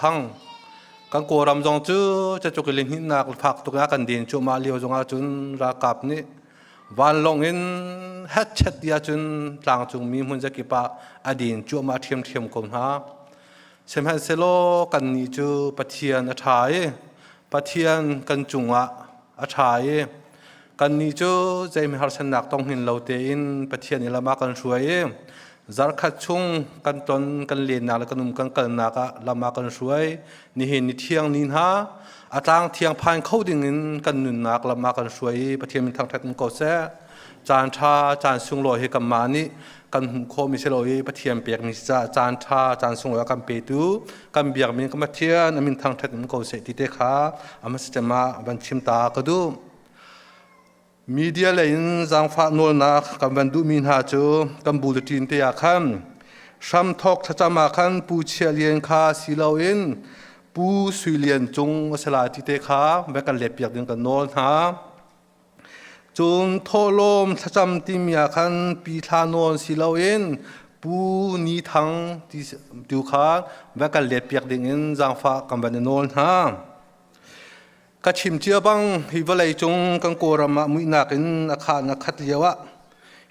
Thang. Kan Kawlram zong cu catuk i lihnihnak fak tuk a kan din cuahmah lio zongah cun ralkap nih vanlawng in hetchet ti ahcun tlangcungmi hmun zakip ah a din cuahmah ṭhiamṭhiam ko hna. Sihmanhsehlaw kannih cu Pathian a ṭha i Pathian kan cungah a ṭha i kannih cu zeimi harsatnak tong hin lo tein Pathian i lam ah kan hruai i zarkhat chung kan ton kan lennak le kan um kan kalnak ah lam ah kan hruai. Nihin ni thiang ni hna a tlang thiang phan kho ding in kan nunnak lam ah kan hruai i Pathian min thangṭhat in ko seh. Caan ṭha caan sunglawi hi kanmah nih kan hmuh khawhmi si lo i Pathian pekmi si caah caan ṭha caan sunglawi a kan petu kan biakmi kan Pathian a min thangṭhat in ko seh ti te kha a hmasacem ah van chim ta ka duh. Media lei in zaangfah nawlnak kan van duhmi hna cu kan bulletin te ah khan hramthawk thlacam ah khan Pu Chia Lian kha si loin Pu Sui Lian Cung a si lai ti te kha van kan letpiak ding kan nawl hna. Cun thawhlawm thlacam timi ah khan pi thla nawn si loin Pu Ni Thang ti tu kha va kan letpiak dingin zaangfah kan van i nawl hna. Ka chim cia bang hi vawlei cung kan Kawlram ah muihnak in a khan a khat lio ah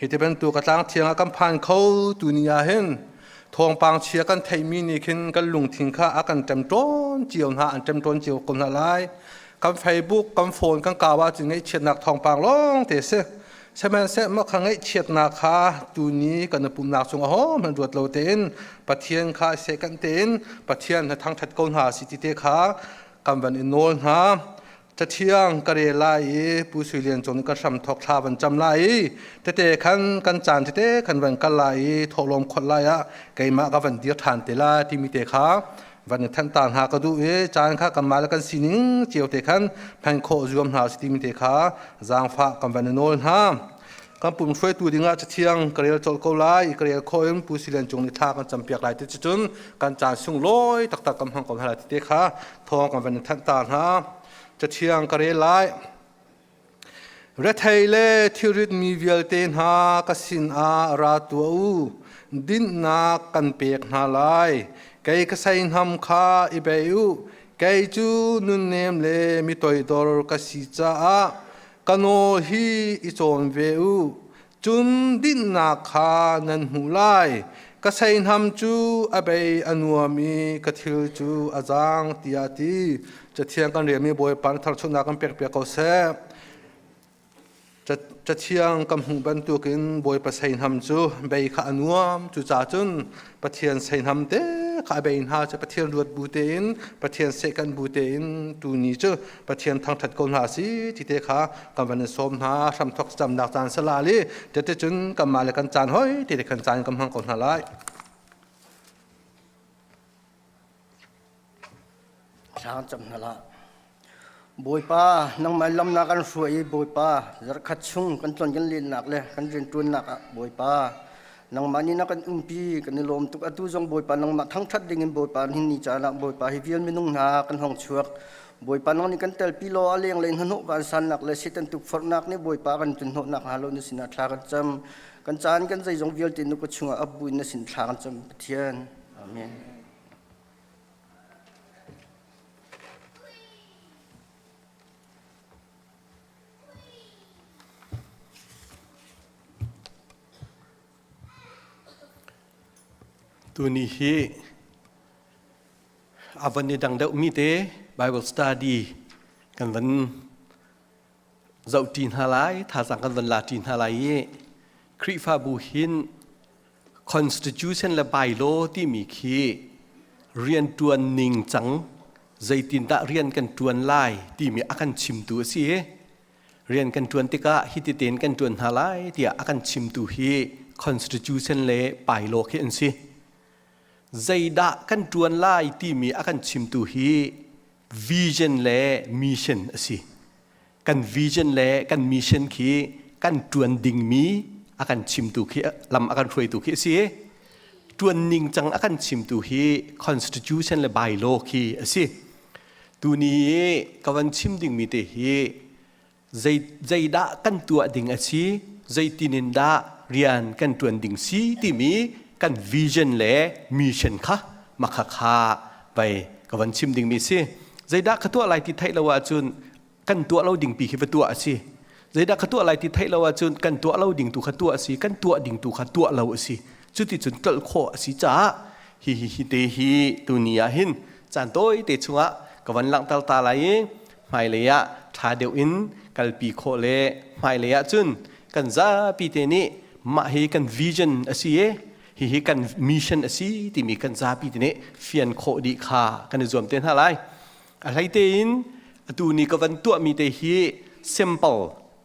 hi ti bantuk a tlang thiang ah kan phan kho tu ni ah hin thawngpang chia kan theihmi nih khin kan lungthin kha a kan ṭemṭawn cio hna an ṭemṭawn cio ko hna lai. Kan Facebook kan phone kan kau ahcun ngaihchiatnak thawngpang lawng te si. Sihmanhseh mah kha ngaihchiatnak kha tuni kan i pumhnak cung ahohmanh ruat lo tein Pathian kha sehkanh tein Pathian na thangṭhat ko hna si ti te kha kan van i nawl hna. Cathiang ka rel lai i Pu Sui Lian Cung nih ka hram thawk thla van cam lai i tete khan kan caan tete khan van kal lai i thawhlawm khawlh lai ah keimah ka van dir ṭhan te lai timi te kha van i thanh ta hna ka duh i caan kha kanmah le kan sining cio te khan hman khawh zuam hna si timi te kha zaangfah kan van i nawl hna. Kan pum hruaitu dingah cathiang ka rel colh ko lai i ka rel khawh in Pu Sui Lian Cung nih thla kan campiak lai ti cun kan caan sunglawi taktak kan hmang ko hna lai ti te kha thawng kan van i thanh ta hna. Cathiang ka rel lai. Rethei le thilrit mi vialte hna ka sinah ra tuah u, dinhnak kan pek hna lai. Kei ka seihnam kha i bei u, kei cu nunnem le mi toidor ka si caah ka nawl hi i cawn ve u. Cun dinhnak kha nan hmuh lai. Ka seihnam cu a bei a nuam i ka thil cu a zaang, tiah a ti. Cathiang kan relmi Bawipa na tharchuahnak kan pekpiak ko seh. Cathiang kan hmuh bantukin Bawipa seihnam cu bei kha a nuam. Cucaah cun Pathian seihnam te kha a bei hna cu Pathian ruat bu tein Pathian sehkan bu tein tuni cu Pathian thangṭhat ko hna si ti te kha kan van in sawm hna. Hramthok camnak caan sala li tete cun kanmah le kan caan hoi ti te khan caan kan hmang ko hna lai. Thla cam hna hlah. Bawipa, nangmah lam na kan hruai i Bawipa, zarhkhat chung kan tlon kan lennak le kan rianṭuannak ah Bawipa, nangmah nih na kan umpi, kan i lawm tuk. Atu zong Bawipa, nangmah thangṭhat dingin Bawipa nihin ni caan ah Bawipa hi vial minung hna kan hong chuak. Bawipa nang nih kan telpi law a lenglei hnahnawh vansannak le Satan tukforhnak nih Bawipa kan tlunhnawhnak hnga lo na sinah thla kan cam. Kan caan kan zeizong vialte nu ka chungah ap buin na sin thla kan cam Pathian. Amen. Tuni hi a van i dang deuhmi te Bible study kan van zohṭi hna lai, thazaang kan van la ṭi hna lai i Khrihfabu hin Constitution le bylaw timi khi rianṭuan ningcang zeitindah rian kan ṭuan lai timi a kan chimtu a si i rian kan ṭuan tikah hiti tein kan ṭuan hna lai tiah a kan chimtu hi Constitution le bylaw khi an si. Zeidah kan ṭuan lai timi a kan chimtu hi vision le mission a si. Kan vision le kan mission khi kan ṭuan dingmi a kan chimtu khi lam a kan hruaitu khi a si. Ṭuan ningcang a kan chimtu hi constitution le bylaw khi a si. Tuni i ka van chim dingmi te hi zei zeidah kan tuah ding a si, zeitin in dah rian kan ṭuan ding si timi kan vision le mission kha makha kha vai Ka van chim dingmi si. Zeidah ka tuah lai ti theih lo ahcun kan tuah lo ding pi khi va tuah a si. Zeidah ka tuah lai ti theih lo ahcun kan tuah lo ding tu kha tuah a si, kan tuah ding tu kha tuah lo a si. Cuticun tlolh khawh a si caah hi hi hi te hi tuni ah hin caan tawi te chungah ka van langhter ta lai i hmailei ah ṭha deuh in kalpi khawh le hmailei ah cun kan zapi te nih mah hi kan vision a si i hihi kan mission a si timi kan zapi te nih fian khawh dih kha kan i zuam te hna lai. A hlei tein atu ni ka van tuahmi te hi simple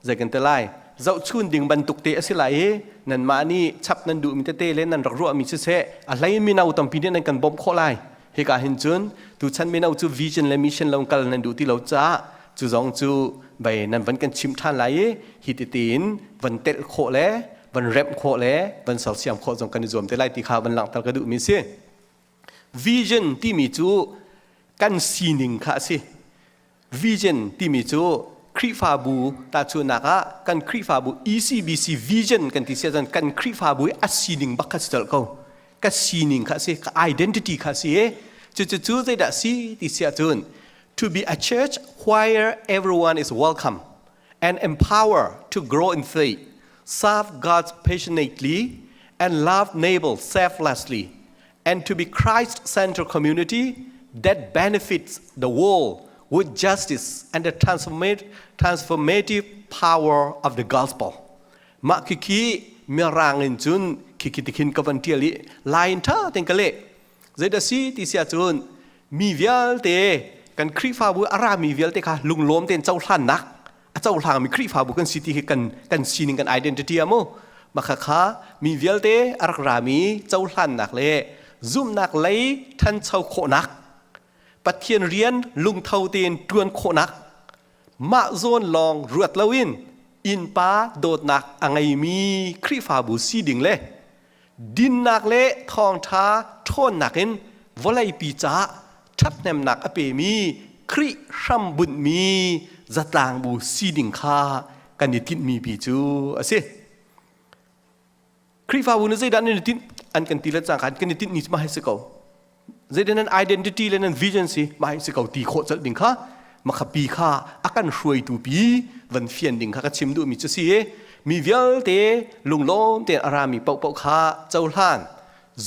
zei kan ti lai zohchun ding bantuk te a si lai i nanmah nih chap nan duhmi tete le nan rak ruahmi siseh a hlei mino tampi nih nan kan bawmh khawh lai. Hika hin cun tuchan mino cu vision le mission lo kal nan duh ti lo caah cu zong cu bei nan van kan chimh ṭhan lai i hi tete in van telh khawh le van remh khawh le van sersiam khawh zong kan i zuam te lai ti kha van langhter ka duhmi si. Vision timi cu kan sining kha a si. Vision timi cu Khrihfabu tahchunhnak ah kan Khrihfabu ECBC vision kan ti si ahcun kan Khrihfabu i a sining bak kha si colh ko. Ka sining kha a si, ka identity kha a si i cucu cu zeidah si ti si ahcun to be a church where everyone is welcome and empower to grow in faith, serve God passionately, and love neighbor selflessly, and to be Christ-centered community that benefits the world with justice and the transformative power of the gospel. Mah khikhi mirang in cun khikhi tikhin ka van tial i line tha ten ka leh. Zeidah si ti si ahcun mi vialte kan Khrihfabu a rami vialte kha lunglawm tein cohlannak a cohlangmi Khrihfabu kan si ti hi kan kan sining kan identity a mu maka kha mi vialte a rak rami cohlannak le zumhnak lei ṭhancho khawhnak Pathian rian lungtho tein ṭuan khawhnak mah zawn lawng ruat loin innpa dawtnak a ngeimi Khrihfabu si ding le dinnak le thawngṭha ṭhawnnak in vawleipi caah ṭhathnemnak a pemi Khrih hrambunhmi zatlangbu sining kha kan i tinhmi pi cu a si. Khrihfabu nih zeidah nan i tinh an kan ti le cangka kan i tinhmi cu mah hi si ko. Zeidah nan identity le nan vision si mah hi si ko ti khawh colh ding kha makhapi kha a kan hruaitu pi van fian ding kha ka chim duhmi cu si i mi vialte lunglawm tein a rami paohpaoh kha cohlan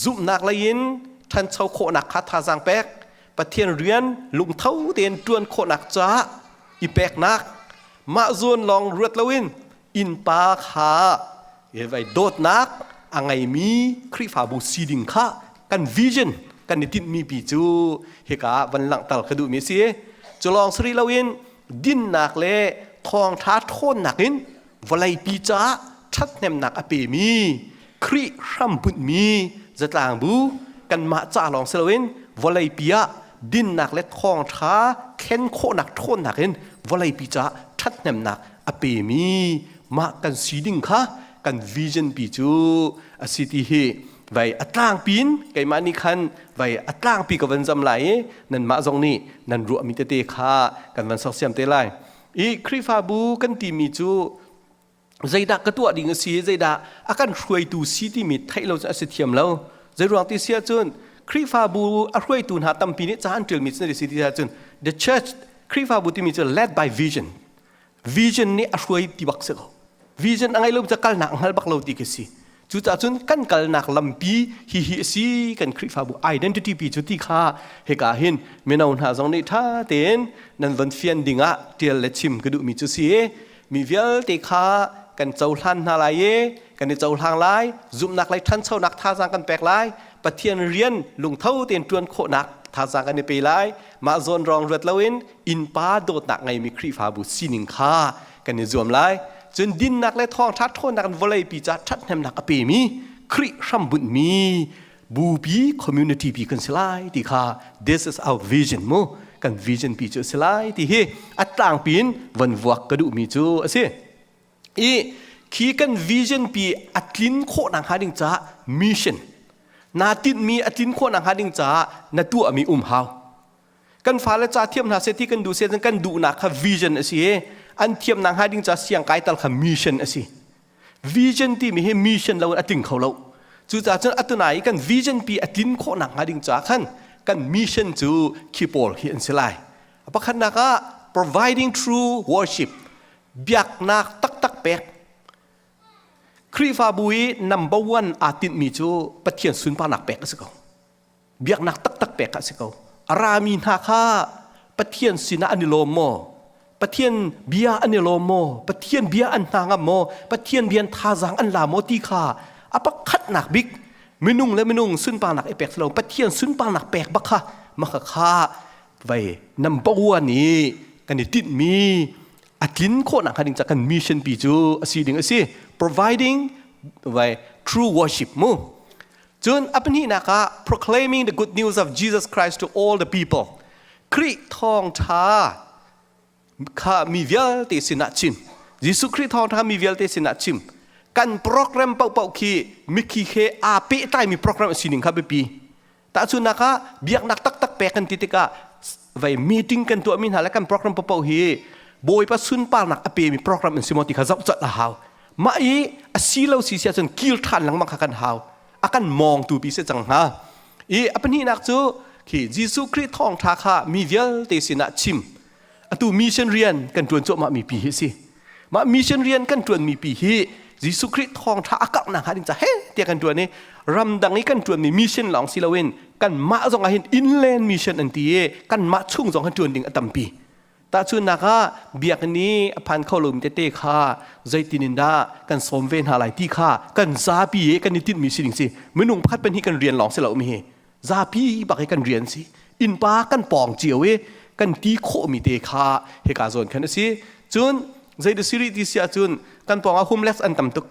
zumhnak lei in ṭhancho khawhnak kha thazaang pek Pathian rian lungtho tein ṭuan khawhnak caah i peknak mah zawn lawng ruat loin innpa kha vai dawtnak a ngeimi Khrihfabu si ding kha kan vision kan i tinhmi pi cu hika ah van langhter ka duhmi a si. Cu lawng si rih loin dinnak le thawngṭha ṭhawnnak in vawleipi caah ṭhathnemnak a pemi Khrih hrambunhmi zatlangbu kanmah ca lawng si loin vawleipi ah dinnak le thawngṭha thlen khawhnak ṭhawnnak in vawleipi caah ṭhathnemnak a pemi mah kan si ding kha kan vision pi cu a si ti hi vai a tlangpi in keimah nih khan vai a tlangpi ka van zam lai i nanmah zong nih nan ruahmi tete kha kan van sersiam te lai i Khrihfabu kan timi cu zeidah ka tuah ding a si zeidah a kan hruaitu si timi theih lo cu a si thiam lo zeiruang ti si ahcun Khrihfabu a hruaitu hna tampi nih ca an ṭialmi cu si ti ahcun the church Khrihfabu timi cu led by vision Vision nih a hruai ti bak si ko. Vision a ngei lo ca kalnak hngal bak lo ti khi si. Cucaah cun kan kalnak lampi hi hi a si kan Khrihfabu identity pi cu ti kha hika hin mino hna zong nih ṭha tein nan von fian ding ah ṭial le chim ka duhmi cu si. Mi vialte kha kan cohlan hna lai i kan i cohlang lai, zumhnak lei ṭhanchonak thazaang kan pek lai, Pathian rian lungtho tein ṭuan khawhnak thazaang kan i pe lai. Mah zawn rong ruat loin innpa dawtnak ngeimi Khrihfabu sining kha kan i zuam lai. Cun dinnak le thawngṭha ṭhawnnak in vawleipi ca ṭhathnemnak a pemi Khrih hrambunhmi bupi community pi kan si lai ti kha this is our vision mu kan vision pi cu a si lai ti hi a tlangpi in van vuak ka duhmi cu a si. I khi kan vision pi a tlin khawh nak hnga ding caah mission naa tinhmi a tlin khawh nak hnga ding caah na tuahmi um hau. Kan fale ca thiam hna seh ti kan duh seh kan duhnak kha vision a si i an thiamnak hnga ding ca siang kai tal kha mission a si. Vision timi hi mission lo in a tling kho lo. Cucaah cun atunai i kan vision pi a tlin khawhnak hnga ding ca khan Kan mission cu khi pawl hi an si lai. Pakhatnak ah providing true worship, biaknak taktak pek. Khrihfabu i number one aa tinhmi cu Pathian sunparnak pek a si ko. Biaknak taktak pek a si ko. A rami hna kha Pathian sinah an i lawm maw? Pathian bia an i lawm maw? Pathian bia an hna ngam maw? Pathian bia an thazaang an la maw ti kha a pakhatnak bik minung le minung sunparnak i pek lo Pathian sunparnak pek bak kha maka kha vai number one i kan i tinhmi a tlin khawhnak hnga ding ca kan mission pi cu a si ding a si providing vai true worship mu. Cun a pahnihnak ah proclaiming the good news of Jesus Christ to all the people, Khrih thawngṭha kha mi vialte sinah chim. Jesuh Khrih thawngṭha mi vialte sinah chim. Kan program paohpaoh khi mikhi he aa pehtlaimi program a sining kha biapi. Tahchunhnak ah biaknak taktak pek kan ti tikah vai meeting kan tuahmi hna le kan program paohpaoh hi Bawipa sunparnak a pemi program an si maw ti kha zoh colh a hau. Mah i a si lo si si ahcun kil ṭhan lengmang kha kan hau. A kan mawngtu pi si cang hnga. I a pahnihnak cu khi Jesuh Khrih thawngṭha kha mi vialte sinah chim. Atu mission rian kan ṭuan cuahmah mi pi hi si. Mah mission rian kan ṭuanmi pi hi Jesuh Khrih thawngṭha a karhnak hnga ding ca he tiah kan ṭuan i ramdang i kan ṭuanmi mission lawng si loin kanmah zong ah hin inland mission an ti i kanmah chung zong hin ṭuan ding a tampi. Tahchunhnak ah biakinn i a phan kho lomi tete kha zeitin in dah kan sawm ve hna lai ti kha kan zapi i kan i tinhmi si ding si. Minung pakhat pahnih kan rian lawng si lo mi hi zapi bak i kan rian si. Innpa kan pawng cio i kan ti khawhmi te kha hika zawn khan a si. Cun zei siri ti si ahcun kan pawng ah homeless an tam tuk.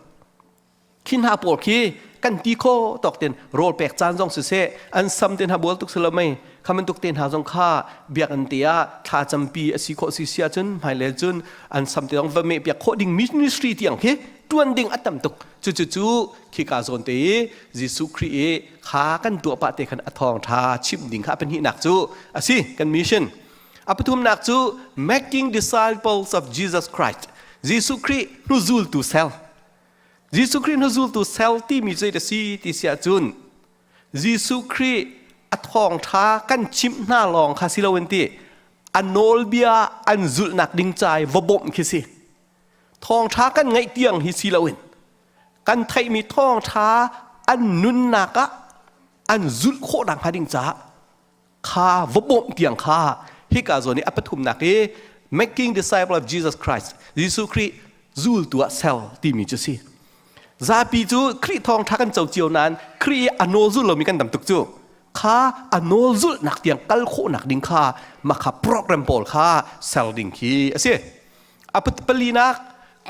Khi hna pawl khi kan ti kho tawk ten rawl pek caan zong siseh, an sam te hna bual tuk silo mei kha bantuk te hna zong kha biakinn te ah thla campi a si khawh si si ahcun hmailei cun an sam te zong va meh piak khawh ding ministry tiang khi tuan ding a tam tuk. Cucu khika zawn te i Jesuh Khrih i kha kan tuah pah te khan a thawngṭha chimh ding kha a pahnihnak cu a si kan mission. A pathumnak cu making disciples of Jesus Christ, Jesuh Khrih hnuzultu sel. Jesuh Khrih hnuzultu sel timi cu a si ti si ahcun Jesuh Khrih a thawngṭha kan chimh hna lawng kha si loin ti a nawlbia an zulhnak ding ca i va bawmh khi si. Thawngṭha kan ngaih tiang hi si loin kan theihmi thawngṭha an nunnak ah an zulh khawh nakhnga ding caah kha va bawmh tiang kha hika zawn i a pathumnak i making disciple of Jesus Christ, Jesuh Khrih zultu ah sel timi cu si. Zapi cu Khrih thawngṭha kan co cio nain Khrih i a nawl zul lomi kan tam tuk cu kha a nawl zulhnak tiang kal khawhnak ding kha mah kha program pawl kha ser ding khi a si. A palinak,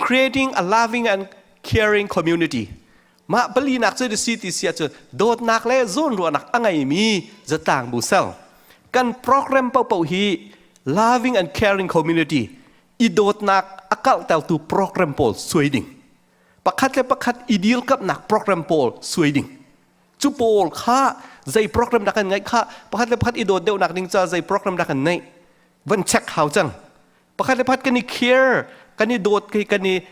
creating a loving and caring community. Mah palinak cu si ti si ahcun dawtnak le zawnruahnak a ngeimi zatlang bu sel. Kan program paohpaoh hi loving and caring community, i dawtnak a kalhtertu program pawl suai ding. Pakhat le pakhat i dirkamhnak program pawl suai ding. Cu pawl kha zei program dah kan ngeih kha, pakhat le pakhat i dawt deuhnak ding ca zei program dah kan neih van check hau cang. Pakhat le pakhat kan i care, kan i dawt,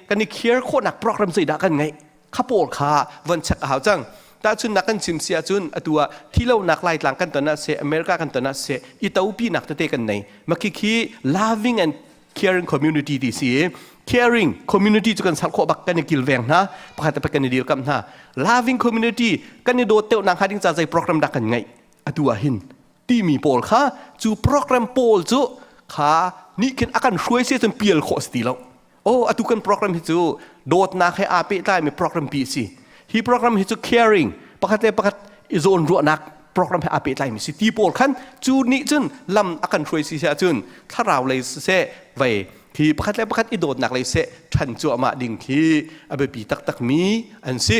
kan i care khawhnak program zeidah kan ngeih kha pawl kha von check a hau cang. Tahchunnak kan chim si ahcun atu ah thilonak Laitlang kan ton ah seh, America kan ton ah seh, i topinak tete kan nei. Makhi khi loving and caring community ti si. Caring community cu kan ser khawh bak, kan i kilveng hna, pakhat le pakhat kan i dirkamh hna. Loving community, kan i dawt deuhnak hnga ding ca zei program dah kan ngeih atu ah hin timi pawl kha, cu program pawl cu kha nih khin a kan hruai si cun pial khawh si ti lo. Oh, atu kan program hi cu dawtnak he aa pehtlaimi program pi si, hi program hi cu caring, pakhat le pakhat i zawn ruahnak program he aa pehtlaimi si ti pawl khan cu nih cun lam a kan hruai si ahcun thlarau lei siseh, vei khi pakhat le pakhat i dawtnak lei seh, ṭhan cuahmah ding khi a biapi taktak mi an si.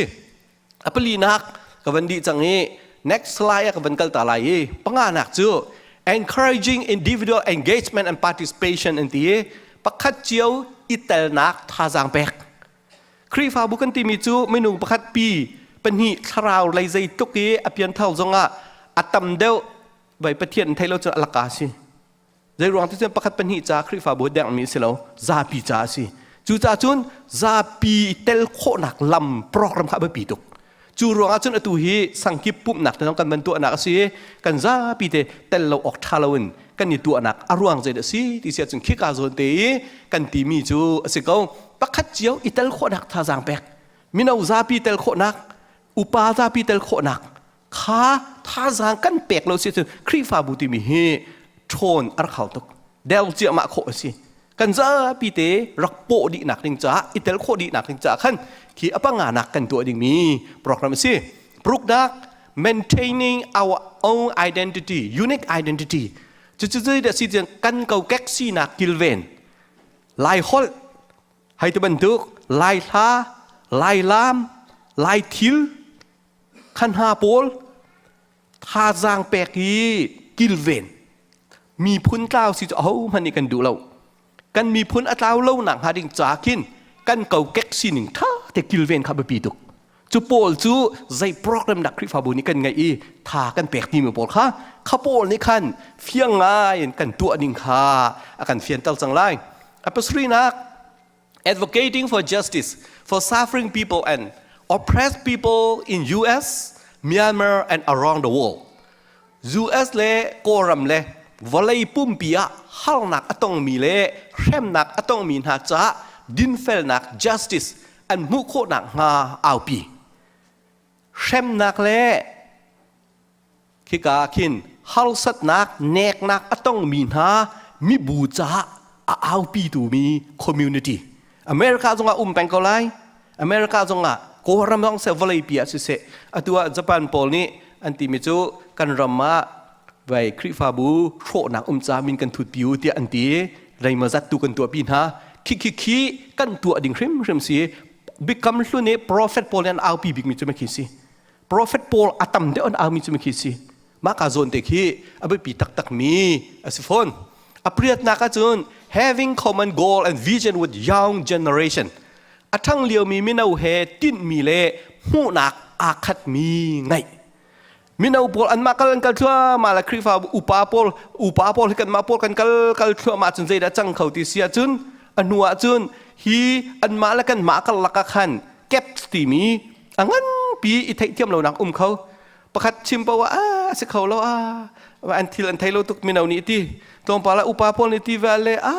A palinak ka van dih cang i next slide ah ka van kal ta lai i panganak cu encouraging individual engagement and participation an ti i pakhat cio i telnak thazaang pek. Khrihfabu kan timi cu minung pakhat pi pahnih thlarau lei zeitluk i a pianthar zongah a tam deuh vai Pathian thei lo cu a laka si. Zei ruang ti cun pakhat pahnih ca Khrihfabu dengmi si lo, zapi ca a si. Cucaah cun zapi tel khawhnak lam program kha a biapi tuk. Cu ruangah cun atu hi sangkip pumhnak te zong kan van tuahnak a si i kan zapi te tel lo awk ṭha loin kan i tuahnak a ruang zei dah si ti si ahcun khika zawn te i kan timi cu a si ko. Pakhat cio i tel khawhnak thazaang pek, mino zapi tel khawhnak, upa zapi tel khawhnak kha thazaang kan pek lo si ahcun Khrihfabu timi hi ṭhawn a rak hau tuk. Del ciahmah khawh a si. Kan zapi te rak pawh dihnak ding caah i tel khawh dihnak ding caah khan khi a panganak kan tuah dingmi program a si. Paruknak maintaining our own identity, unique identity. Cucu zeidah si tiang kan kokek sinak kilven Lai holh hei ti bantuk Lai hla, Lai lam, Lai thil khan hna pawl thazaang pek i kilven miphun tlau si cu ahohmanh nih kan duh lo kan miphun a tlau lo nak hnga ding ca khin kan kokek sining tha te kilven kha biapi tuk cu pawl cu zei program dah Khrihfabu nih kan ngeih i tha kan pek timi pawl kha kha pawl nih khan fiang ngai in kan tuah ning kha a kan fianter cang lai a pasarihnak advocating for justice for suffering people and oppressed people in US, Myanmar and around the world. US le Kawlram le vawlei pumpi ah harnak a tongmi le hremnak a tongmi hna caah dinfelnak justice an hmuh khawhnak hnga aupi. Hremnak le Khika ah khin harsatnak, neknak a tongmi hna mibu caah a aupitu mi community. America zongah um peng ko lai. America zongah Kawlram zong seh vawleipi ah siseh atu ah Japan pawl nih an timi cu kan ram ah vai Khrihfabu hrawhnak um ca min kan thut pi u tiah an ti zeimawzat tu kan tuahpi hna khi khi khi kan tuah ding hrimhrim si Biakam hlun i prophet pawl nih an aupi bikmi cu khi si Prophet pawl a tam deuh an aumi cu khi si. Mah ka zawn te khi a biapi taktak mi a si fawn. A priatnak ahcun having common goal and vision with young generation. A ṭhang liomi mino he tinhmi le hmuhnak aa khatmi ngeih. Mino pawl anmah kal an kal thluahmah le Khrihfa upa pawl upa pawl hi kanmah pawl kan kal kal thluahmah cun zeidah cang kho ti si ahcun a hnu ahcun hi anmah le kanmah karlak ah khan gaps timi a nganpi i theihthiam lonak um kho pakhat chim paoh ah a si kho lo a an thil an thei lo tuk mino nih ti tlawmpal ah upa pawl nih ti ve le a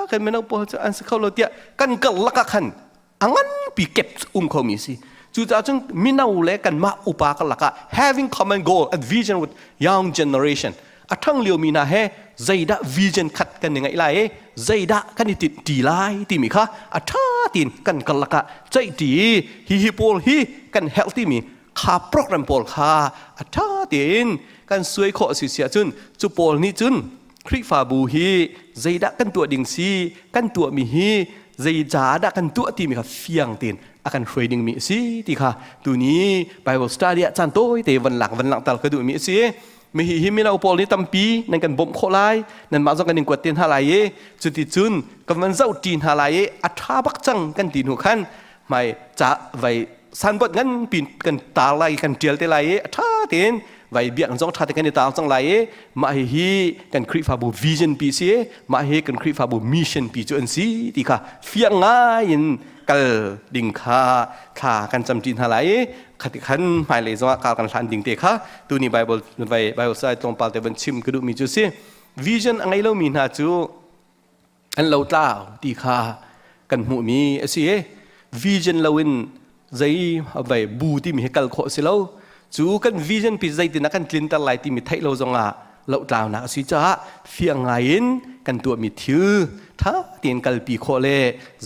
kan mino pawl cu an si kho lo tiah kan karlak ah khan a nganpi gap um kho mi si cucaah cun mino le kanmah upa karlak ah having common goal and vision with young generation a ṭhang liomi hna he zeidah vision khat kan i ngeih lai i zeidah kan i tinh ṭi lai timi kha a ṭha tiin kan karlak ah ceihṭi i hihi pawl hi kan herh timi kha program pawl kha a ṭha tein kan suai khawh si si ahcun cu pawl nih cun Khrihfabu hi zeidah kan tuah ding si kan tuahmi hi zei dah kan tuah timi kha fiang tein a kan hruai dingmi a si ti kha tuni Bible study ah caan tawi te van lak van langhter ka duhmi a si. Mi hi hi mino pawl nih tampi nan kan bawmh khawh lai nanmah zong kan in kuat te hna lai i cuticun kan van zoh ṭi hna lai i a ṭha bak cang kan ti hnu khan hmai ca vai sanbot nganpi kan tar lai kan ṭial te lai i a ṭha tein vai biakinn zong ṭha te kan i tar cang lai i mah hihi kan Khrihfabu vision pi si mah hi kan Khrihfabu mission pi cu an si ti kha fiang ngai in kal ding kha thla kan camṭi hna lai i khati khan hmailei zongah kar kan hlan ding te kha tuni Bible vai Bible sai tlawmpal te van chim ka duhmi cu si vision a ngei lomi hna cu an lo tlau ti kha kan hmuhmi a si i vision loin zei vai bu timi hi kal khawh si lo cu kan vision pi zeitin a kan tlinter lai timi theih lo zongah lohtlaunak a si caah fiang ngai in kan tuahmi thil ṭha tein kalpi khawh le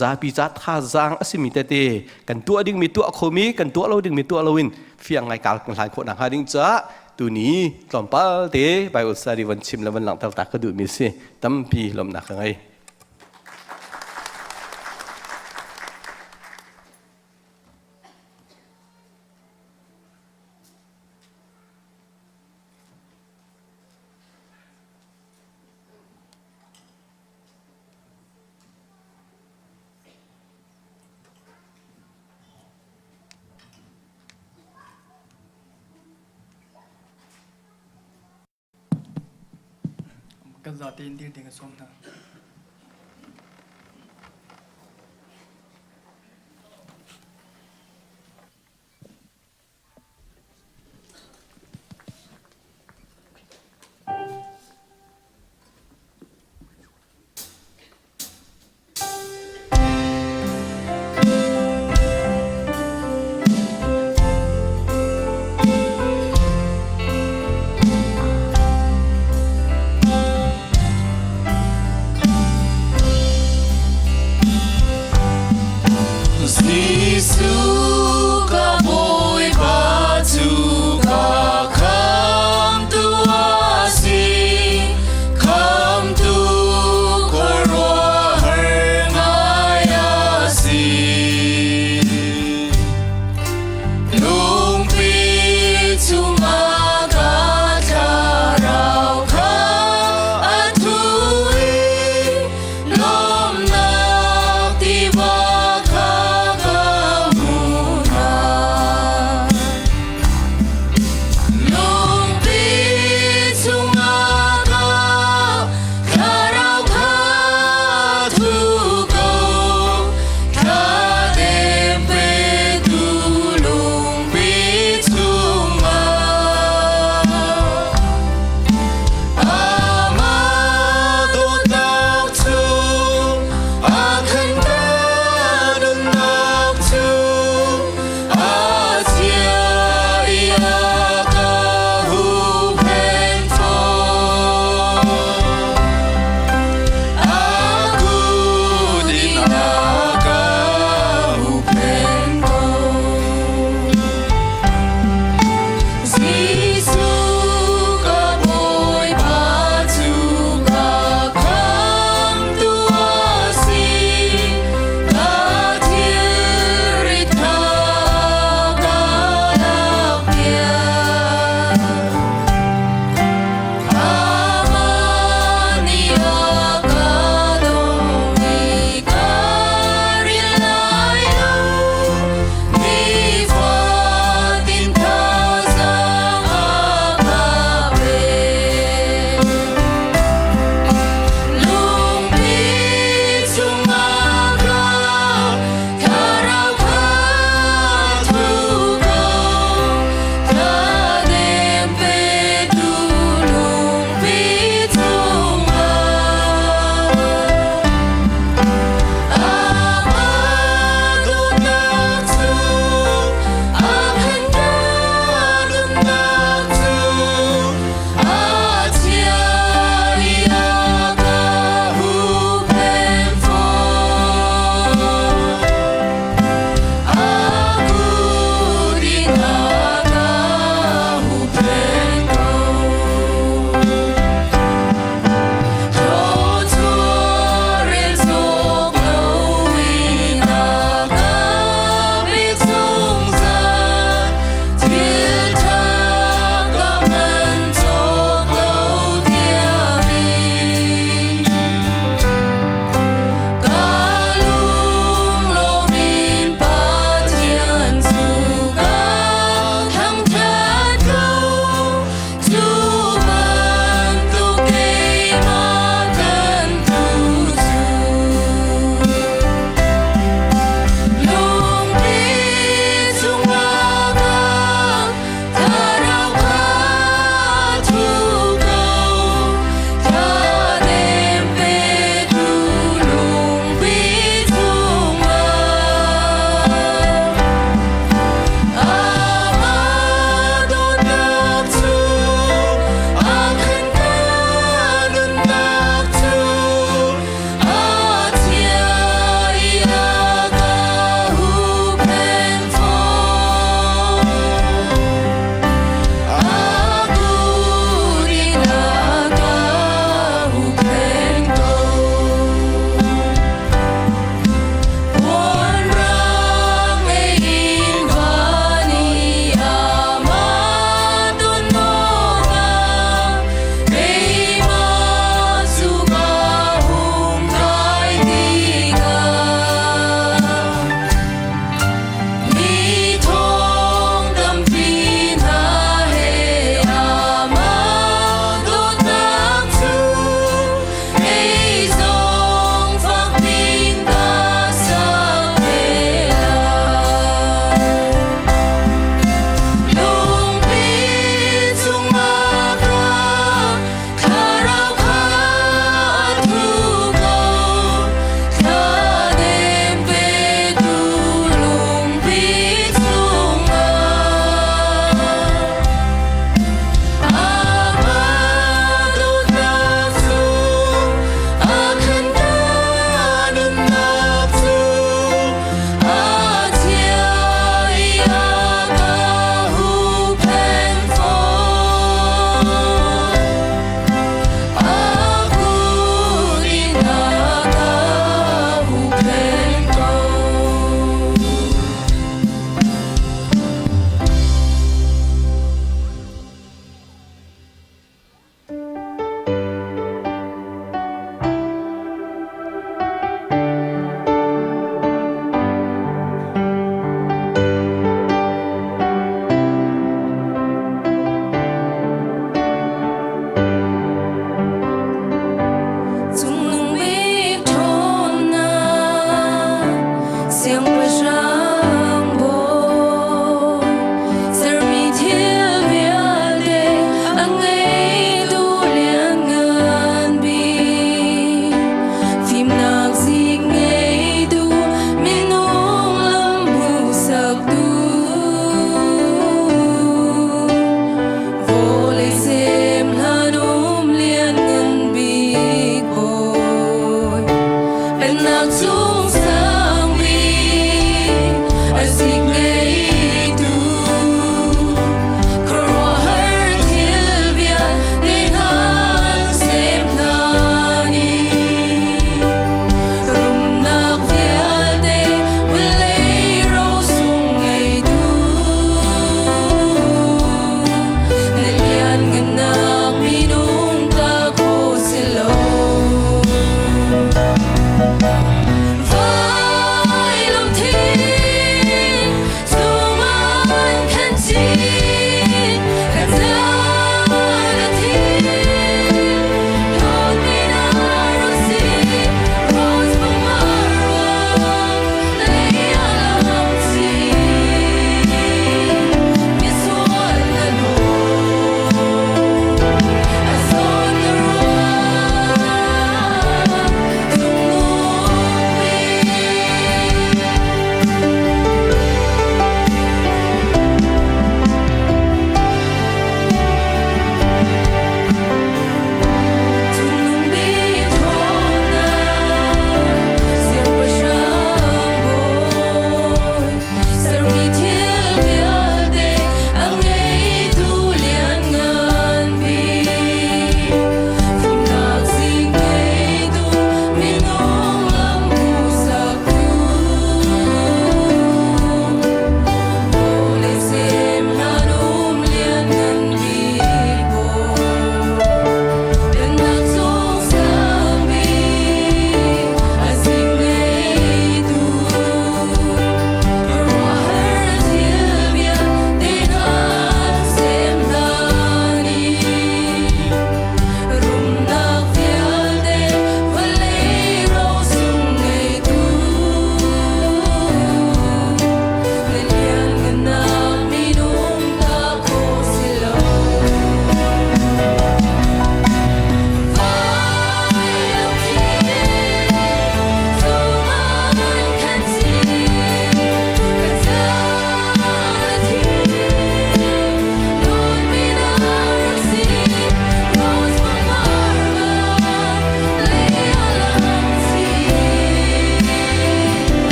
zapi ca thazaang a simi tete kan tuah dingmi tuah khomi kan tuah lo dingmi tuah loin fiang ngai kal kan hlai khawh nakhnga ding caah tuni tlawmpal te Bible study van chim le van langhter ta ka duhmi si tampi lawmhnak ka ngei. Kan zate in dir ding a sawm hna.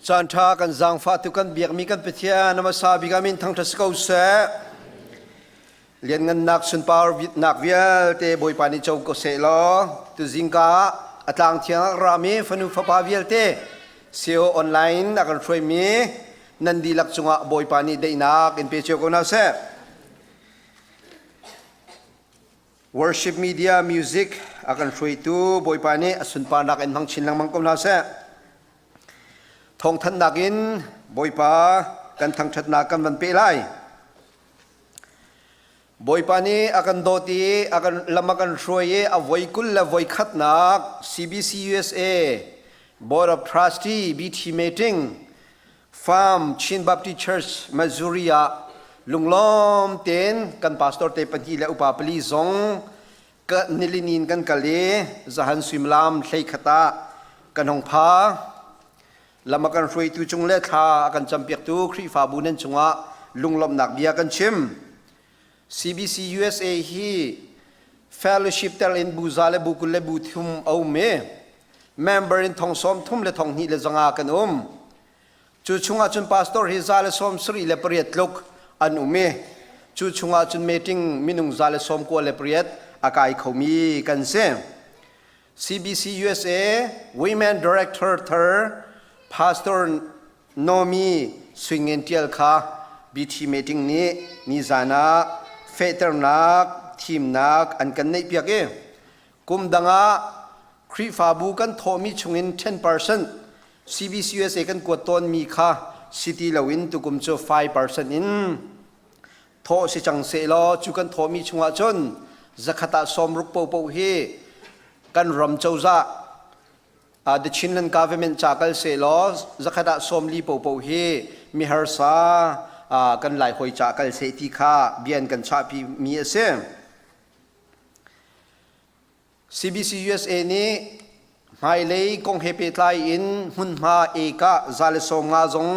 Caan ṭha kan zaangfah tu kan biakmi kan Pathian a hmasa bik ah min thangṭhat si ko seh. Lianngannak sunpar nak vialte Bawipa nih co ko seh law tuzingka ah a tlang thiang ah rami fanu fapa vialte CEO online a kan hruaimi nan dihlak cungah Bawipa nih daihnak in pe cio ko hna seh. Worship media music a kan hruaitu Bawipa nih a sunparnak in hmang chin lengmang ko hna seh. Thawngthanhnak in Bawipa kan thangṭhatnak kan van peh lai. Bawipa nih a kan dawt i a kan lam a kan hruai i a voi 20 le voi khatnak CBC USA Board of Trustee BT meeting Farm Chin Baptist Church Missouri ah lunglawm tein kan pastor te pahnih le upa pali zong ka nilini in kan kal i zahan suimilam 11 ah kan hong pha. Lam a kan hruaitu cung le thla a kan campiaktu Khrihfabu nan cungah lunglawmhnak bia kan chim. CBC USA hi fellowship tel in bu za le bu 20 le bu thum a um i member in thong 33 le thong hnih le zanga kan um. Cu chungah cun pastor hi 178 tluk an um i cu chungah cun meeting minung 198 a kai khomi kan si. CBC USA Women Director thar Pastor Nomi Suingen Tial kha BT meeting nih nizan ah fehternak thimnak an kan neihpiak i kum dang ah Khrihfabu kan thawhmi chungin 10% CBC USA kan kuat tawnmi kha si ti loin tukum cu 5% in thawh si cang sehlaw cu kan thawhmi chungah cun zakhat ah 60 popoh hi kan ram cozah the Chinland government ca kal sehlaw zakhat ah 40 popoh hi miharsa kan lai hoi ca kal seh ti kha bian kan chahpi mi a si. CBC USA nih hmailei kong he pehtlai in hmunhma eka 150 zong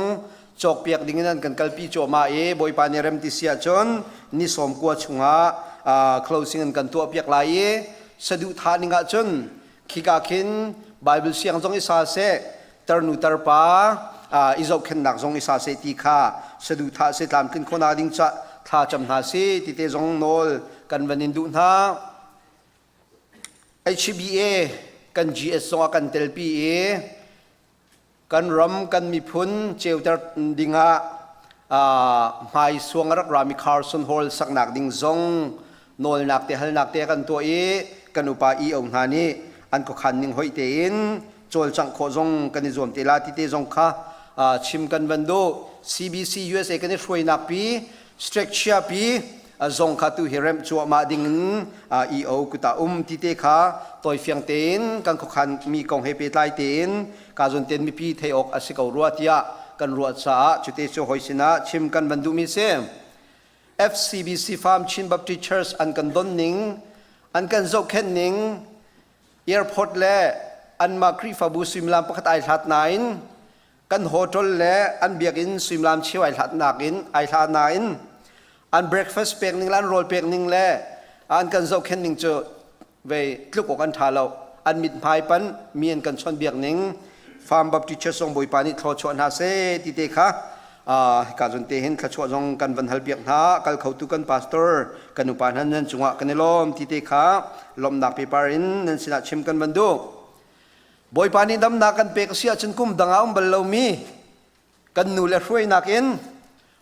cawkpiak ding in an kan kalpi cuahmah i Bawipa nih rem ti si ahcun ni 90 chungah closing an kan tuahpiak lai i saduhthah ning ahcun khika khin Bible siang zong i sa seh tarnu tarpa i zohkhenhnak zong i sa seh ti kha saduhthah se tlamtlin khawhnak ding ca thla cam hna si ti te zong nawl kan van in duh hna. HBA kan GS zong a kan telpi i kan ram kan miphun ceuter dingah hmai suang a rak rami Carson Hall saknak ding zong nawlnak te halnak te kan tuah i kan upa EO hna nih an khuakhan ning hoih tein cawlcangh khawh zong kan i zuam te la ti te zong kha chim kan van duh. CBC USA kan i hruainak pi structure pi zong kha tu hi remh cuahmah ding in EO kuta um ti te kha tawifiang tein kan khuakhan mi kong he pehtlai tein ka zon ten mipi thei awk a si ko rua tiah kan ruah caah cute cu hoi sinah chim kan van duhmi si. FCBC Farm Chin Baptist Church an kan don ning an kan zohkhenh ning airport le anmah Khrihfabu suimilam pakhat ai hlat nain kan hotel le an biakinn suimilam cheu ai hlatnak in ai hlat nain an breakfast pek ning le an rawl pek ning le an kan zohkhenh ning cu vei tluk awk an ṭha lo. An mithmai pan mi an kan chawnhbiak ning Farm Baptist Church zong Bawipa nih thluachuah hna seh ti te kha hika zawn te hin thluachuah zong kan van halpiak hna. Kal khotu kan pastor kan upa hna nan cungah kan i lawm ti te kha lawmhnak paper in nan sinah chim kan van duh. Bawipa nih damnak kan pek a si ahcun kum dang ah um bal lomi kan nu le hruainak in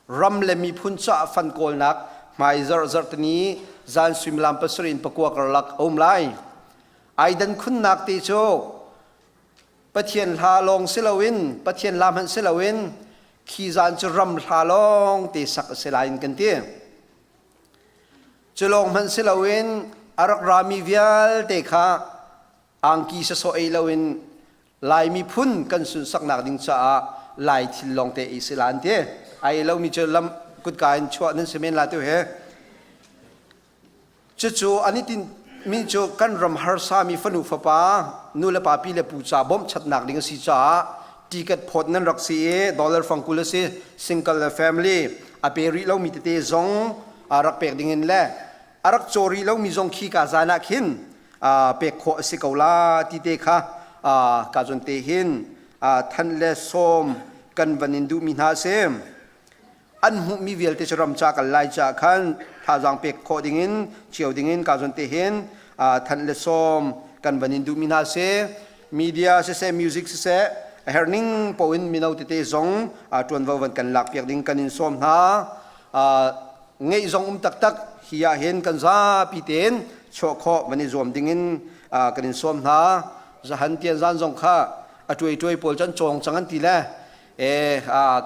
ram le miphun caah fan kawlnak hmai zarh zarhtini zan suimilam 7 in 9 karlak a um lai. Aidan khunnak te cu Pathian hla lawng si loin Pathian hla hmanh si loin khi zan cu ram hla lawng te sak a si lai in kan ti. Cu lawng hmanh si loin a rak rami vialte kha angki sasawh ei loin Lai miphun kan sunsaknak ding caah Lai thil lawng te ei si la an ti. Ai lomi cu lam kutka in chuah nan si men la tu he. Cucu an i tin mi cu kan ram harsa mi fanu fapa nu le pa pi le pu ca bawmhchatnak ding a si caah ticket phawt nan rak si i dollar fang 20 a si single le family a pe rih lomi tete zong rak pek ding in le a rak caw rih lomi zong khi ka zan ah khin pek khawh a si ko la ti te kha ka zon te hin than le sawm. kan van in duhmi hna a si. An hmuhmi vialte cu ram ca kal lai caah khan thazaang pek khawh dingin cio dingin ka zawn te hin thanh le sawm kan van in duhmi hna a si. Media siseh, music siseh, a herh ning paoh in mino tete zong ṭuanvo van kan lakpiak ding kan in sawm hna. Ngeih zong um taktak hi ah hin kan zapi tein chuah khawh van i zuam ding in kan in sawm hna. Zahan tian zan zong kha a tuai-tuai pawl cu an cawng cang an ti le e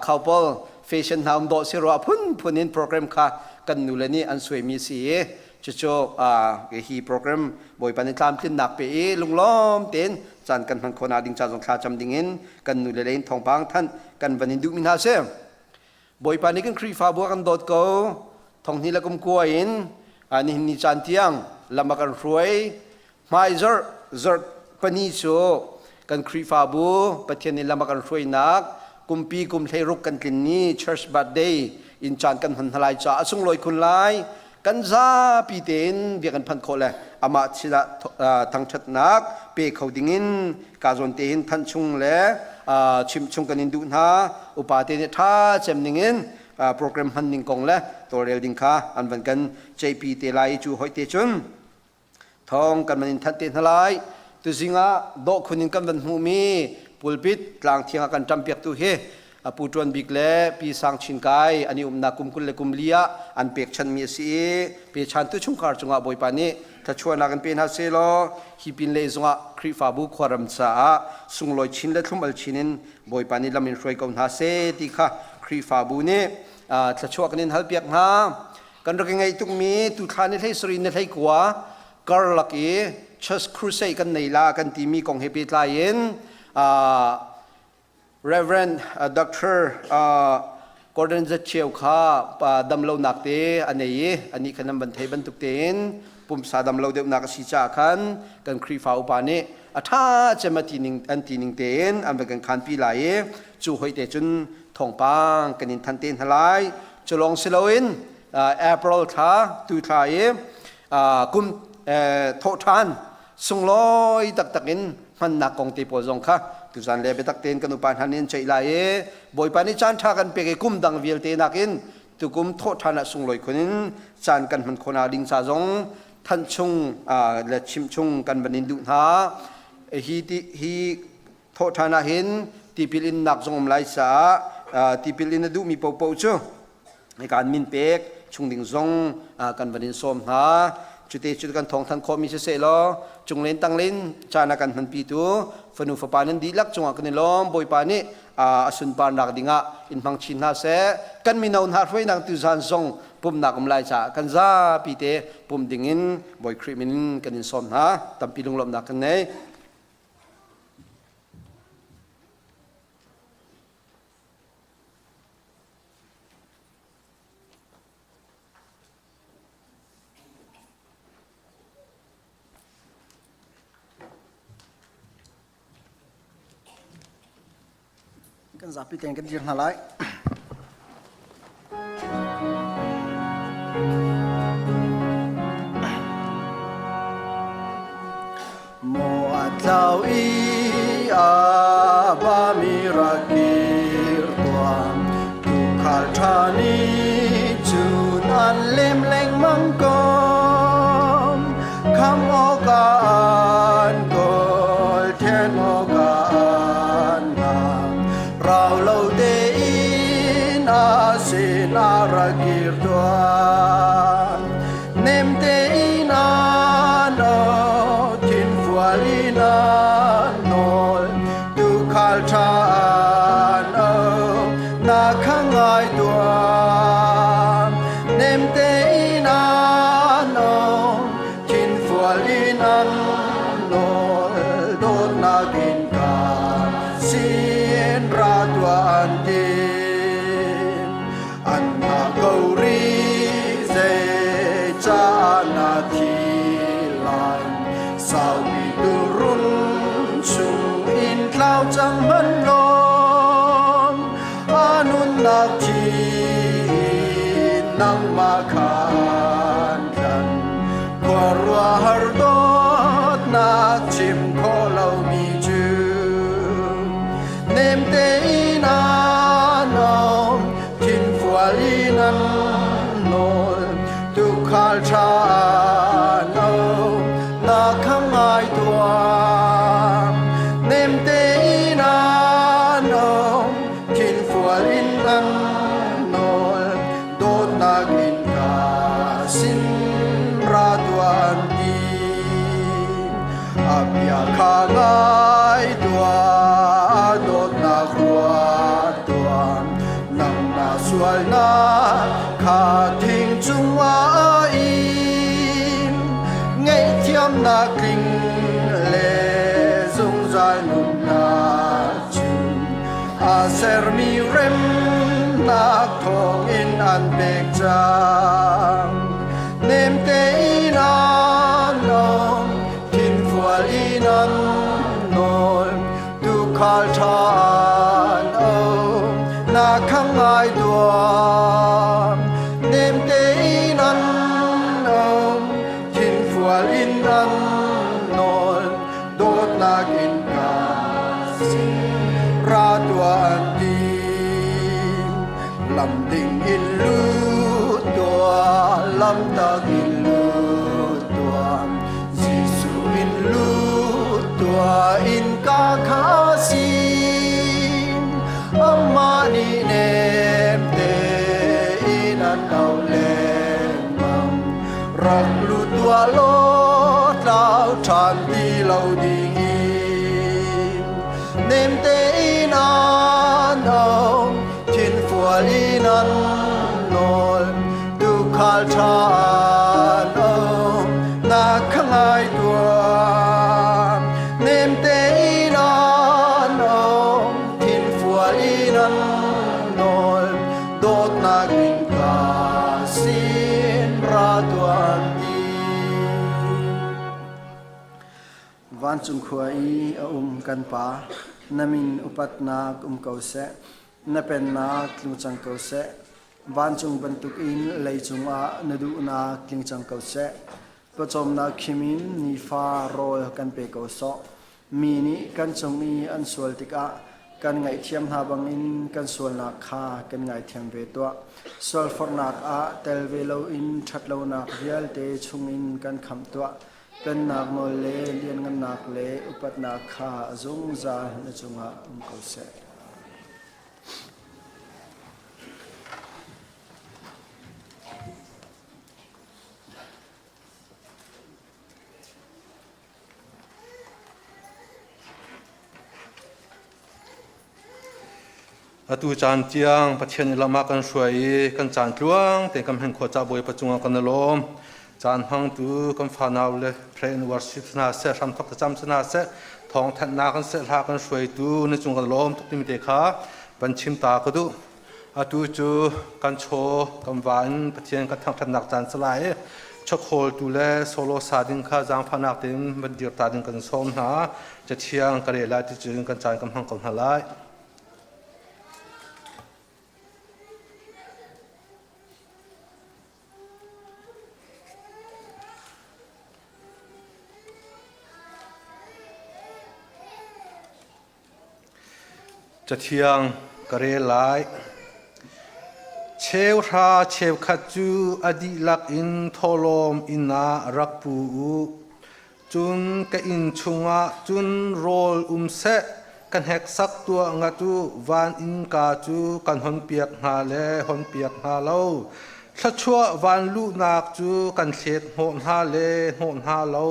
khau pawl fashion hna um dawh si rua phunphun in program kha kan nu le nih an suaimi si i cucu hi program Bawipa nih tlamtlinnak pe i lunglawm tein caan kan hman khawhnak ding ca zong thla cam ding in kan nu le in thawngpang thanh kan van in duhmi hna si. Bawipa nih kan Khrihfabu a kan dawt ko. Thonghni le kum kua in nihin ni caan tiang lam a kan hruai. Hmai zarh zarh pani cu kan Khrihfabu Pathian nih lam a kan hruainak kumpi kum hleiruk kan tlin ni church birthday in caan kan hman hna lai caah a sunglawi khun lai. Kan zapi tein bia kan phanh khawh le amah sinah thangṭhatnak pe kho dingin ka zawn tein thanh chung le chimh chung kan in duh hna. Upa te nih ṭha cem ningin program hman ning kong le tawlrel ding kha an van kan ceihpi te lai i cu hoih te cun Thawng kan van in thanh te hna lai. Tuzing ah dawh khun in kan van hmuhmi pulpit tlang thiang a kan ṭampiaktu hi a pu Ṭuan Bik le Pi Sang Chin Kai an i umnak kum 20 le kum li ah an pekchanhmi a si i pechantu chungkhar cungah Bawipa nih thluachuahnak in pe hna sehlaw hi pin lei zongah Khrihfabu khuaram caah sunglawi chin le thlum-al chin in Bawipa nih lam in hruai ko hna seh ti kha Khrihfabu nih thluachuah kan in halpiak hna. Kan rak i ngaih tukmi tuthla ni hlei sarih ni hlei kua karlak i Church Crusade kan nei la kan timi kong he pehtlai in Reverend Dr. Gordon Zatcheu kha damlonak te a nei i anih khan nan van thei bantuk tein pumsa damlo deuhnak a si caah khan kan Khrihfa upa nih a ṭha cem a ti ning an ti ning tein an van kan khanpi lai i cu hoi te cun thawngpang kan in thanh te hna lai. Cu lawng si loin April thla tu thla i kum thawhṭhan sunglawi taktak in hmannak kong te pawl zong kha tuzan le biatak tein kan upa hna nih an ceih lai i Bawipa nih caan ṭha kan pek i kum dang vialte nakin tukum thawhṭhan ah sunglawi khun in caan kan hman khawhnak ding ca zong thanh chung le chimh chung kan van in duh hna. Hi hi thawhṭhan ah hin tipil innak zong um lai caah tipil in a duhmi paohpaoh cu hika an min pek chung ding zong kan van in sawm hna. Cute cu kan thawngthanh khawhmi siseh law cunglen tanglen caan a kan hmanpitu fanu fapa nan dihlak cungah kan i lawm. Bawipa nih a sunparnak dingah in hmang chin hna seh. Kan mino hna hruainak tuzan zong pumnak um lai caah kan zapi te pum dingin Bawi Khrih min in kan in sawm hna. Tampi lunglawmhnak kan ngei. Kan zapi tein kan dir hna lai. Maw a tlau i a ba mi rakir tuam tukhal ṭha nih cun an lem lengmang kom kham awk an kawl then awk an ngang rau lo tein a sin a ra kir tuan nem tein an o thin fual in an nawl tukhal ṭha an o na kha ngai tuan nem tein an o thin fual in an nawl dawtnak in ka sin ra tuah an ti an na ko ri zei ca na thi lai saupi turun chung in tlau cang man lawm anunnak thi nangmah khan tlan khuaruahhar dawtnak chim khawh lomi cu nem tein. A sermi remnak thawngin an pek cang. Nem tein an um, thinfual in an nawl, tuukhal ṭha an um, na khang ngai tuah. Nem tein an um, thinfual in an nawl, dawtnak in ka sin ra tuah an ti. Lam ding in lut tuah, lam tak in lut tuah, Jesuh in lut tuah, in ka kha sin. Amah nih nem tein an auh lengmang. Rak lut tuah law, tlau ṭhan ti lo dingin. Nem tein an um, thinfual in an nawl, tuukhal ṭha an um, na kha ngai tuah. Nem tein an um, thinfual in an nawl, dawtnak in ka sin ra tuan ti. Vancung khua i a um kan Pa, na min upatnak um ko seh, na pennak tling cang ko seh. Vancung bantukin leicung ah na duhnak tling cang ko seh. Pawcawmnak khim in nifa rawl kan pe ko sawh. Mi nih kan cung i an sual tikah kan ngaihthiam hna bangin kan sualnak kha kan ngaithiam ve tuah. Sualforhnak ah tel ve loin ṭhatlonak vialte chungin kan khamh tuah. Pennak nawl le lianngannak le upatnak kha a zungzal na cungah um ko seh. Atu caan tiang Pathian i lam ah kan hruai i kan caan tluang tein kan hman khawh caah Bawipa cungah kan i lawm. Caan hmangtu kan fanau le pray and worship hna seh, hramthok thlacam hna seh, thawngthanhnak kan seh, hla kan hruaitu na cung kan lawm tuk timi te kha van chim ta ka duh. Atu cu kan chaw kan va in Pathian kan thangṭhatnak caan si lai i chawkhawltu le solo sa ding kha zaangfahnak tein van dir ta ding kan sawm hna. Cathiang ka rel lai ti cun kan caan kan hmang ko hna lai. Cathiang ka rel lai. Cheuhra cheukhat cu a dihlak in thawhlawm inn ah rak pu u. Cun ka inn chungah cun rawl um seh, ka hneksak tuah ngat u, van innka cu kan honpiak hna le honpiak hna lo. Thluachuah vanluhnak cu kan thlet hnawh hna le hnawh hna lo,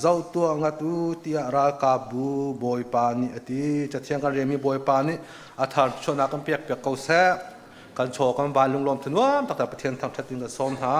zoh tuah ngat u tiah ralkapbu Bawipa nih a ti. Cathiang kan relmi Bawipa nih a thar chuahnak kan pek piak ko seh. Kan chaw kan van lunglawm thanuam taktak Pathian thangṭhat in kan sawm hna.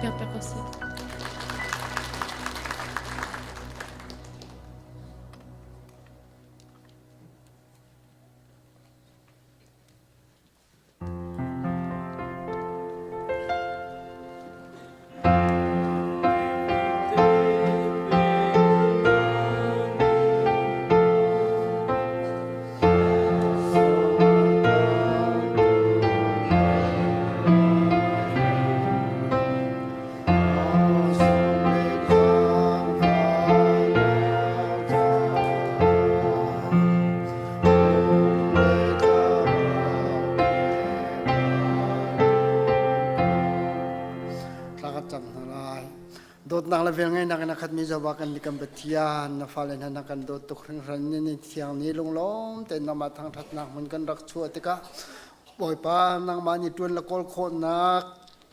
Thangṭhat piak ko sih. Thla ka cam hna lai. Dawtnak le velngeihnak in a khatmi Jehovah kan kan Pathian, na fale hna na kan dawt tuk hringhran ni ni thiang ni lunglawm tein nangmah thangṭhatnak hmun kan rak chuah tikah Bawipa nangmah nih ṭuan le kawl khawhnak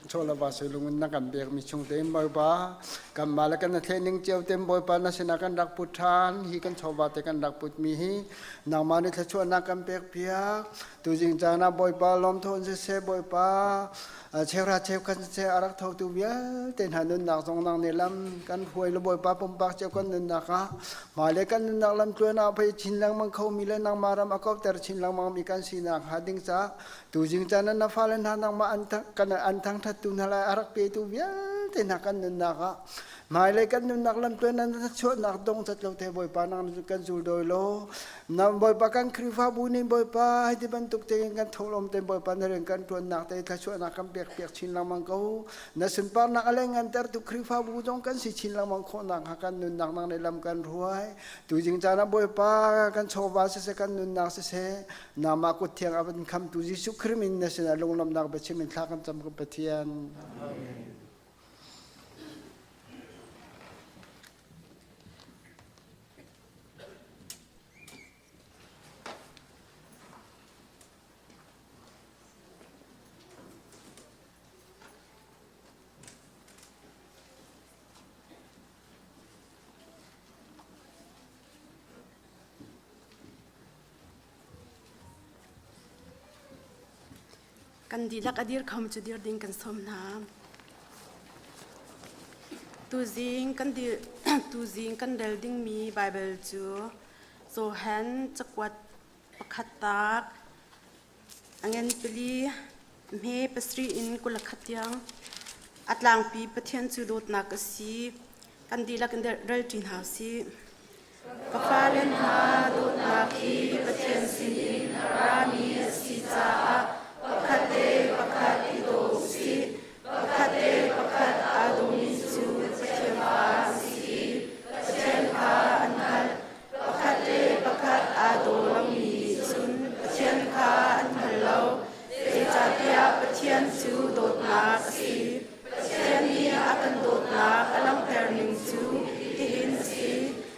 chawlava sulung in na kan pekmi chung tein Bawipa kanmah le kan thle ning cio tein Bawipa na sinah kan rak put ṭhan hi kan chawva te kan rak putmi hi nangmah nih thluachuahnak kan pek piak tuzing caan ah Bawipa lawmthawn siseh Bawipa cheuhra cheukhat siseh a rak thotu vialte hna nunnak zong nang nih lam kan hruai le Bawipa pumpak cio kan nunnak ah hmailei kan nunnak lamtluan ah pei chin lengmang khomi le nangmah ram a kauhter chin lengmang mi kan sinak hnga ding caah tuzing caan ah na fale hna nangmah an kan an thangṭhattu hna lai a rak petu vialte hna kan nunnak ah hmailei kan nunnak lamtluan ah na chuahnak dong cat lo te Bawipa nang kan zul dawi law na Bawipa kan Khrihfabu nih Bawipa hei ti bantuk tein kan tholom te Bawipa na rian kan ṭuannak te thluachuahnak kan pek piak chin lengmang ko Na sunparnak a lengngantertu Khrihfabu zong kan si chin lengmang khawh nakhnga kan nunnak nang nih lam kan hruai. Tuzing caan ah Bawipa kan chawva siseh kan nunnak siseh nangmah kut thiang a van khamtu Jesuh Khrih min na sinah lunglawmhnak biachim in thla kan cam kan Pathian. Amen. Kan dihlak a dir kho cu dir ding kan sawm hna. Tuzing kan dir tuzing kan rel dingmi Baibal cu Johan cakuat pakhat tak A ngan pali hme pasarih in 21 tiang a tlangpi Pathian cu dawtnak a si. Kan dihlak in relṭi hna u sih. Ka fale hna, dawtnak hi Pathian sinin a rami a si caah pakhat le pakhat i daw u sih. Pakhat le pakhat aa dawmi cu Pathian fa an si i Pathian kha an hngalh. Pakhat le pakhat aa daw lomi nih cun Pathian kha an hngal lo, zeicahtiah Pathian cu dawtnak a si. Pathian nih a kan dawtnak a langhter ning cu hitin a si: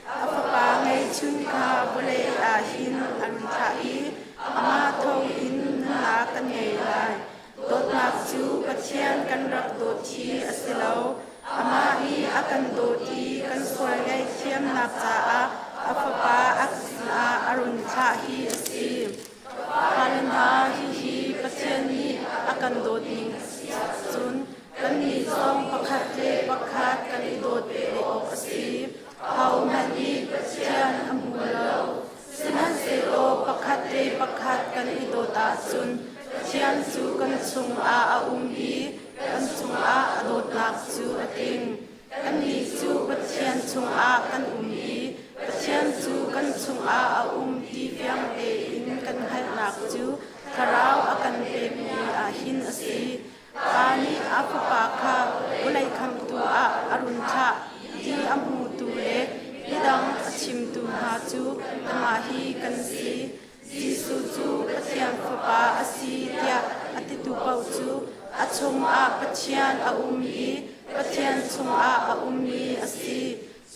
A Fapa ngeihchun kha vawlei ah hin a run thlah i amah thawngin nunnak kan ngei lai. Dawtnak cu Pathian kan rak dawt hi a si lo. Amah nih a kan dawt i kan sual ngaihthiamnak caah a Fapa a sinah a run thlah hi a si. Fale hna, hihi Pathian nih a kan dawt ning a si ahcun kannih zong pakhat le pakhat kan i dawt ve awk a si. Ahohmanh nih Pathian a hmu lo. Sihmanhsehlaw pakhat le pakhat kan i dawt ahcun Pathian cu kan chungah a um i kan chungah a dawtnak cu a tling. Kannih cu Pathian chungah kan um i Pathian cu kan chungah a um ti fiang tein kan hngalhnak cu Thlarau a kan pekmi ah hin a si. Pa nih a fapa kha vawlei khamtu ah a run thlah ti a hmutu le midang a chimtu hna cu kanmah hi kan si. Jesuh cu Pathian Fapa a si tiah a titu paoh cu a chungah Pathian a um i Pathian chungah a ummi a si.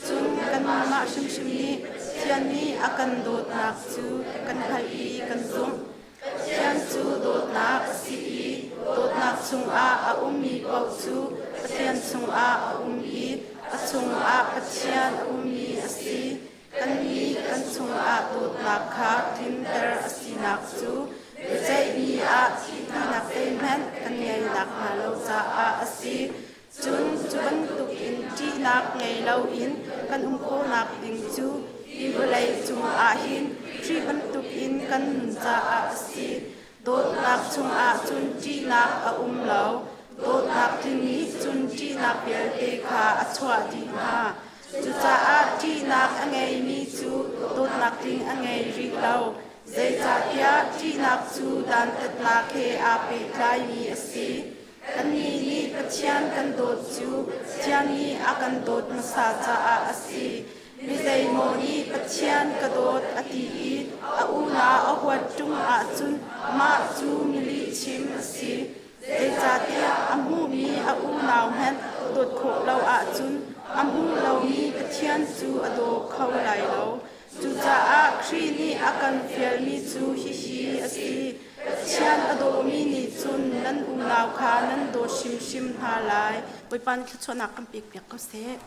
Cun kanmah hrimhrim nih Pathian nih a kan dawtnak cu kan hngalh i kan zumh. Pathian cu dawtnak a si i dawtnak chungah a ummi paoh cu Pathian chungah a um i a chungah Pathian a ummi a si. Kannih kan chungah dawtnak kha tlinter a sinak cu biaceihmi ah thihnak zeihmanh kan ngei nakhnga lo caah a si. Cun ṭihnak ngei loin kan um khawhnak ding cu hi vawlei cungah hin Khrih bantukin kan nun caah a si. Dawtnak chungah cun ṭihnak a um lo. Dawtnak tling nih cun ṭihnak vialte kha a chuah dih hna. Cucaah ṭihnak a ngeimi cu dawtnak tling a ngei rih lo. Zeicahtiah ṭihnak cu dantatnak he aa pehtlaimi a si. Kannih nih Pathian kan dawt cu Pathian nih a kan dawt hmasa caah a si. Mi zeimaw nih Pathian ka dawt a ti i a unau a huat ṭung ahcun mah cu mi lihchim a si. Zeicahtiah a hmuhmi a unau hmanh dawt khawh lo ahcun a hmuh lomi Pathian cu a daw kho lai lo. Cucaah Khrih nih a kan fialmi cu hihi a si: Pathian a dawmi nih cun nan unau kha nan dawt hrimhrim hna lai. Bawipa nih thluachuahnak kan pekpiak ko seh.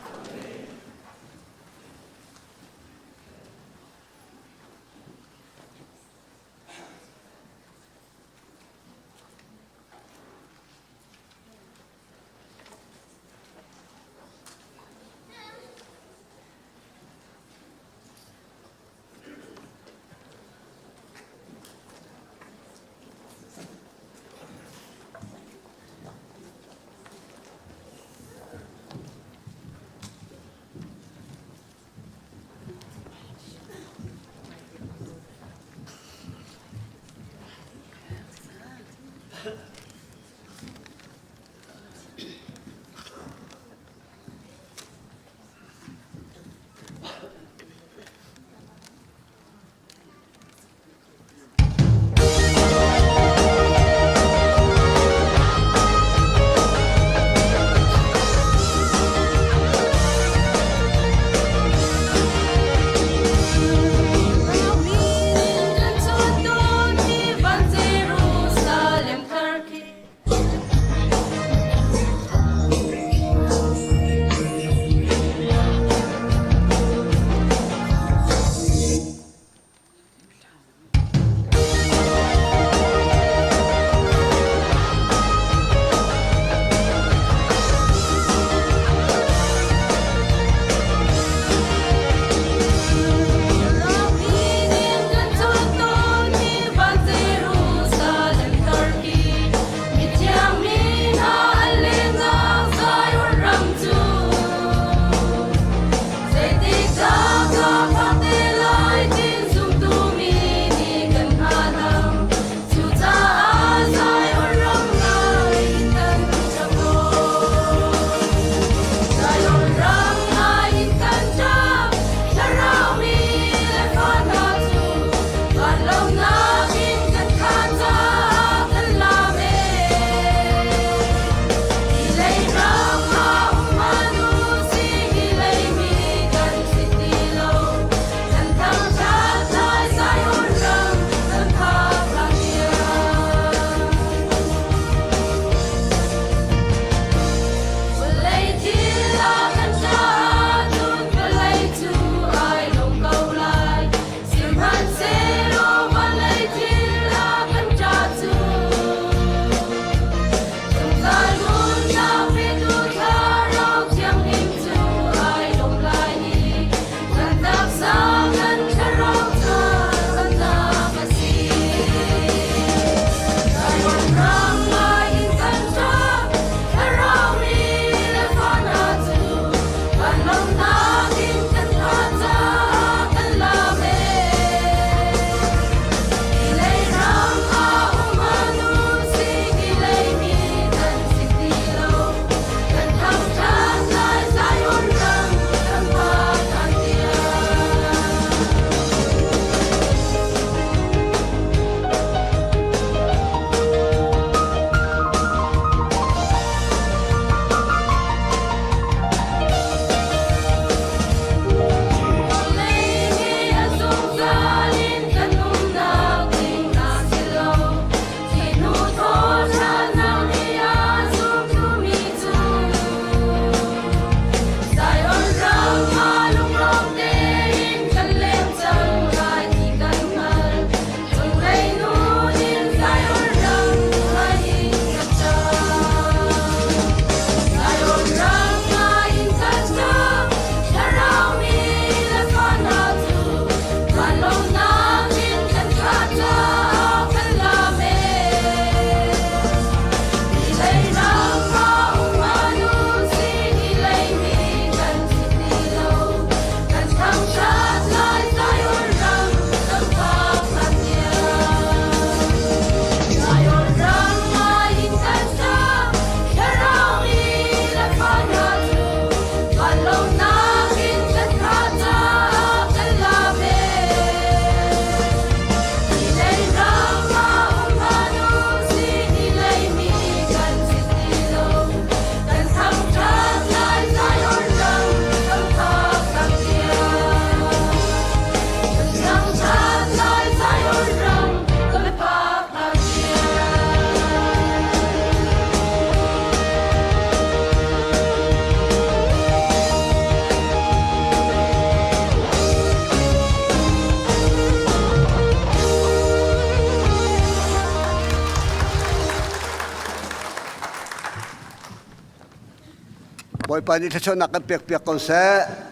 Bawipa nih thluachuahnak kan pekpiak ko seh.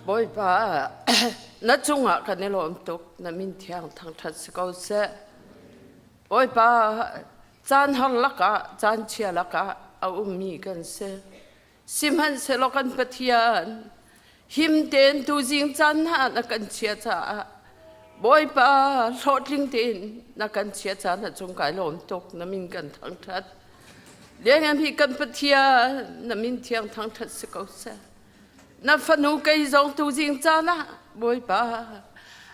Bawipa, na cungah kan i lawm tuk, na min thiang thangṭhat si ko seh. Bawipa, caan har lakah, caan chia lakah a ummi kan si. Sihmanhsehlaw kan Pathian, him tein tuzing caan hna na kan chia caah Bawipa hlawhtling tein na kan chia caan na cung kai lawm tuk na min kan thangṭhat. Lianngan hi kan Pathian na min thiang thangṭhat si ko seh. Na fanu kei zong tuzing caan ah Bawipa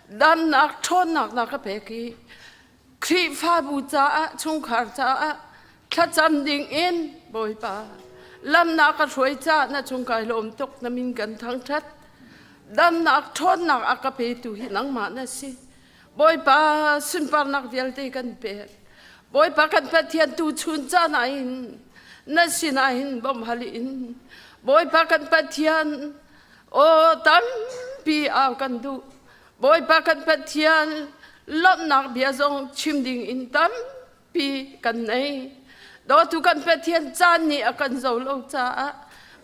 damnak ṭhawnnak na ka pek i Khrihfabu caah chungkhar caah thlacam ding in Bawipa lamnak ka hruai caah na cung kai lawm tuk na min kan thangṭhat damnak ṭhawnnak a ka petu hi nangmah na si Bawipa sunparnak vialte kan pek Bawipa kan Pathian tu chun caan ah hin na sinah hin bawmh hal in Bawipa kan Pathian aw tampi au kan duh Bawipa kan Pathian lawmhnak bia zong chim ding in tampi kan nei. Dawtu kan Pathian caan nih a kan zo lo caah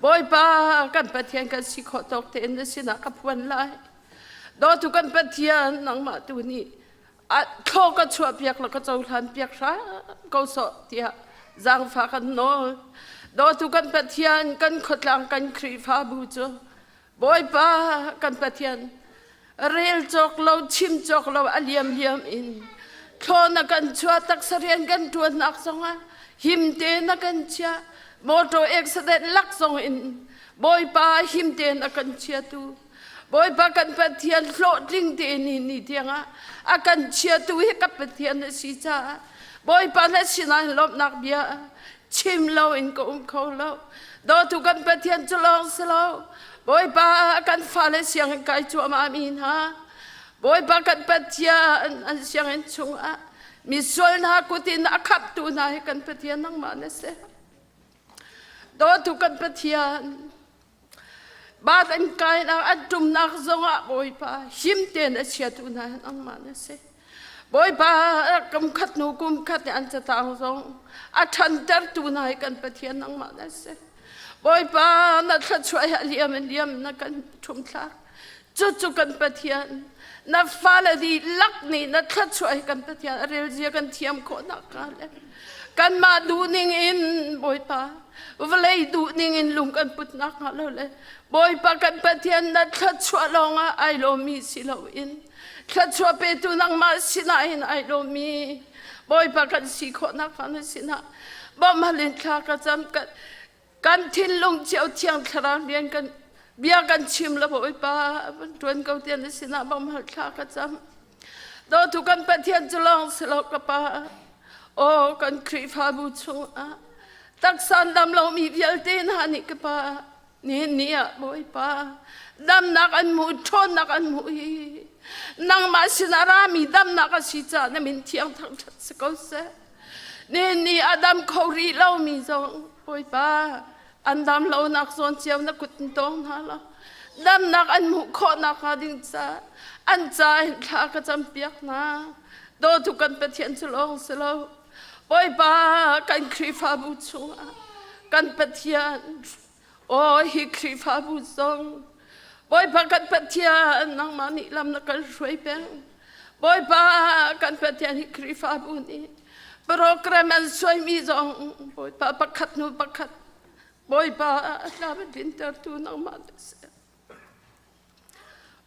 Bawipa kan Pathian kan si khawh tawk tein na sinah ka phuan lai. Dawtu kan Pathian nangmah tu nih a thlaw ka chuah piak la ka cohlan piak hram ko sawh tiah zaangfah kan nawl. Dawtu kan Pathian kan khuatlang kan Khrihfabu cu Bawipa kan Pathian rel cawk lo chim cawk lo a liam liam in thlaw na kan chuah taksa rian kan ṭuannak zongah himte na kan chiah motor accident lak zong in Bawipa himte na kan chiatu Bawipa kan Pathian hlawhtling te ni ni tiangah a kan chiatu hi ka Pathian na si caah Bawipa na sinah lawmhnak bia chim lo in ka um kho lo dawtu kan Pathian cu lawng si lo Bawipa kan fale sianginn kai cuahmah mi hna Bawipa kan Pathian an sianginn chungah misual hna kut in a khamhtu hna hi kan Pathian nangmah na si dawtu kan Pathian Baat an kainak an ṭumnak zongah Bawipa him tein a chiatu hna hi nangmah na si. Bawipa kum khat hnu kum khat nih an catang zong a ṭhantertu hna hi kan Pathian nangmah na si. Bawipa na thluachuah hi a liam in liam na kan ṭhumthlak. Cucu kan Pathian na fale dihlak nih na thluachuah hi kan Pathian a relzia kan thiam khawh nakhnga le kanmah duhning in Bawipa vawlei duhning in lung kan put nakhnga lo le Bawipa kan Pathian na thluachuah lawngah ai lawmmi si loin thluachuah petu nangmah sinah hin ai lawmmi Bawipa kan si khawh nakhnga na sinah bawmhal in thla ka cam kan thinlung cio thiang thlarau rian kan bia kan chim la Bawipa van tuan ko tian na sinah bawmhal thla ka cam dawtu kan Pathian cu lawng si lo ka pa aw kan Khrihfabu chungah taksan dam lomi vialte hna nih ka pa nihin ni ah Bawipa damnak an hmuh ṭhawnnak an hmuh hi nangmah sinah rami damnak a si caah na min thiang thangṭhat si ko seh Nihin ni a dam kho rih lomi zong Bawipa an dam lonak zawn cio na kut in tawng hna law damnak an hmuh khawh nakhnga ding ca an ca in thla ka campiak hna dawtu kan Pathian cu lawng si lo Bawipa kan Khrihfabu chungah kan Pathian Aw hi Khrihfabu zong Bawipa kan Pathian nangmah nih lam na kan hruai peng. Bawipa kan Pathian hi Khrihfabu nih program an suaimi zong Bawipa pakhat hnu pakhat Bawipa a tlam a tlintertu nangmah na si.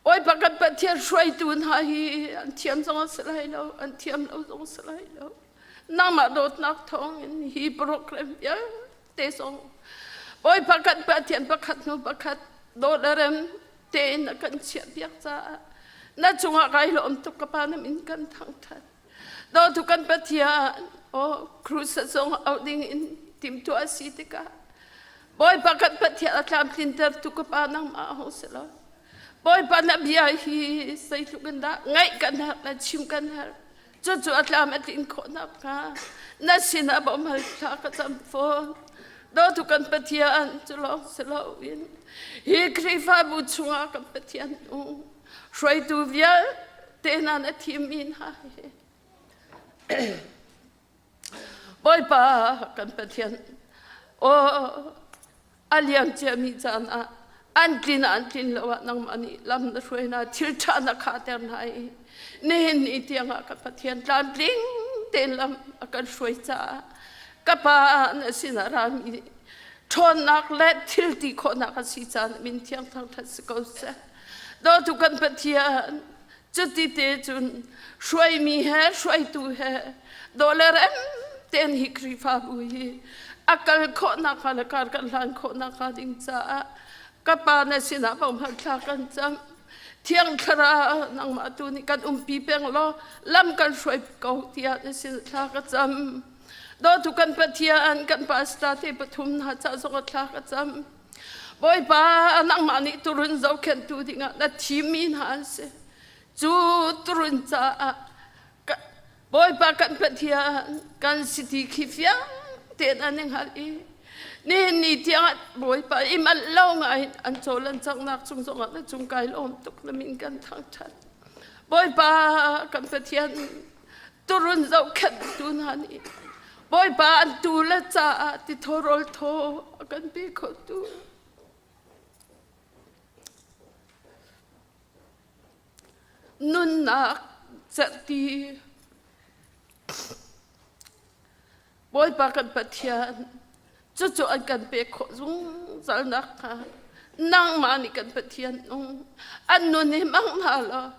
Bawipa kan Pathian hruaitu hna hi an thiam zong a si lai lo, an thiam lo zong a si lai lo. Nangmah dawtnak thawngin hi program vialte zong Bawipa kan Pathian pakhat hnu pakhat dawt le rem tein na kan chiahpiak caah na cungah kai lawm tuk ka pa na min kan thangṭhat. Dawtu kan Pathian, aw crusade zong auh ding in timhtuah a si tikah Bawipa kan Pathian a tlamtlinter tu ka pa nangmah hong si lo. Bawipa na bia hi zeitluk in dah ngaih kan herh le chim kan herh. Cucu a tlam a tlin khawh nakhnga na sinah bawmhal thla ka cam fawn. Dawtu kan Pathian cu lawng si loin hi Khrihfabu chungah kan Pathian u hruaitu vialte hna na thimmi hna hi Bawipa kan Pathian aw a liam ciami caan ah an tlin ah an tlin lo ah nangmah nih lam na hruai hna thil ṭha na khahter hna i nihin ni tiangah ka Pathian tlamtling tein lam a kan hruai caah ka pa na sinah rami ṭhawnnak le thil ti khawhnak a si caan min thiang thangṭhat si ko seh dawtu kan Pathian Cuti te cun hruaimi he hruaitu he dawh le rem tein hi Khrihfabu hi a kal khawh nakhnga le kar kan hlan khawh nakhnga ding caah ka pa na sinah bomhal thla kan cam. Thiang Thlarau nangmah tu nih kan umpi peng law lam kan hruai ko tiah na sin thla ka cam. Dawtu kan Pathian kan pastor te pathum hna ca zong thla ka cam. Bawipa nangmah nih turun zohkhenhtu dingah na thimmi hna an si. Cu turun caah Bawipa kan Pathian kan si ti khi fiang tein an i hngalh i nihin ni tiangah Bawipa i manh lo ngai an cawl an canghnak cung zongah na cung kai lawm tuk na min kan thangṭhat. Bawipa kan Pathian turun zohkhenhtu hna nih Bawipa an tu le caah tithaw rawl thaw a kan pe khotu. Nunnak cerhti Bawipa kan Pathian cucu an kan pek khawh zungzal nakhnga nangmah nih kan Pathian nung an nun hi hmang hna law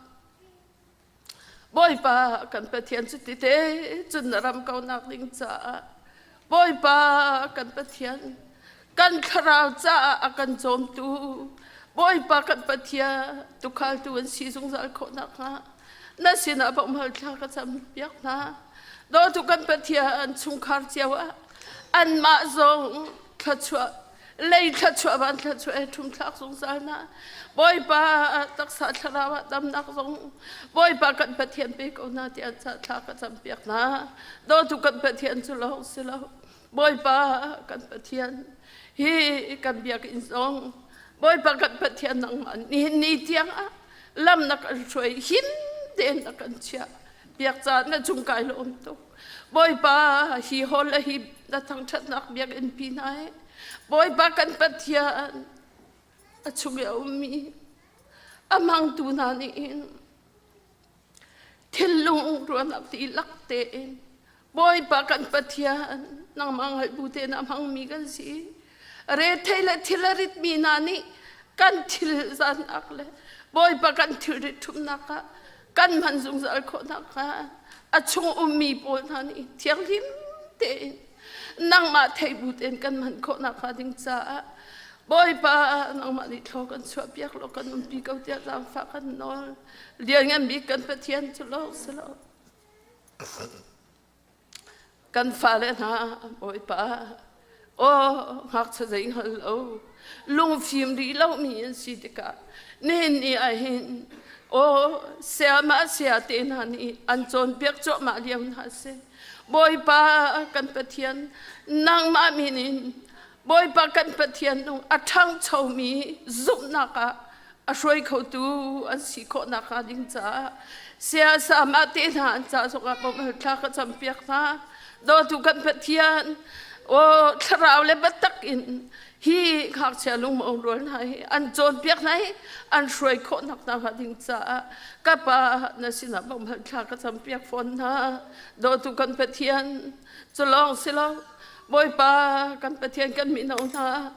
Bawipa kan Pathian cu tite cun na ram ko nak ding caah Bawipa kan Pathian kan thlarau caah a kan cawmtu Bawipa kan Pathian tukhaltu an si zungzal khawh nakhnga na sinah bawmhal thla ka cam piak hna dawtu kan Pathian chungkhar cio ah anmah zong thluachuah lei thluachuah van thluachuah he ṭhum thlak zungzal na Bawipa taksa thlarau ah damnak zong Bawipa kan Pathian pe ko hna tiah ca thla ka campiak hna dawtu kan Pathian cu lawng si lo Bawipa kan Pathian hi kan biakinn zong Bawipa kan Pathian nangmah nihin ni tiang ah lam na kan hruai him tein na kan chiah biak ca na cung kai lawm tuk Bawipa hi hall le hi na thangṭhatnak biakinn pi hna hi Bawipa kan Pathian a chung i a ummi a hmangtu hna nih hin thinlung ruahnak dihlak tein Bawipa kan Pathian nangmah hngalh bu tein a hmangmi kan si. Rethei le thil a ritmi hna nih kan thil zannak le Bawipa kan thilrit ṭhumnak ah kan hman zungzal khawh nakhnga a chung ummi pawl hna nih thianghlim tein nangmah thei bu tein kan hman khawh nakhnga ding caah Bawipa nangmah nih thlaw kan chuahpiak law kan umpi ko tiah zaangfah kan nawl lianngan bik kan Pathian cu lo si lo Kan fale hna Bawipa, aw ngakchia zei hngal lo, lungfim rih lomi an si tikah nihin ni ah hin aw sayamah sayate hna nih an cawnpiak cuahmah lio hna a si. Bawipa kan Pathian, nangmah min in Bawipa kan Pathian nung a ṭhangchomi zumhnak ah a hruai khotu an si khawh nakhnga ding caah siasa mah te hna an ca zongah bawmhal thla ka campiak hna dawtu kan Pathian aw thlarau le biatak in hi ngakchia lungmong rual hna hi an cawnpiak hna hi an hruai khawh nak hna ding caah ka pa na sinah bawmhal thla ka campiak fawn hna dawtu kan Pathian cu lawng si lo Bawipa kan Pathian kan mino hna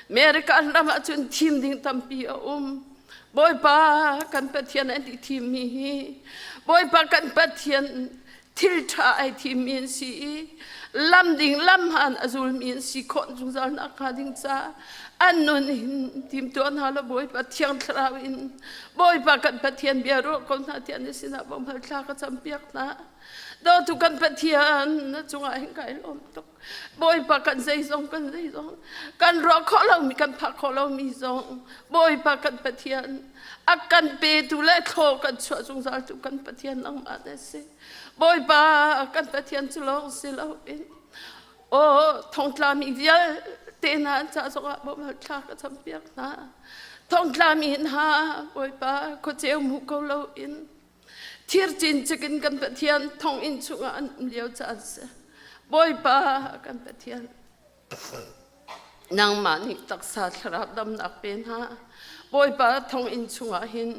America ram ahcun thim ding tampi a um. Bawipa kan Pathian an i thimmi hi Bawipa kan Pathian Thil ṭha ai thimmi an si i lam ding lam han a zulmi an si khawh zungzal nakhnga ding caah an nun in timtuah hna law Bawipa Thiang Thlarau in Bawipa kan Pathian bia ruah ko hna tiah na sinah bawmhal thla ka campiak hna. Dawtu kan Pathian na cungah hin kai lawm tuk. Bawipa kan zeizong kan zeizong kan ruah khawh lomi kan phak khawh lomi zong Bawipa kan Pathian a kan petu le thlaw kan chuah zungzal tu kan Pathian nangmah na si. Bawipa kan Pathian cu lawng si loin aw thongtlami vialte hna an ca zongah bawmhal thla ka campiak hna. Thongtlami hna Bawipa khuaceu hmu ko loin Thir cincik in kan Pathian thonginn chungah an um lio caan si. Bawipa kan Pathian, nangmah nih taksa thlarau damnak pe hna. Bawipa thonginn chungah hin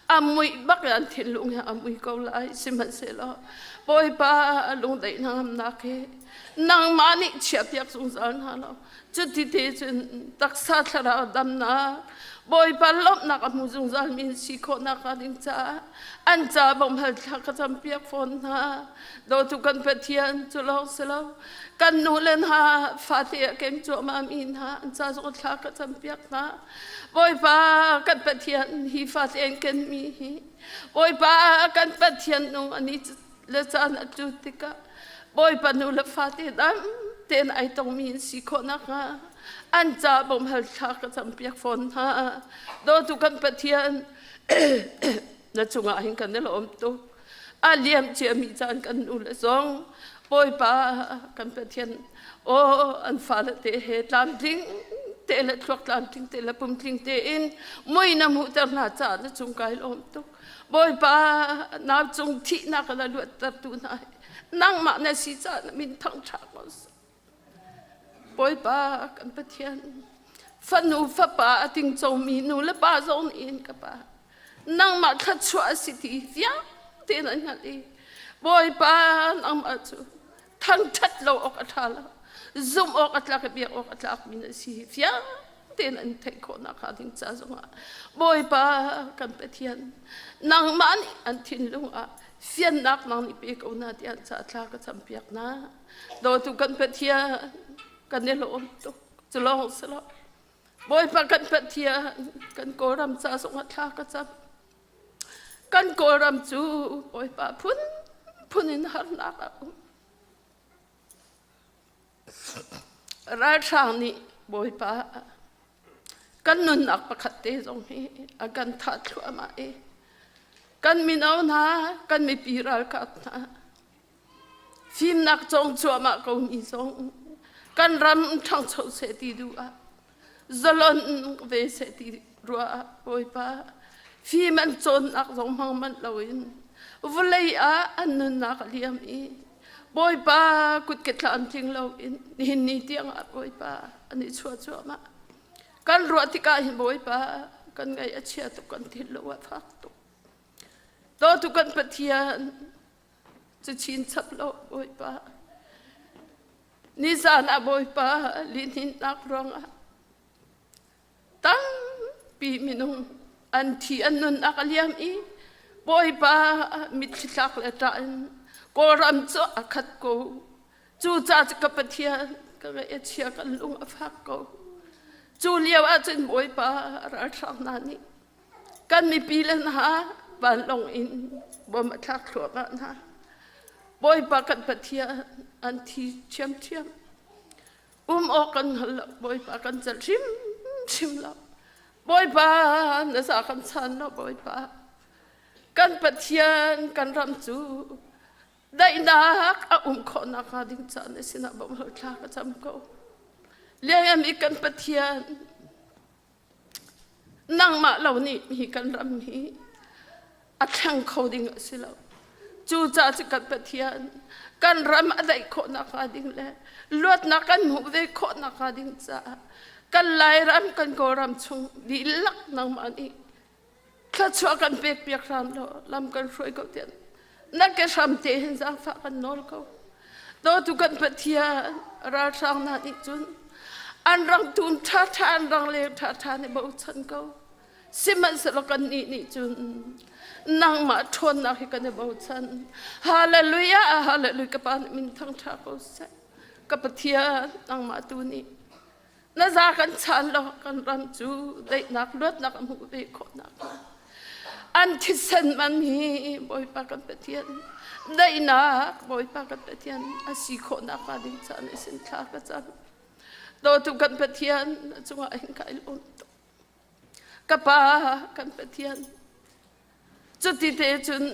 a muih bak i an thinlung hi a mui ko lai. Sihmanhsehlaw Bawipa lungdaih hnangamnak hi nangmah nih chiahpiak zungzal hna law Cuti te cun taksa thlarau damnak Bawipa lawmhnak a hmu zungzal mi si khawhnak hnga ding caah an ca bawmhal thla ka campiak fawn hna. Dawtu kan Pathian cu lawng si lo kan nu le hna fate a keng cuahmah mi hna an ca zong thla ka campiak hna. Bawipa kan Pathian hi fate an ken mi hi Bawipa kan Pathian nung ani le caan a tlu tikah Bawipa nu le fate dam tein ai tongmi an si khawh nakhnga an ca bawmhal thla ka campiak fawn hna. Dawtu kan Pathian na cungah hin kan i lawm tuk. A liam ciami caan kan nu le zong Bawipa kan Pathian aw an fale te he tlamtling te le thluak tlamtling te le pumtling tein mui na hmuhter hna caah na cung kai lawm tuk. Bawipa nau cung thihnak na luattertu hna hi nangmah na si caah na min thangṭha ko seh. Bawipa kan Pathian fanu fapa a tingcomi nu le pa zong in ka pa nangmah thluachuah a si ti vialte na hngalh i Bawipa nangmah cu thangṭhat lo awk a ṭha lo zumh awk a tlak i biak awk a tlakmi na si hi fiang tein an theih khawh nakhnga ding ca zongah Bawipa kan Pathian nangmah nih an thinlung ah fiannak nang nih pe ko hna tiah ca thla ka campiak hna dawtu kan Pathian kan i lawm tuk cu lawng si lo Bawipa kan Pathian kan Kawlram ca zongah thla ka cam Kan Kawlram cu Bawipa phunphun in harnak a um. Ralhrang nih Bawipa kan nunnak pakhat te zong hi a kan thah thluahmah i kan mino hna, kan mipi ralkap hna fimnak cawng cuahmah ko mi zong kan ram ṭhangcho seh ti duh ah zalon ve seh ti ruah ah Bawipa fim an cawnnak zong hmang manh loin vawlei ah an nunnak a liam i Bawipa kut ke tlamtling loin nihin ni tiang ah Bawipa an i chuah cuahmah kan ruah tikah hin Bawipa kan ngaih a chia tuk kan thinlung a fak tuk Dawtu kan Pathian cu chinchap lo Bawipa. Nizan ah Bawipa lihninnak ruangah tampi minung an thi an nunnak a liam i Bawipa mitthli tlak le ṭah in Kawlram cu a khat ko. Cucaah cu ka Pathian ka ngaih a chia kan lung a fak ko. Cu lio ah cun Bawipa ralhrang hna nih Kan mipi le hna vanlawng in bom a thlak thluahmah hna. Bawipa kan Pathian an thi ṭhiamṭhiam. Um awk kan hngal lo. Bawipa kan celh hrimhrim lo. Bawipa na za kan chan lo Bawipa. Kan Pathian kan ram cu daihnak a um khawh nakhnga ding caah na sinah bawmh thla ka cam ko. Liangam i kan Pathian Nangmah lo nih hi kan ram hi a thleng kho ding a si lo. Cucaah cu kan Pathian kan ram a daih khawh nakhnga ding le luatnak kan hmuh ve khawh nakhnga ding caah kan Lairam kan Kawlram chung dihlak nangmah nih thluachuah kan pekpiak hram law lam kan hruai ko tiah na ke hram te hin zaangfah kan nawl ko dawtu kan Pathian ralhrang hna nih cun an rang tum ṭhaṭha an rang leng ṭhaṭha nih bochan ko. Sihmanhsehlaw kannih nih cun nangmah ṭhawnnak hi kan i bochan. Hallelujah, hallelujah, ka Pa nih min thangṭha ko seh. Ka Pathian, nangmah tu nih na za kan chan law kan ram cu daihnak luatnak a hmuh ve khawh nakhnga an thisen man hi Bawipa kan Pathian daihnak Bawipa kan Pathian a si khawh nakhnga ding caan i sin thla ka cam. Dawtu kan Pathian na cungah hin kai lawm tuk. Ka Pa kan Pathian cuti te cun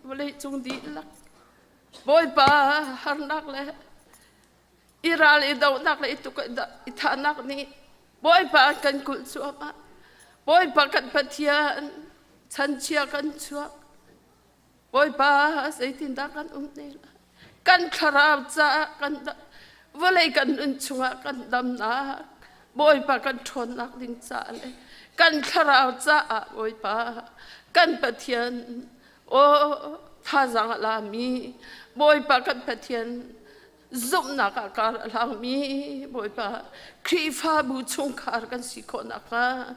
vawlei cung dihlak Bawipa harnak le i ral i dohnak le i tuk i thahnak nih Bawipa kan kulh cuahmah. Bawipa kan Pathian chanchia kan chuak. Bawipa zeitindah kan um ne lai? Kan thlarau caah kan vawlei kan nun chungah kan damnak Bawipa kan ṭhawnnak ding caah le kan thlarau caah Bawipa kan Pathian aw thazaang a lami Bawipa kan Pathian zumhnak ah kar a hlangmi Bawipa Khrihfabu chungkhar kan si khawh nakhnga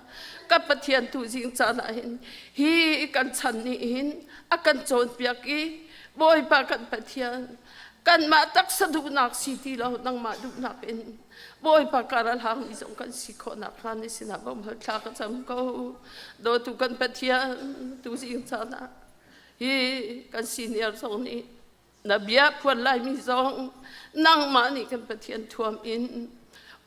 ka Pathian tu zing caan ah hin hi kan chan nih hin a kan cawnpiak i Bawipa kan Pathian kanmah taksa duhnak si ti lo nangmah duhnak in Bawipa kar a hlangmi zong kan si khawh nakhnga ni sinah bawmhal thla ka cam ko dawtu kan Pathian tu zing caan ah hi kan senior zong nih Na bia phuan laimi zong nangmah nih kan Pathian thuam in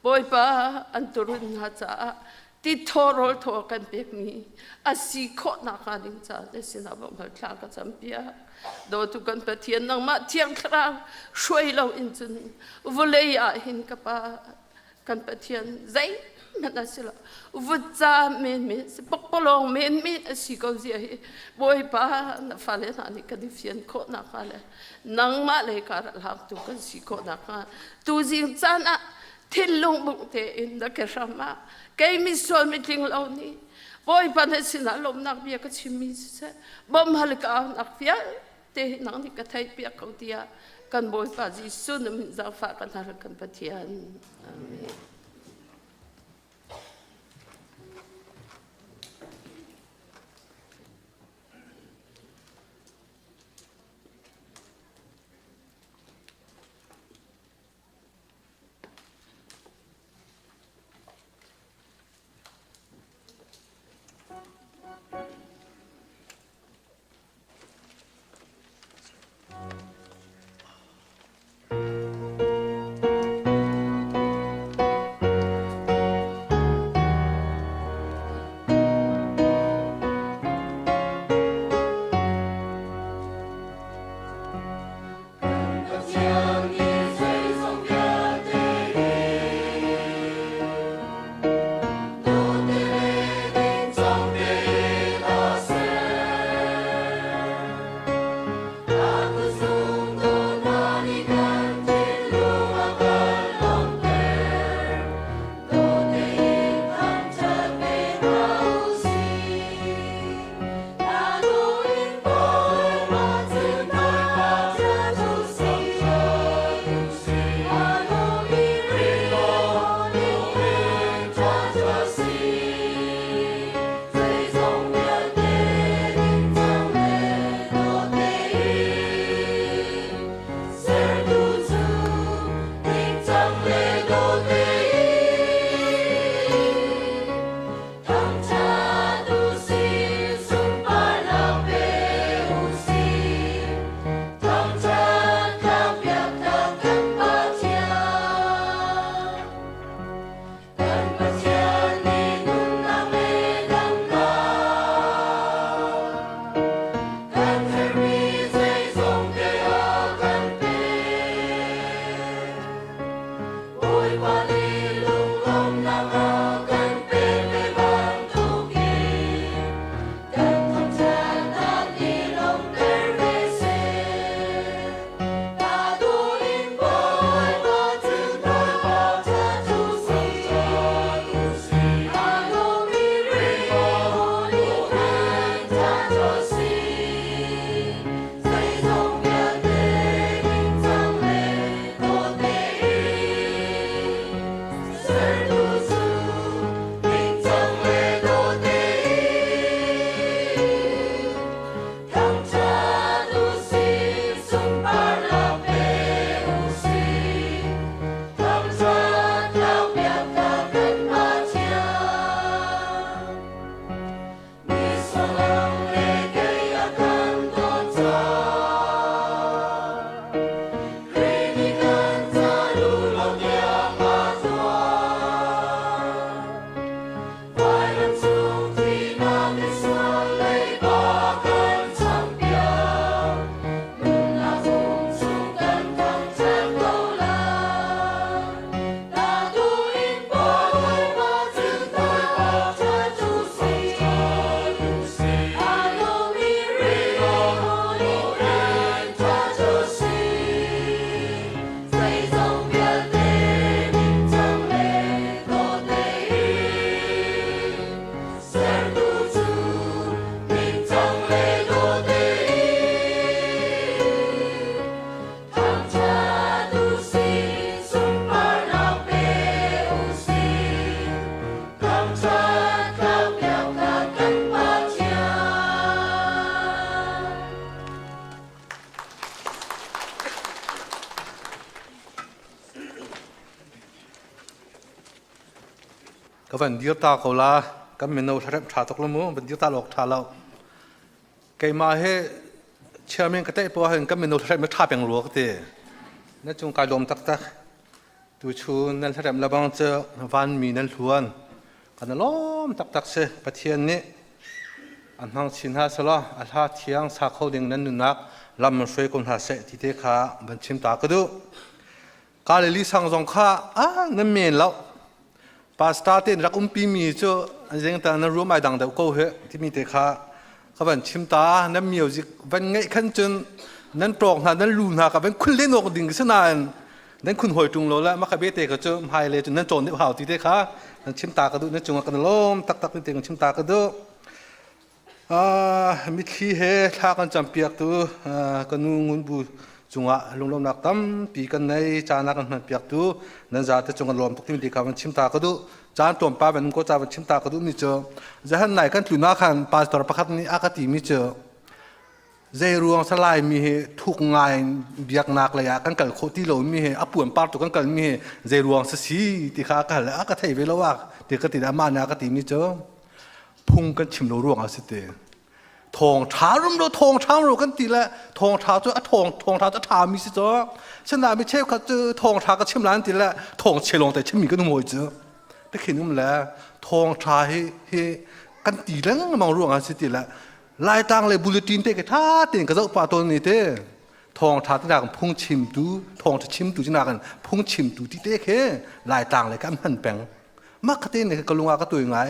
Bawipa an turun hna caah tithaw rawl thaw kan pekmi a si khawh nakhnga ding caah na sinah bawmhal thla ka campiak. Dawtu kan Pathian nangmah Thiang Thlarau hruai lo in cun vawlei ah hin ka Pa kan Pathian zeihmanh a si lo vutca menmen si pokpalawng menmen a si ko zia hi Bawipa na fale hna nih kan i fian khawh nakhnga le nangmah lei kar ah hlangtu kan si khawh nakhnga tuzing caan ah thinlung bungh tein na ke hram ah kei misual mitling lo nih Bawipa na sinah lawmnak bia ka chimmi siseh bawmhal ka aunak vialte te hi nang nih ka theihpiak ko tiah kan Bawipa Jesuh na min zaangfah kan hal kan Pathian. Amen. Ka van dir ta ko la. Kan mino hlaremh ṭha tuk lo mu. Van dir ta lawk ṭha lo. Keimah hi chairman ka teih poah hin kan mino hlaremh ṭha peng rua ka ti. Na cung kai lawm taktak. Tuchun nan hlaremh lebang cu vanmi nan hluan. Kan i lawm taktak si. Pathian nih an hmang chin hna selaw a hla thiang sa kho ding nan nunnak lam hruai ko hna seh ti te kha van chim ta ka duh. Kalili sang zong kha ah nan men lo. Pastor te rak umpi mi cu an zeng ta nan ruam ai dang deuh ko he timi te kha ka van chim ta nan music van ngeih khan cun nan ṭawk hna nan lu hna ka van khun len awk ding si nain nan khun hoi ṭung lo le maka bete ka cu hmai le cun nan cawn deuh hau ti te kha nan chim ta ka duh na cungah kan lawm taktak ti te kan chim ta ka duh Mitthli he thla kan campiaktu ka nu Ngun Bu cungah lunglawmhnak tampi kan nei. Caan a kan hmanpiaktu nan zate cung kan lawm tuk timi ti kha van chim ta ka duh. Caan tlawmpal van um ko ca van chim ta ka duhmi cu zahan nai kan tlun ah khan pastor pakhat nih a ka timi cu zei ruang salai mi hi thuk ngai in biaknak lei ah kan kal khawh ti lo mi hi a puan par tu kan kal mi hi zei ruang sa si ti kha ka hal a ka thei ve lo a ti ka ti amah nih a ka ti mi cu phung kan chim lo ruangah si te thawng ṭha rum lo thawng ṭha ro kan ti le thawng ṭha cu a thawng thawng ṭha cu a ṭha mi si cu sinain mi cheukhat cu thawng ṭha ka chim lan ti le thawng chia lawng te chim mi kan um hawi cu te khin um le thawng ṭha hi hi kan ti lengmang ruangah si ti le laitlang le bulletin te ke ṭha tein ka zoh pah tawn ni te thawng ṭha ti nakin phung chimtu thawng ṭha chimtu ti nakin phung chimtu ti te khi laitlang le kan hman peng mak te ne ka lung ah ka tui ngai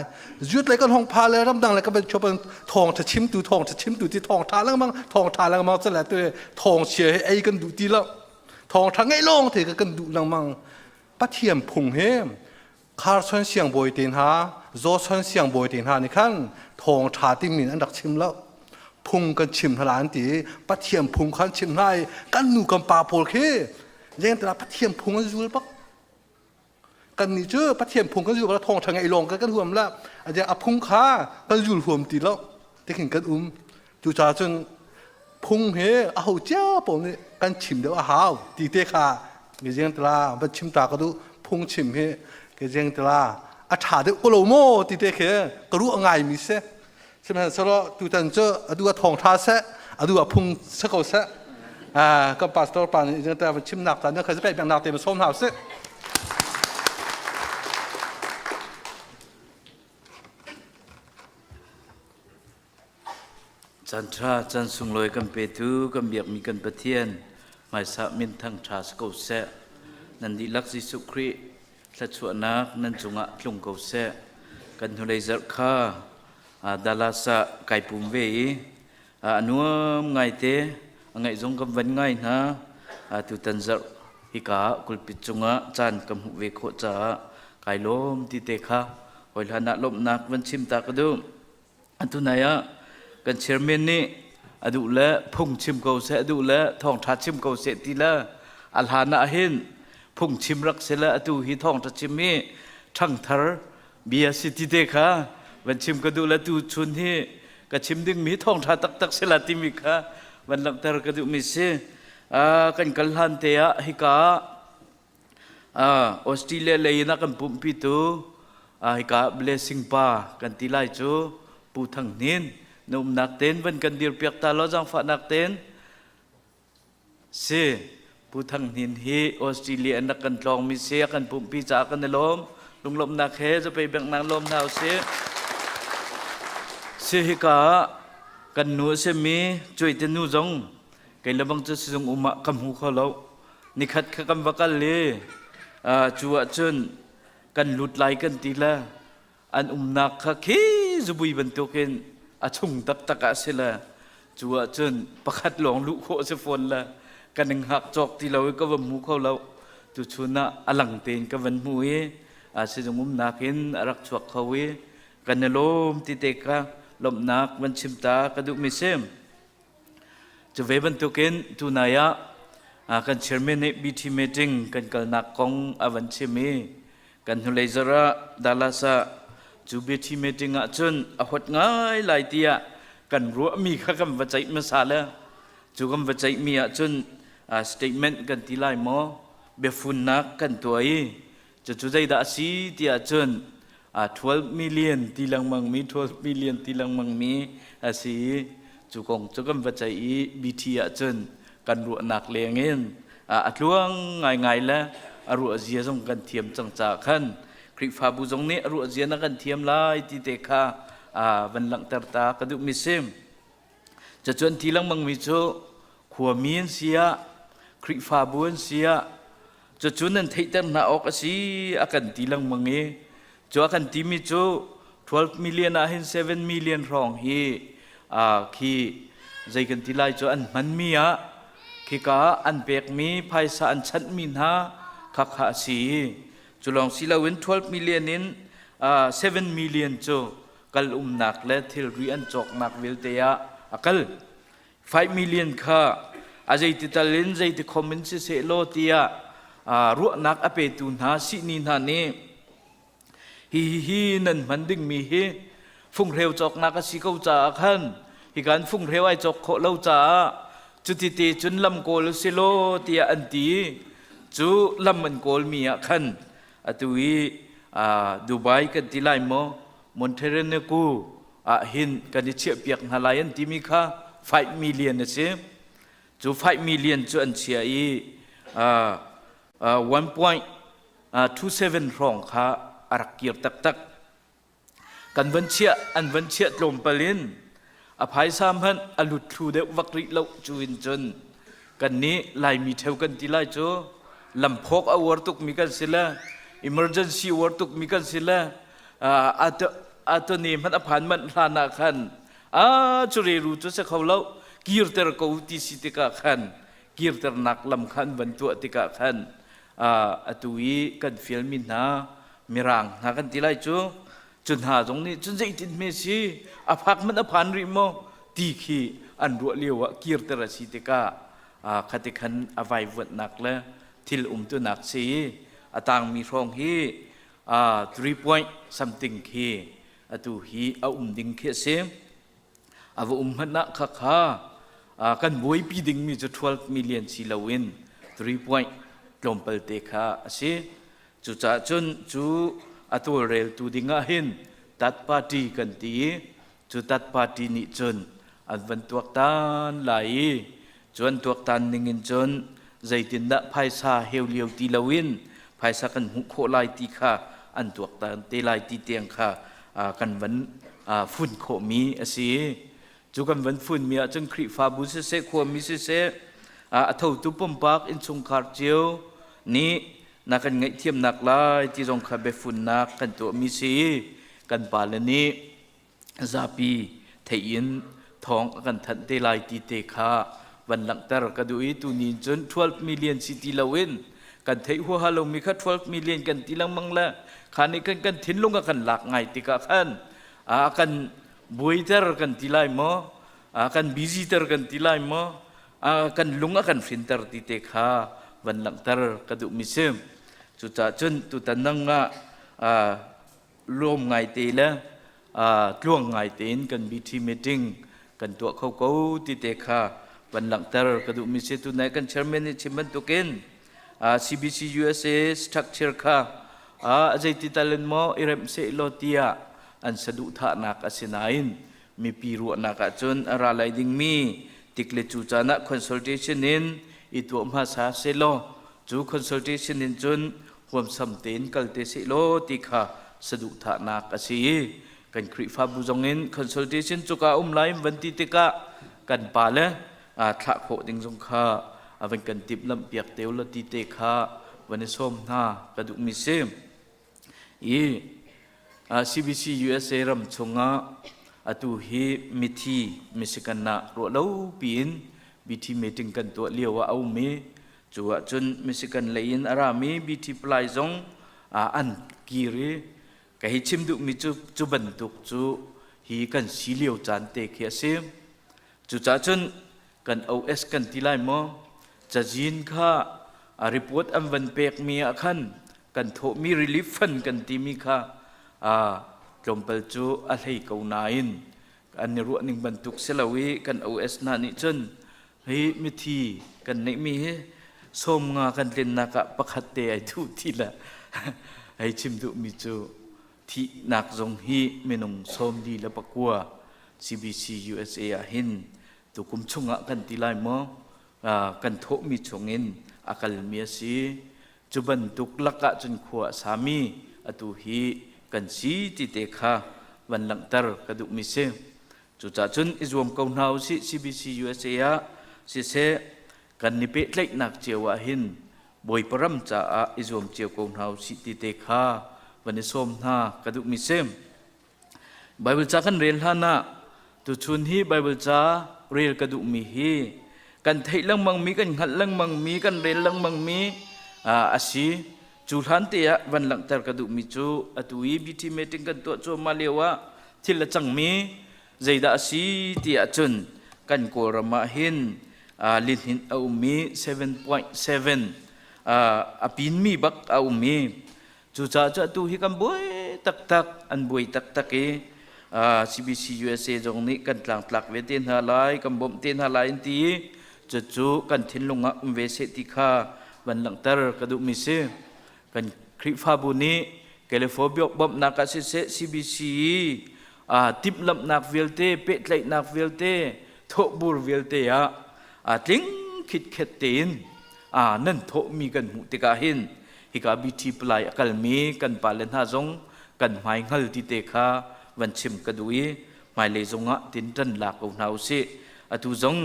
zut le kan hong pha le ramdang le ka van chuap thawng tha chimtu thawng tha chimtu ti thawng tha lengmang thawng tha lengmang chala tu thawng chia he ei kan duh ti lo thawng tha ngei lawng te kan duh lengmang pathian phung he kharson siangbawi te hna zawson siangbawi te hna nih khan thawng tha timi an rak chim lo phung kan chim hna an ti pathian phung khan chim hna i kan nu kan pa pawl khi lengtala pathian phung an zul bak Kannih cu Pathian phung kan zul la thawngṭha ngeih lawng kan huam la a phung kha kan zul huam ti lo tikhin kan um cucaah cun phung he a ho cia pawl nih kan chim deuh a hau ti te kha ke tala van chim ta ka duh phung chim hi ke tala a ṭha deuh ko lo maw ti te khi ka ruah ngai mi si sihmanhsehlaw tutan cu adu a thawngṭha seh adu a phung si ko seh kan pastor pa nih ta van chimnak ta na kha pek nak te ma sawm hna usih Chan ṭha chan sunglawi kan petu kan biakmi kan Pathian hmaisa min thang ṭha si ko seh nan dihlak Jesuh Khrih Thluachuahnak nan cungah tlung ko seh. Kan hnulei zarh kha Dallas ah kai pum ve i a nuam ngaite a ngaih zong kan van ngai hna. Tutan zarh hika ah kulpit cungah caan ka hmuh ve khawh caah kai lawm ti te kha hawi hlan ah lawmhnak van chim ta ka duh. Tunai ah kan chairman nih a duh le phung chim ko seh, a duh le thawngṭha chim ko seh ti le a hlan ah hin phung chim rak si le atu hi thawngṭha chim hi ṭhangthar bia si ti te kha van chim ka duh le tu chun hi ka chim dingmi thawngṭha taktak si la timi kha van langhter ka duhmi si. Kan kal hlan te ah hika ah Australia lei in a kan pumhpitu hika blessing pa kan ti lai cu Pu Thang Hnin na umnak ten van kan dirpiak ta law zaangfahnak ten si Pu Thang Hnin hi Australia in rak kan tlawngmi si a kan pumhpi caah kan i lawm lunglawmhnak he zapei bengnak lawm hna usih si hika kan nu a simi Cuaite nu zong kei le bang cu sizung um ah ka hmu kho lo nikhat kha kan va kal i cu ahcun kan lut lai kan ti le an umnak kha khi zubui bantukin a chung taktak ah si le cu ahcun pakhat lawng luh khawh si fawn le kan in hngak cawk ti lo i ka va hmu kho lo tuchun ah a lang tein ka van hmu i sizung umnak in a rak chuak kho i kan i lawm ti te kha lawmhnak van chim ta ka duhmi si. Cu ve bantukin tunai ah kan chairman nih BT meeting kan kalnak kong a van chim i kan hnulei zarh ah Dallas ah cu BT meeting ah cun a hot ngai lai tiah kan ruahmi kha kan va ceih hmasa le cu kan va ceihmi ah cun statement kan ti lai maw biafunnak kan tuah i cucu zeidah a si tiah cun. 12 million ti lengmang mi 12 million ti lengmang mi a si i cu kong cu kan va ceih i BT ahcun kan ruahnak leng in a tluang ngaingai le a ruah zia zong kan thiam cang caah khan Khrihfabu zong nih a ruah zia na kan thiam lai ti te kha van langhter ta ka duhmi si. Cacuan ti lengmang mi cu khuami an si ah Khrihfabu an si ah cucu nan theihter hna awk a si a kan ti lengmang i cu a kan timi cu 12 million ah hin 7 million hrawng hi khi zei kan ti lai cu an hmanmi ah khika an pekmi phaisa an chanhmi hna khakha a si i cu lawng si loin 12 million in 7 million cu kal umnak le thilri an cawknak vialte ah a kal 5 million kha a zeiti tal in zeiti khom in siseh law tiah ruahnak a petu hna sihni hna nih hi hi hi nan hman dingmi hi funghreu cawknak a si ko caah khan hikan funghreu ai cawk khawh lo caah cuti te cun lam kawl si law tiah an ti cu lam an kawlmi ah khan atu i Dubai kan ti lai maw Montenegro ah hin kan i chiahpiak hna lai an timi kha 5 million a si. Cu 5 million cu an chia i 1.27 hrawng kha a rak kir taktak. Kan van chiah an van chiah tlawmpal in a phaisa hmanh a lut thlu deuh vak rih lo cu in cun kan nih Laimi ṭheu kan ti lai cu lamphawk a uar tukmi kan si le emergency uar tukmi kan si le atone hmanh a phan manh hlan ah khan a cureru cu si kho lo kirter ko ti si tikah khan kirternak lam khan van tuah tikah khan atu i kan fialmi hna mirang hna kan ti lai cu cu hna zong nih cun zeitin hme si a phak hmanh a phan rih maw ti khi an ruah lio ah kirter a si tikah khati khan a vaivuanhnak le thil umtunak si a tangmi hrawng hi 3 point something khi atu hi a um ding khi a si a va um hmanh ah khakha kan buaipi dingmi cu 12 million si loin 3 point tlawmpal te kha a si cucaah cun cu a tawlreltu ding ah hin tat party kan ti i cu tat party nih cun an van tuaktan lai i cu an tuaktan ning in cun zeitindah phaisa heu lio ti loin phaisa kan hmuh khawh lai ti kha an tuaktan te lai ti tiang kha kan van fun khawhmi a si. Cu kan van funmi ahcun Khrihfabu siseh, khuami siseh, a thotu pumpak innchungkhar cio nih na kan ngaihthiamnak lai ti zong kha biafunnak kan tuahmi si. Kan pale nih zapi theih in thawng a kan thanh te lai ti te kha van langhter ka duh i tuni cun 12 million si ti loin kan theih huaha lomi kha 12 million kan ti lengmang le kha nih kan kan thinlung a kan lak ngai tikah khan a kan buaiter kan ti lai maw a kan busy ter kan ti lai maw a kan lung a kan hrinter ti te kha van langhter ka duhmi si cucaah cun tutan nang ah lawm ngaite le tluang ngai tein kan BT meeting kan tuah kho ko ti te kha van langhter ka duhmi si tunai kan chairman nih chim bantukin CBC USA structure kha zeiti tal in maw i remh seh law tiah an saduhthahnak a si nain mipi ruahnak ahcun a ra lai dingmi tik le cu caan ah consultation in i tuah hmasa selaw cu consultation in cun huamsam tein kal te seh law ti kha saduhthahnak a si i kan Khrihfabu zong in consultation cuka um lai van ti tikah kan pa le thlah khawh ding zong kha a van kan timhlamh piak te la ti te kha van i sawm hna ka duhmi si i CBC USA ram chungah atu hi mithi Michigan ah ruah lo piin BT meeting kan tuah lio ah a um i Cu ahcun Michigan lei in a rami BT Palai zong an kir i ka hi chim duhmi cu cu bantuk cu hi kan si lio caan te khi a si. Cucaah cun kan OS kan ti lai maw cazin kha a report an van pekmi ah khan kan thawhmi relief fund kan timi kha tlawmpal cu a hlei ko nain an i ruah ning bantuk si lo i kan OS hna nih cun Hi mithi kan neihmi hi 50 kan tlinnak ah pakhat te ai duh ti le hei chim duhmi cu Thihnak zong hi minung 49 CBC USA ah hin tukum chungah kan ti lai maw kan thawhmi chungin a kalmi a si. Cu bantuk lakah cun khua a sami atu hi kan si ti te kha van langhter ka duhmi si. Cucaah cun i zuam ko hna usih CBC USA ah siseh kan i pehtlaihnak cio ah hin Bawipa ram caah i zuam cio ko hna usih ti te kha van i sawm hna ka duhmi si. Bible ca kan rel hlan ah tuchun hi Bible ca rel ka duhmi hi kan theih lengmangmi, kan hngalh lengmangmi, kan rel lengmangmi a si. Cu hlan te ah van langhter ka duhmi cu atu i BT meeting kan tuah cuahmah lio ah thil a cangmi zeidah a si ti ahcun kan Kawlram ah hin lihninh a ummi 7.7 a pinmi bak a um i cucaah cu atu hi kan buai taktak an buai taktak i CBC USA zong nih kan tlangtlak ve te hna lai kan bawmh te hna lai an ti i cucu kan thinlung ah um ve seh ti kha van langhter ka duhmi si kan Khrihfabu nih California bawmhnak ah siseh CBC timhlamhnak vialte pehtlaihnak vialte thawhbur vialte ah tling khitkhet tein nan thawhmi kan hmuh tikah hin hika BT palai a kalmi kan pale hna zong kan hmai hngal ti te kha van chim ka duh i hmailei zongah tin ṭan la ko hna usih atu zong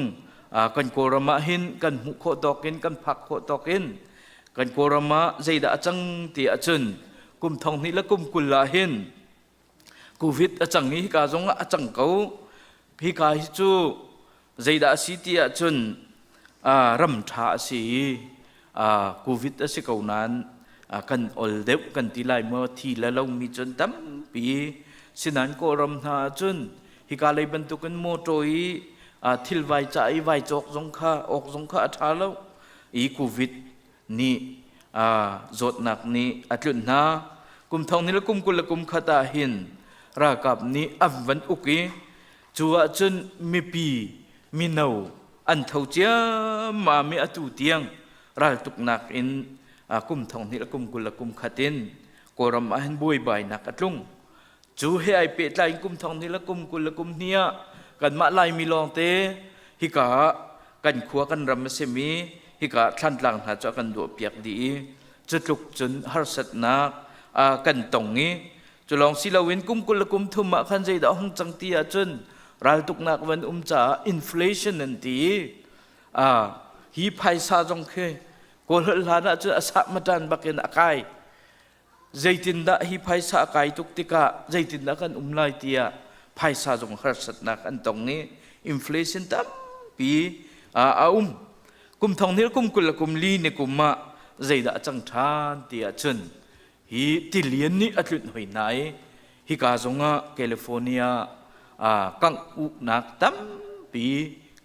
kan Kawlram ah hin kan hmuh khawh tawk in kan phak khawh tawk in kan Kawlram ah zeidah a cang ti ahcun kum thong hnih le kum 20 ah hin COVID a cang i hika zong ah a cang ko hika hi cu zeidah a si ti ahcun ram ṭha a si i COVID a si ko nain kan ol deuh kan ti lai maw thi le lomi cun tampi sinain Kawlram hna ahcun hika lei bantukin motor i thil vai cah i vai cawk zong kha awk zong kha a ṭha lo i COVID nih zawtnak nih a tlunh hna kum thong ni le kum 20 le kum khat ah hin ralkap nih an van uk i cu ahcun mipi mino an tho ciammam i atu tiang raltuknak in kum thong hnih le kum 20 le kum khat in Kawlram ah hin buaibainak a tlung. Cu he ai pehtlai in kum thong hnih le kum 20 le kum hnih ah kanmah Laimi lawngte hika ah kan khua kan ram a simi hika Thlantlang hna cu a kan duahpiak dih i cu tluk cun harsatnak kan tong i Cu lawng si loin kum 20 le kum thum ah khan zeidah a hung cang ti ahcun raltuknak van um caah inflation an ti i hi phaisa zong khi kawl holh hlan ahcun a sah matan bakin a kai. Zeitindah hi phaisa a kai tuk tikah zeitindah kan um lai tiah phaisa zong harsatnak an tong i inflation tampi a um. Kum thong hnih kum 20 le kum li ni kum ah zeidah a cang ṭhan ti ahcun Hi tilian nih a tlunh hoi hna i hika zongah California kangh uhnak tampi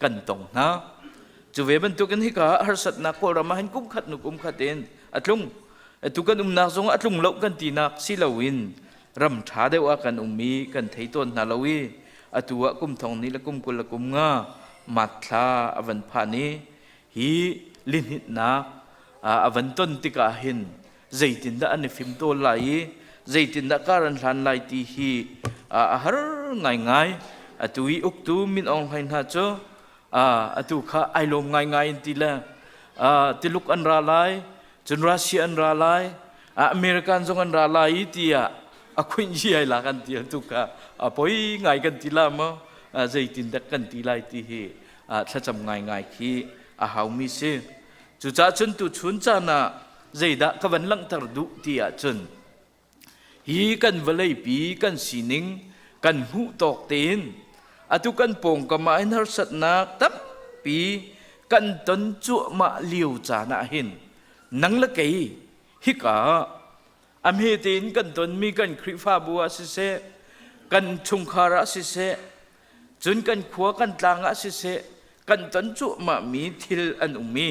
kan tong hna. Cu ve bantukin hika harsatnak Kawlram ah hin kum khat hnu kum khat in a tlung. Atu kan umnak zong a tlung lo kan tinak si loin ram ṭha deuh ah kan um i kan thei tawn hna lo i atu ah kum thong ni le kum 20 le kum nga mat thla a van phan i hi lihnitnak a van ton tikah hin zeitindah an i fimtawl lai i zeitindah kar an hlan lai ti hi a har ngaingai. Atu i uktu Min Aung Hlaing hna cu atu kha ai lawm ngaingai in ti le Tuluk an ra lai, cun Russia an ra lai, American zong an ra lai i tiah a khuinh ai la kan ti atu kha a poi ngai kan ti la maw zeitindah kan ti lai ti hi thlacam ngaingai khi a haumi si. Cucaah cun tuchun caan ah zeidah ka van langhter duh ti ahcun hi kan vawleipi kan sining kan hmuh tawk tein atu kan pawngkam ah hin harsatnak tampi kan ton cuahmah lio caan ah hin nang le kei hika a hme tein kan tonmi kan Khrihfabu ah siseh kan chungkhar ah siseh Cun kan khua kan tlang ah siseh kan ton cuahmahmi thil an um i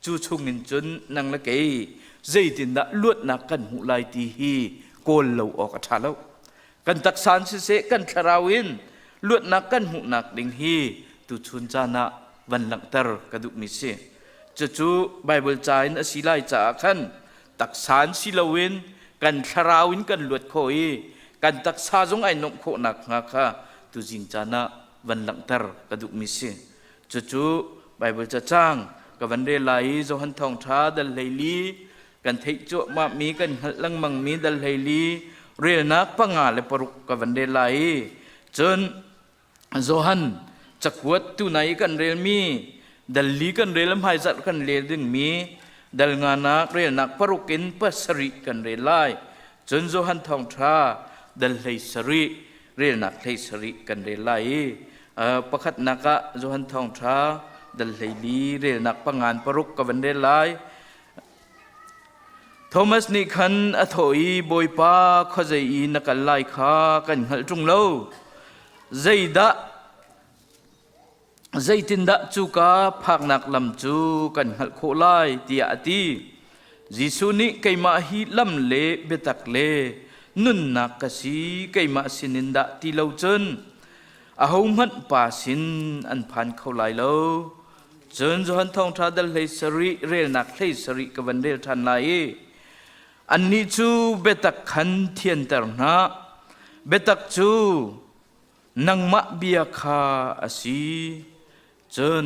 cu chungin cun nang le kei zeitindah luatnak kan hmuh lai ti hi kawl lo awk a ṭha lo. Kan taksa in siseh kan thlarau in luatnak kan hmuhnak ding hi tuchun caan ah van langhter ka duhmi si. Cucu Baibal ca in a si lai caah khan taksa in si loin kan thlarau in kan luat khawh i. Kan taksa zong ai nuamh khawhnak hnga kha tuzing caan ah van langhter ka duhmi si. Cucu Baibal cacang ka van rel lai i Johan Thawngṭha dal 14 kan theih cuahmahmi kan hngalh lengmangmi dal 14 relnak 5 le 6 ka van rel lai i cun Johan cakuat tunai i kan relmi dal li kan rel hmaizarh kan rel dingmi dal nganak relnak 6 in 7 kan rel lai. Cun Johan Thawngṭha dal 17 relnak 17 kan rel lai i pakhatnak ah Johan Thawngṭha dal 14 relnak pangan 6 ka van rel lai. Thomas nih khan a thawh i Bawipa khuazei i na kal lai kha kan hngalh ṭung lo. Zeidah zeitindah cuka phaknak lam cu kan hngalh khawh lai tiah a ti. Jesuh nih keimah hi lam le biatak le nunnak ka si keimah sinin dah ti lo cun ahohmanh pa sin an phan kho lai lo. Cun Johan Thawngṭha dal 17 relnak 17 ka van rel ṭhan lai i annih cu biatak khan thianter hna. Biatak cu nangmah bia kha a si. Cun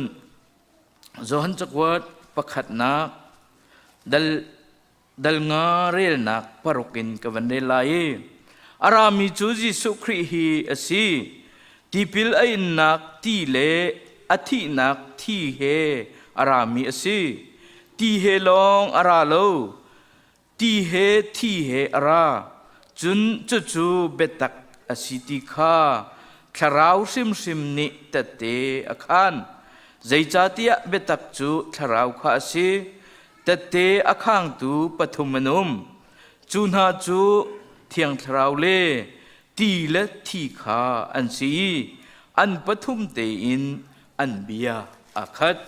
Johan cakuat pakhatnak dal dal nga relnak 6 in ka van rel lai i a rami cu Jesuh Khrih hi a si. Tipil a innak ti le a thihnak thi he a rami a si. Ti he lawng a ra lo, ti he thi he a ra. Cun cucu biatak a si ti kha Thlarau hrimhrim nih tette a khaan. Zeicahtiah biatak cu Thlarau kha a si. Tette a khangtu pathum an um. Cu hna cu Thiang Thlarau le ti le thi kha an si i an pathum tein an bia aa khat.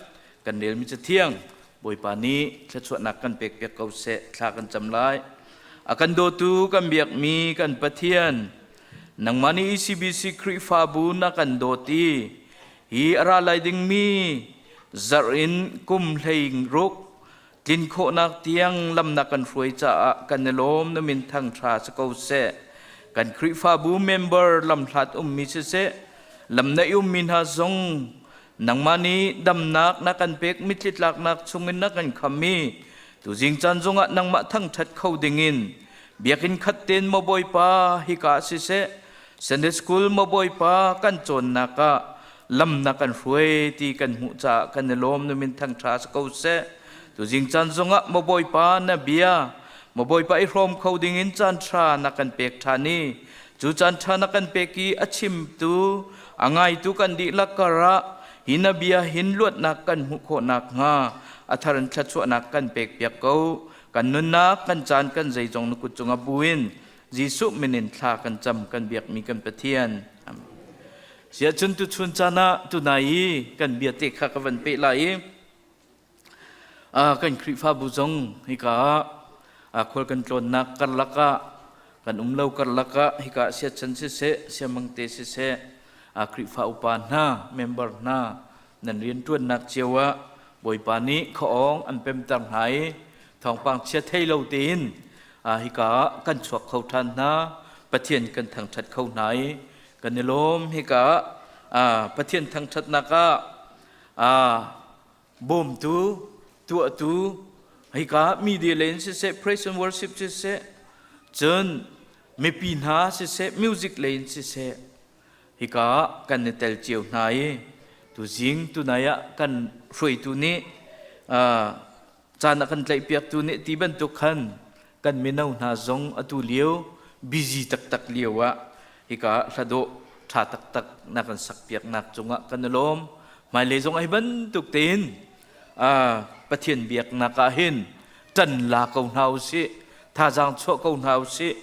Kan relmi Cathiang Bawipa nih thluachuahnak kan pekpiak ko seh thla kan cam lai. A kan dawtu kan biakmi kan Pathian nangmah nih ECBC Khrihfabu na kan dawt i hi a ra lai dingmi zarh in kum 16 tlin khawhnak tiang lam na kan hruai caah kan i lawm na min thangṭha si ko seh. Kan Khrihfabu member lamhlat ummi siseh, lam na ummi hna zong nangmah nih damnak na kan pek mitthli tlaknak chungin na kan khammi tuzing caan zongah nangmah thangṭhat kho dingin biakinn khat tein maw Bawipa hika siseh Sunday school maw Bawipa kan cawnnak ah lam na kan hruai ti kan hmuh caah kan i lawm na min thangṭha si ko seh. Tuzing caan zongah maw Bawipa na bia maw Bawipa i hrawm kho dingin caan ṭha na kan pek ṭhan i cu caan ṭha na kan pek i a chimtu a ngaitu kan dihlak karah hi na bia hin luatnak kan hmuh khawh nakhnga a thar in thluachuahnak kan pek piak ko. Kan nunnak kan caan kan zeizong na kut cungah buin Jesuh min in thla kan cam kan biakmi kan Pathian. Siahcun tuchun caan ah tunai i kan bia te kha ka van peh lai i kan Khrihfabu zong hika ah khual kan tlawnnak karlak ah kan um lo karlak ah hika siachan siseh siamangte siseh Khrihfa upa hna member hna nan rianṭuannak cio ah Bawipa nih khuaawng an pemter hna i thawngpang chia thei lo tein hika ah kan chuak kho ṭhan hna Pathian kan thangṭhat kho hna i kan i lawm hika ah Pathian thangṭhatnak ah bawmtu tuahtu hika media lei in siseh praise and worship siseh cun mipi hna siseh music lei in siseh hika ah kan i tel cio hna i tuzing tunai ah kan hruaitu nih caan a kan tlaihpiaktu nih ti bantuk khan kan mino hna zong atu lio busy taktak lio ah hika hladawh ṭha taktak na kan sakpiaknak cungah kan i lawm. Hmailei zong hi bantuk tein Pathian biaknak ah hin ṭan la ko hna usih, thazaang chuah ko hna usih.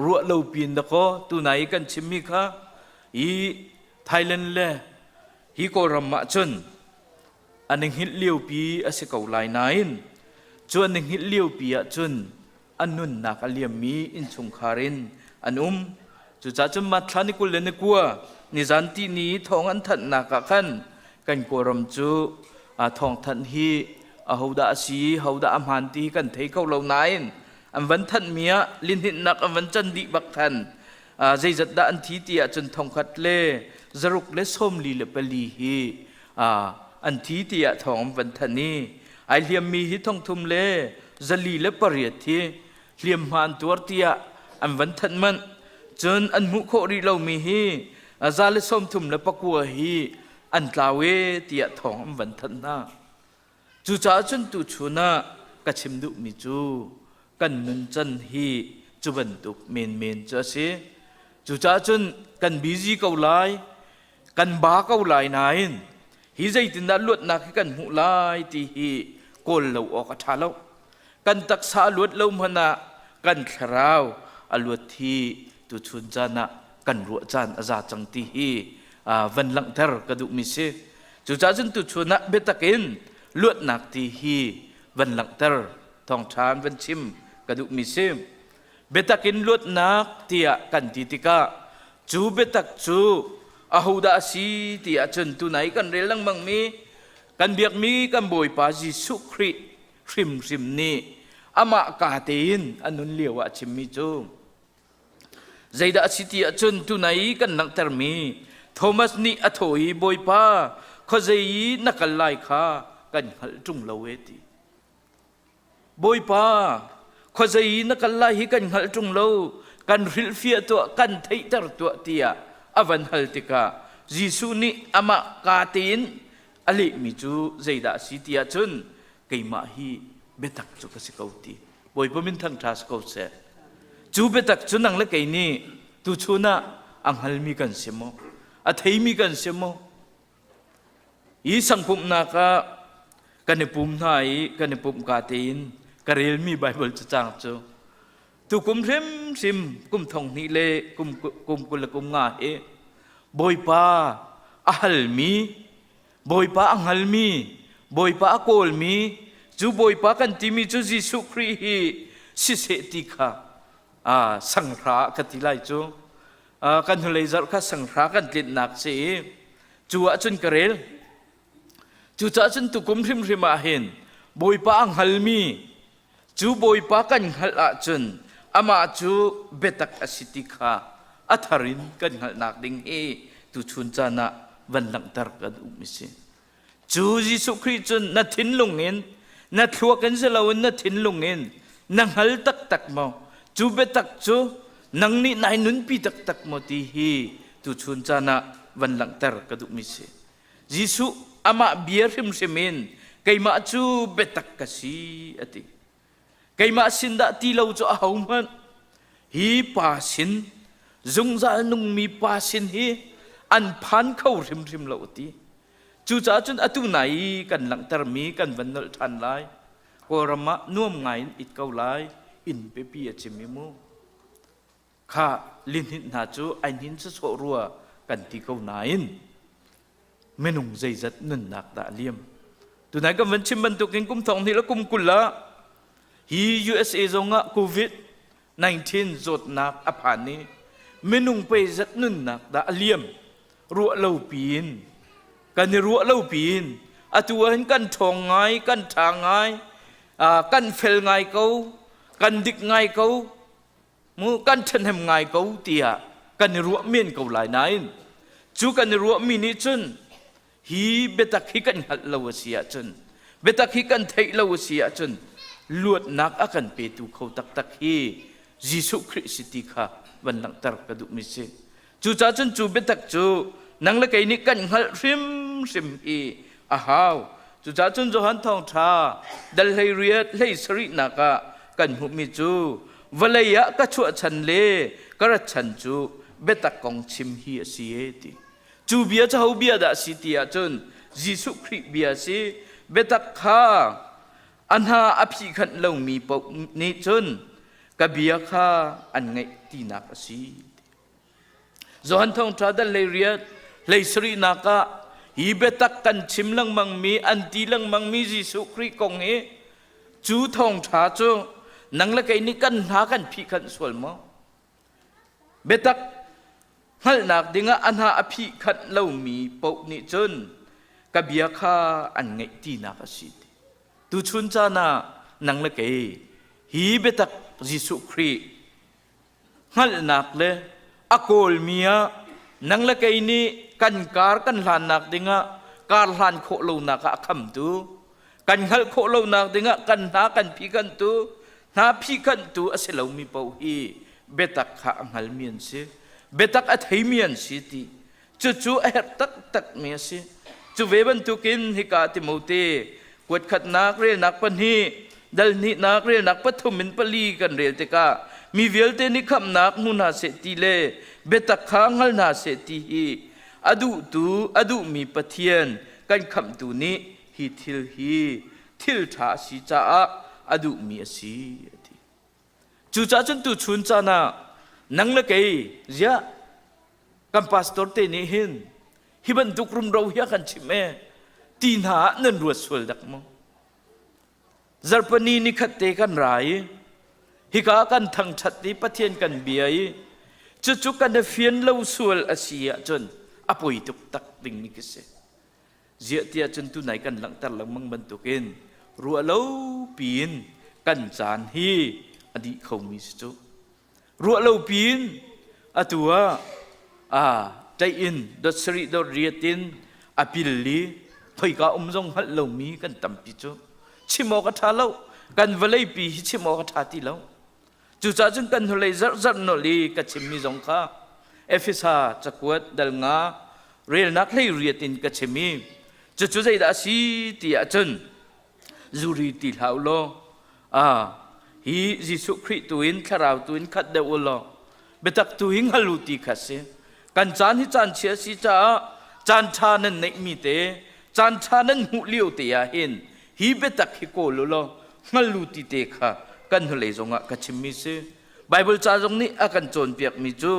Ruah lo pin dakaw tunai i kan chimmi kha i Thailand le hi Kawlram ah cun an i hngilh liopi a si ko lai nain cu an i hngilh liopi ah cun an nunnak a liammi innchungkhar in an um. Cucaah cun Matthla ni 29 nizan tihni thawng an thanhnak ah khan kan Kawlram cu thawngthanh hi ahodah a si hodah a hmaan ti kan thei kho lo nain an van thanhmi ah lihninhnak an van can dih bak khan. Zeizat dah an thi ti ahcun thongkhat le zaruk le 44 hi an thi tiah thawng an van thanh i ai hliammi hi thongthum le 408 hi hliamhma an tuar tiah an van thanh manh. Cun an hmuh khawh rih lomi hi 139 hi an tlau e tiah thawng an van thanh hna. Cucaah cun tuchun ah ka chim duhmi cu kan nuncan hi cu bantuk menmen cu a si. Cucaah cun kan busy ko lai, kan ba ko lai nain hi zeitindah luatnak hi kan hmuh lai ti hi kawl lo awk a ṭha lo. Kan taksa a luat lo hmanh ah kan thlarau a luat hi tuchun caan ah kan ruah caan a za cang ti hi van langhter ka duhmi si. Cucaah cun tuchun ah biatak in luatnak ti hi van langhter thawngṭha an van chim ka duhmi si. Biatak in luatnak tiah kan ti tikah cu biatak cu ahodah a si ti ahcun tunai kan rel lengmangmi kan biakmi kan Bawipa Jesuh Khrih hrimhrim nih amah ka tein a nun lio ah a chimmi cu Zeidah a si ti ahcun tunai kan langhtermi Thomas nih a thawh i Bawipa khuazei i na kal lai kha kan hngalh ṭung lo e ti. Bawipa khuazei i na kal lai hi kan hngalh ṭung lo kan hrilhfiah tuah kan theihter tuah tiah a van hal tikah Jesuh nih amah ka tein a lehmi cu zeidah a si ti ahcun keimah hi biatak cu ka si ko ti. Bawipa min thangṭha si ko seh. Cu biatak cu nang le kei nih tuchun ah a hngalmi kan si maw? A theimi kan si maw? Hi sangpumhnak ah kan i pum hna i kan i pumh ka tein ka relmi Baibal cacang cu tukum hrimhrim kum thong hnih le kum kum 20 le kum nga hi Bawipa a halmi Bawipa a hngalmi, Bawipa a kawlmi, cu Bawipa kan timi cu Jesuh Khrih hi siseh ti kha sanghra ka ti lai cu. Kan hnulei zarh kha sanghra kan tlinhnak si i cu ahcun ka rel. Cucaah cun tukum hrimhrim ah hin Bawipa a hngalmi, cu Bawipa kan hngalh ahcun amah cu biatak a si ti kha a thar in kan hngalhnak ding hi tuchun caan ah van langhter kan um si. Cu Jesuh Khrih cun na thinlung in na thluak in si loin na thinlung in na hngal taktak maw? Cu biatak cu nang nih nai nunpi taktak maw ti hi tuchun caan ah van langhter ka duhmi si. Jesuh amah bia hrimhrim in keimah cu biatak ka si a ti. Keimah sin dah ti lo cu ahohmanh hi pa sin zungzal nungmi pa sin hi an phan kho hrimhrim lo a ti. Cucaah cun atu nai i kan langhtermi kan van nolh ṭhan lai. Kawlram ah nuam ngai in it ko lai inn pipi a chim i mu. Kha lihninh hna cu ai hnin sawsawh rua kan ti ko nain minung zeizat nunnak dah a liam. Tunai kan van chim bantukin kum thong hnih le kum 20 ah hi USA zong ah COVID-19 zawtnak a phan i minung peizat nunnak dah a liam ruah lo piin kan i ruah lo piin atu ahhin kan ṭhawng ngai kan ṭha ngai kan fel ngai ko kan dik ngai ko mu kan ṭhahnem ngai ko tiah kan i ruah men ko lai nain cu kan i ruahmi nih cun hi biatak hi kan hngalh lo a si ahcun biatak hi kan theih lo a si ahcun luatnak a kan petu kho taktak hi Jesuh Khrih si ti kha van langhter ka duhmi si. Cucaah cun cu biatak cu nang le kei nih kan hngalh hrimhrim hi a hau. Cucaah cun Johan Thawngṭha dal 18 hlei sarihnak ah kan hmuhmi cu vawlei ah ka chuah chan le ka rat chan cu biatak kong chim hi a si e ti. Cu bia cu ho bia dah a si ti ahcun Jesuh Khrih bia a si. Biatak kha a hna a phihkhanh lomi paoh nih cun ka bia kha an ngaih tinak a si. Johan Thawngṭha dal 18 hlei sarihnak ah hi biatak kan chim lengmangmi an ti lengmangmi Jesuh Khrih kong hi cu thawngṭha cu nang le kei nih kan hna kan phihkhanh sual maw? Biatak hngalhnak dingah a hna a phihkhanh lomi paoh nih cun ka bia kha an ngaih tinak a si. Tuchun caan ah nang le kei hi biatak Jesuh Khrih hngalhnak le A kawlmi ah nang le kei nih kan kar kan hlannak dingah kar hlan khawh lonak ah a khamtu, kan hngalh khawh lonak dingah kan hna kan phihkhanhtu, hna phihkhanhtu a si lomi paoh hi biatak kha a hngalmi an si. Biatak a theimi an si ti. Cucu a herh taktakmi a si. Cu ve bantukin hika Timote kuatkhatnak relnak pahnih, dal hnihnak relnak pathum in pali kan rel tikah mi vialte nih khamhnak hmu hna seh ti le biatak kha hngal hna seh ti hi a duhtu a duhmi Pathian kan khamhtu nih hi thil hi thil ṭha a si caah a duhmi a si a ti. Cucaah cun tuchun caan ah nang le kei ziah kan pastor te nih hin hi bantuk rumro hi a kan chimh ee ti hna ah nan ruat sual dak maw? Zarhpini ni khat te kan ra i hika kan thangṭhat i Pathian kan bia i cucu kan i fian lo sual a si ahcun a poi tuk tak dingmi khi si. Ziah tiah cun tunai kan langhter lengmang bantukin ruah lo piin kan caan hi a dih khomi si cu. Ruah lo piin atu ah a ṭaih in dot sarih dot riat in a pil i khoika um zong hngalh lomi kan tampi cu. Chim awk a ṭha lo. Kan vawleipi hi chim awk a ṭha ti lo. Cucaah cun kan hnulei zarhzarh nolh i ka chimmi zong kha Efesa cakuat dal nga relnak hlei riat in ka chim i cucu zeidah a si ti ahcun zuri ti hlah u law hi Jesuh Khrih tu in thlarau tu in khat deuh u law biatak tu hi hngal u ti kha si. Kan caan hi caan chia a si caah caan ṭha nan neihmi te caan ṭha nan hmuh lio te ah hin hi biatak hi kawl u law hngal u ti te kha kan hnulei zongah ka chimmi si. Baibal ca zong nih a kan cawnpiakmi cu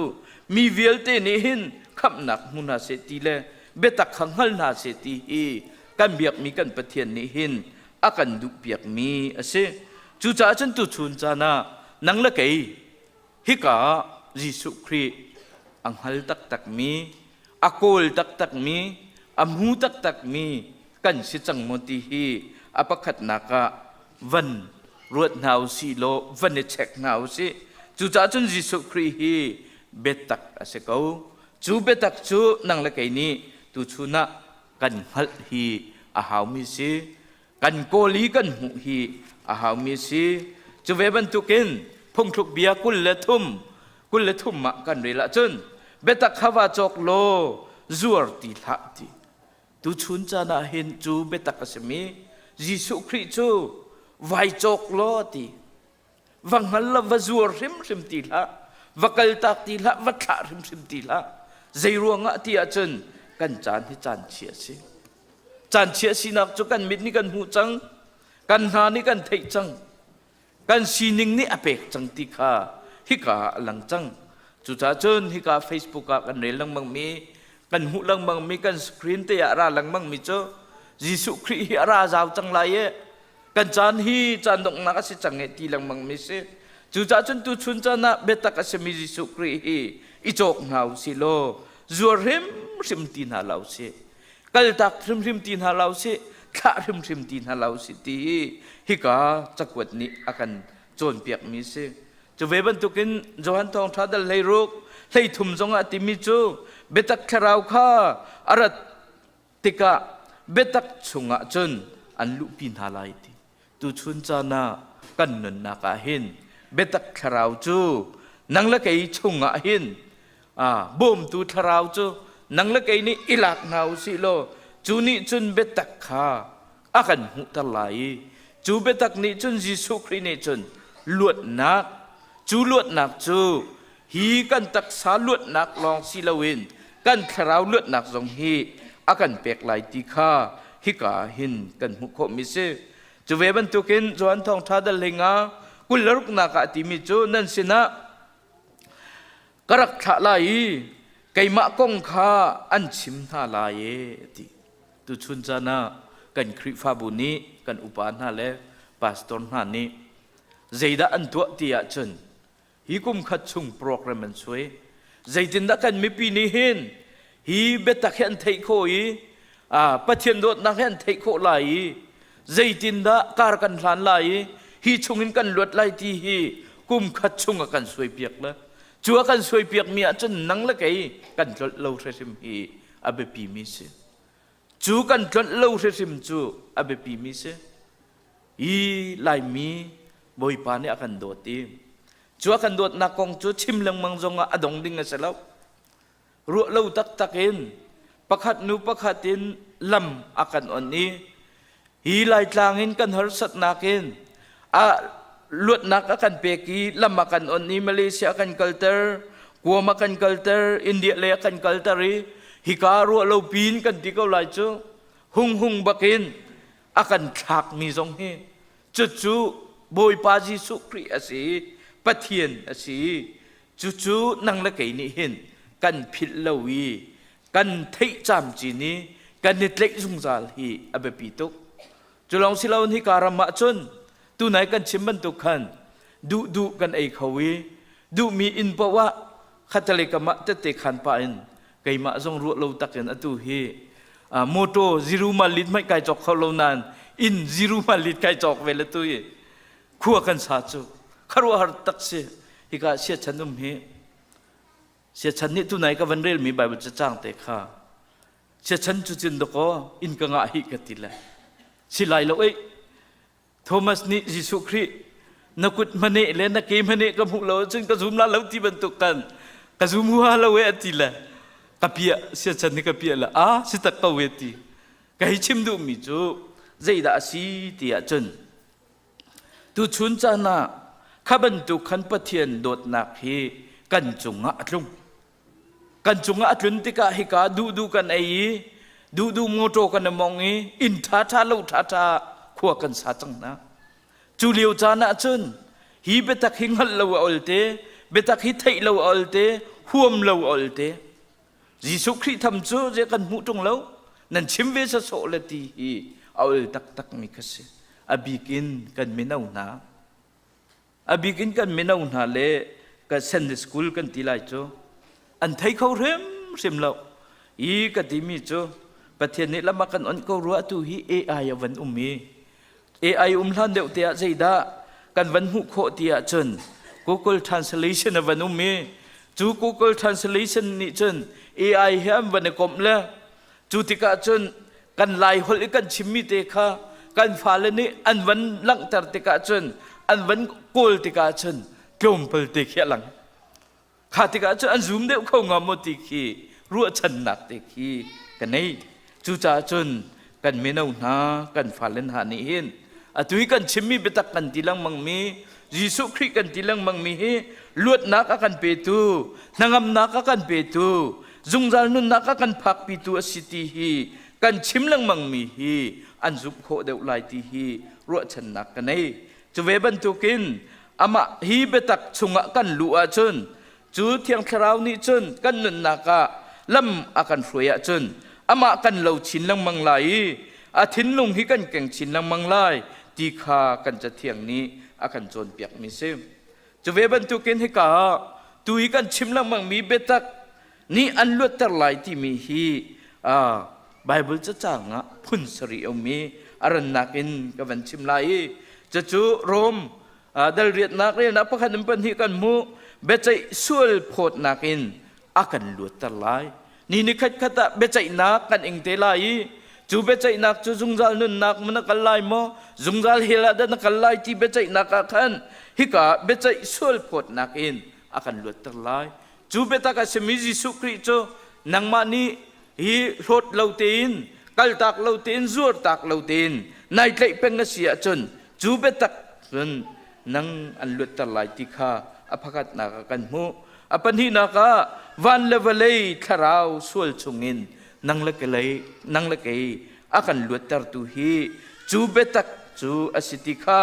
mi vialte nih hin khamhnak hmu hna seh ti le biatak kha hngal hna seh ti hi kan biakmi kan Pathian nih hin a kan duhpiakmi a si. Cucaah cun tuchun caan ah nang le kei hika ah Jesuh Khrih a hngal taktakmi, a kawl taktakmi, a hmu taktakmi kan si cang maw ti hi a pakhatnak ah van ruat hna u sih law van i check hna u sih. Cucaah cun Jesuh Khrih hi biatak a si ko. Cu biatak cu nang le kei nih tuchun ah kan hngalh hi a haumi si. Kan kawl i kan hmuh hi a haumi si. Cu ve bantukin phungthluk bia 23 23 ah kan rel ahcun biatak kha va cawk law zuar ti hlah ti. Tuchun caan ah hin cu biatak a simi Jesuh Khrih cu vai cawk law ti. Va hngal lo va zuar hrimhrim ti hlah. Va kaltak ti hlah, va thlah hrimhrim ti hlah. Zei ruangah ti ahcun kan caan hi caan chia a si. Caan chia sinak cu kan mit nih kan hmuh cang, kan hna nih kan theih cang, kan sining nih a pek cang ti kha hika ah a lang cang. Cucaah cun hika Facebook ah kan rel lengmangmi, kan hmuh lengmangmi, kan screen te ah a ra lengmangmi cu Jesuh Khrih hi a ra zau cang lai i kan caan hi caan donghnak a si cang e ti lengmangmi si. Cucaah cun tuchun caan ah biatak a simi Jesuh Khrih hi i cawk hna u sih law zuar hrimhrim ti hna lo sih. Kaltak hrimhrim ti hna lo sih, thlah hrimhrim ti hna lo sih ti hi hika cakuat nih a kan cawnpiakmi si. Cu ve bantukin Johan Thawngṭha dal 16, 33 zongah timi cu biatak thlarau kha a rat tikah biatak chungah cun an luhpi hna lai ti. Tuchun caan ah kan nunnak ah hin biatak thlarau cu nang le kei chungah hin bawmtu thlarau cu nang le kei nih i lak hna u sih law cu nih cun biatak kha a kan hmuhter lai i cu biatak nih cun Jesuh Khrih nih cun luatnak cu luatnak cu hi kan taksa luatnak lawng si loin kan thlarau luatnak zong hi a kan pek lai ti kha hika hin kan hmuh khawhmi si. Cu ve bantukin Johan Thawngṭha dal hlinga 26nak ah timi cu nan sinah ka rak thlah lai i keimah kong kha an chim hna lai e ti. Tuchun caan ah kan Khrihfabu nih kan upa hna le pastor hna nih zeidah an tuah ti ahcun hi kum khat chung program an suai. Zeitindah kan mipi nih hin hi biatak hi an theih khawh i Pathian dawtnak hi an theih khawh lai i zeitindah kar kan hlan lai i hi chungin kan luat lai ti hi kum khat chung a kan suai piak le. Cu a kan suaipiakmi ahcun nang le kei kan tlolh lo hrimhrim hi a biapimi si. Cu kan tlonh lo hrimhrim cu a biapimi si. Hi Laimi Bawipa nih a kan dawt i cu a kan dawtnak kong cu chim lengmang zongah a dong ding a si lo. Ruah lo taktak in pakhat nu pakhat in lam a kan on i hi Laitlang in kan harsatnak in a luatnak a kan pek i lam a kan on i Malaysia a kan kalter, Guam a kan kalter, India lei a kan kalter i hika ruah lo pin kan ti ko lai cu hung hung bakin a kan thlakmi zong hi cucu Bawipa Jesuh Khrih a si Pathian a si cucu nang le kei nih hin kan philh lo i kan theih camcin i kan i tlaih zungzal hi a biapi tuk cu lawng si loin hika ram ah cun tunai kan chim bantuk khan duh duh kan ei kho i duhmi inn paoh ah khatalei kam ah tette khan pah in keimah zong ruah lo takin atu hi motor ziru malit hmanh kai cawk kho lo nain inn ziru malit kai cawk ve le tu hi khua kan sa cu kharuahhar tak si hika siachan um hi siachan nih tunai ka van relmi Bible cacang te kha siachan cu cin dakaw inn ka ngah hi ka ti le si lai lo ei Thomas nih Jesuh Khrih na kut hmane le na ke hmane ka hmuh lo cun ka zum la lo ti bantuk kan ka zum hua lo e ati le ka pia siachan nih ka pia le a si tak ko e ti ka hi chim duhmi cu zeidah a si ti ahcun tuchun caan ah kha bantuk khan Pathian dawtnak hi kan cungah a tlung Kan cungah a tlun tikah hika duhduh kan ei i duhduh mawṭaw kan i mong i inn ṭhaṭha lo ṭhaṭha khua kan sa cang hna. Cu lio caan ah cun hi biatak hi hngalh lo a olte, biatak hi theih lo a olte, huam lo a olte. Jesuh Khrih tham cu zei kan hmuh ṭung lo, nan chim ve sawsawh le ti hi a ol taktakmi kha si. A bik in kan mino hna. A bik in kan mino hna le kan Sunday school kan ti lai cu an thei kho hrimhrim lo. I ka timi cu Pathian nih lam a kan on ko rua tu hi AI a van um i AI um hlan deuh te ah zeidah kan van hmuh khawh ti ahcun Google Translation a van um i cu Google Translation nih cun AI he an van i komh le Cu tikah cun kan Lai holh i kan chimmi te kha kan fale nih an van langhter tikah cun an van kawl tikah cun tlawmpal te khi a lang. Kha tikah cun an zoom deuh kho hnga maw ti khi ruahchannak te khi ka nei. Cucaah cun kan mino hna kan fale hna nih hin atu i kan chimmi biatak kan ti lengmangmi Jesuh Khrih kan ti lengmangmi hi luatnak a kan petu hnangamnak a kan petu zungzal nunnak a kan phakpitu a si ti hi kan chim lengmangmi hi an zumh khawh deuh lai ti hi ruahchannak ka nei. Cu ve bantukin amah hi biatak chungah kan luh ahcun cu Thiang Thlarau nih cun kan nunnak ah lam a kan hruai ahcun amah kan lo chin lengmang lai i a thinlung hi kan keng chin lengmang lai ti kha kan Cathiang nih a kan cawnpiakmi si. Cu ve bantukin hika ah tu hi kan chim lengmangmi biatak nih an luatter lai timi hi Bible cacang ah phun sarih a um i a rannak in ka van chim lai i cucu Rom dal riatnak relnak pakhat in pahnih kan hmuh biaceih sual phawtnak in a kan luatter lai ni ni khat khat ah biaceihnak kan ing te lai i cu biaceihnak cu zungzal nunnak na kal lai maw zungzal hell ah dah na kal lai ti biaceihnak ah khan hika biaceih sual phawtnak in a kan luatter lai cu biatak a simi Jesuh Khrih cu nangmah nih hi hlawt lo tein kaltak lo tein zuartak lo tein nai tlaih peng a si ahcun cu biatak cun nang an luatter lai ti kha a pakhatnak ah kan hmuh A pahnihnak ah van le vawlei thlarau sual chungin nang le kelei nang le kei a kan luattertu hi cu biatak cu a si ti kha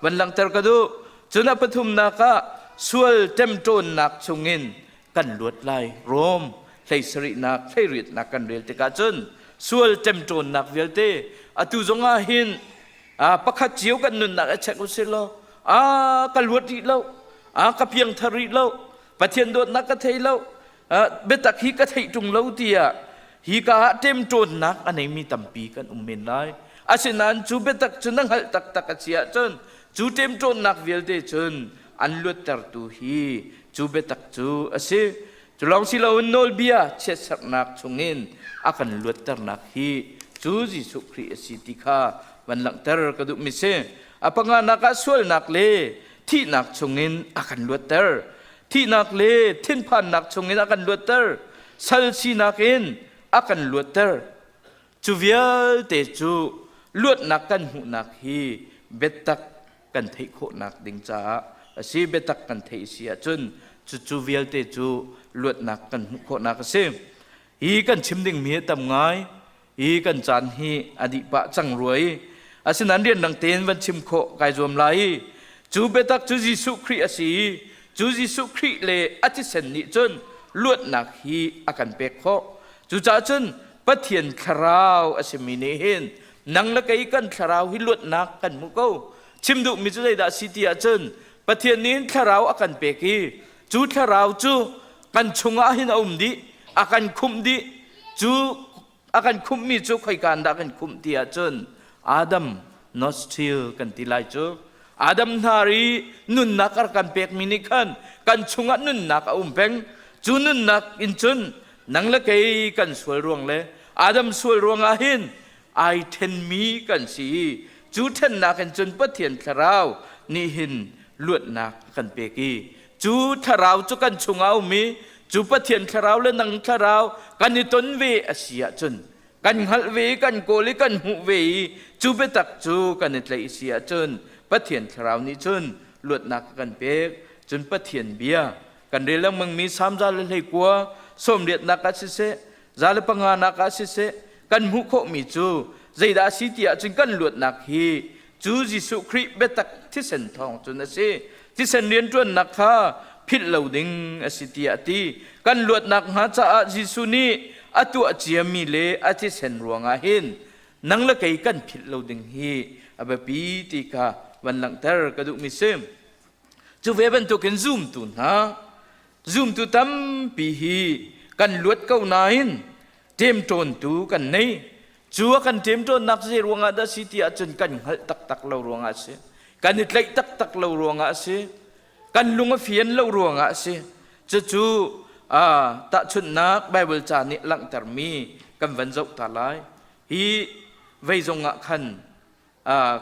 van langhter ka duh. Cun a pathumnak ah sual ṭemṭawnnak chungin kan luat lai. Rom hleisarihnak hleiriatnak kan rel tikah cun sual ṭemṭawnnak vialte atu zongah hin pakhat cio kan nunnak i check usih law a ka luat rih lo a ka piangthar rih lo Pathian dawtnak ka thei lo biatak hi ka theih ṭung lo tiah hi ka ah ṭemṭawnnak a neimi tampi kan um men lai asinain cu biatak cu na hngalh taktak a si ahcun cu ṭemṭawnnak vialte cun an luattertu hi Cu biatak cu a si. Cu lawng si loin nawlbia chiatserhnak chungin a kan luatternak hi cu Jesuh Khrih a si ti kha van langhter ka duhmi si. A panganak ah sualnak le thihnak chungin a kan luatter. Thihnak le thinphannak chungin a kan luatter. Sal sinak in a kan luatter. Cu vialte cu luatnak kan hmuhnak hi biatak kan theih khawhnak ding caah a si. Biatak kan theih si ahcun cucu vialte cu luatnak kan hmuh khawhnak a si. Hi kan chim dingmi hi tam ngai. Hi kan caan hi a dih pah cang rua i asinain rianrang tein van chim khawh kai zuam lai i cu biatak cu Jesuh Khrih a si i cu Jesuh Khrih le a thisen nih cun luatnak hi a kan pek khawh. Cucaah cun Pathian thlarau a simi nih hin nang le kei kan thlarau hi luatnak kan hmu ko. Chim duhmi cu zeidah a si ti ahcun Pathian nih thlarau a kan pek i cu thlarau cu kan chungah hin a um dih, a kan khumh dih. Cu a kan khumhmi cu khoika in dah kan khumh ti ahcun Adam nostril kan ti lai cu. Adam hnar i nunnak a rak kan pekmi nih khan kan chungah nunnak a um peng. Cu nunnak in cun nang le kei kan sual ruang le Adam sual ruangah hin ai ṭhenmi kan si i cu ṭhennak in cun Pathian Thlarau nih hin luatnak a kan pek i cu Thlarau cu kan chungah a um i cu Pathian Thlarau le nang Thlarau kan i ton ve a si ahcun kan hngalh ve i kan kawl i kan hmuh ve i cu biatak cu kan i tlaih si ahcun Pathian Thlarau nih cun luatnak a kan pek. Cun Pathian bia kan rel lengmangmi Salm 119 sawmriatnak ah siseh 105 nak ah siseh kan hmuh khawhmi cu zeidah a si ti ahcun kan luatnak hi cu Jesuh Khrih biatak thisen thawng cun a si. Thisen rianṭuannak kha philh lo ding a si tiah a ti. Kan luatnak hnga caah Jesuh nih a tuah ciami le a thisen ruangah hin nang le kei kan philh lo ding hi a biapi ti kha van langhter ka duhmi si. Cu ve bantukin zumtu hna, zumtu tampi hi kan luat ko nain ṭemṭawntu kan nei. Cu a kan ṭemṭawnnak zei ruangah dah si ti ahcun kan hngalh taktak lo ruangah a si. Kan i tlaih taktak lo ruangah a si. Kan lung a fian lo ruangah a si. Cucu tahchunhnak Baibal ca nih langhtermi kan van zoh ta lai. Hi vei zong ah khan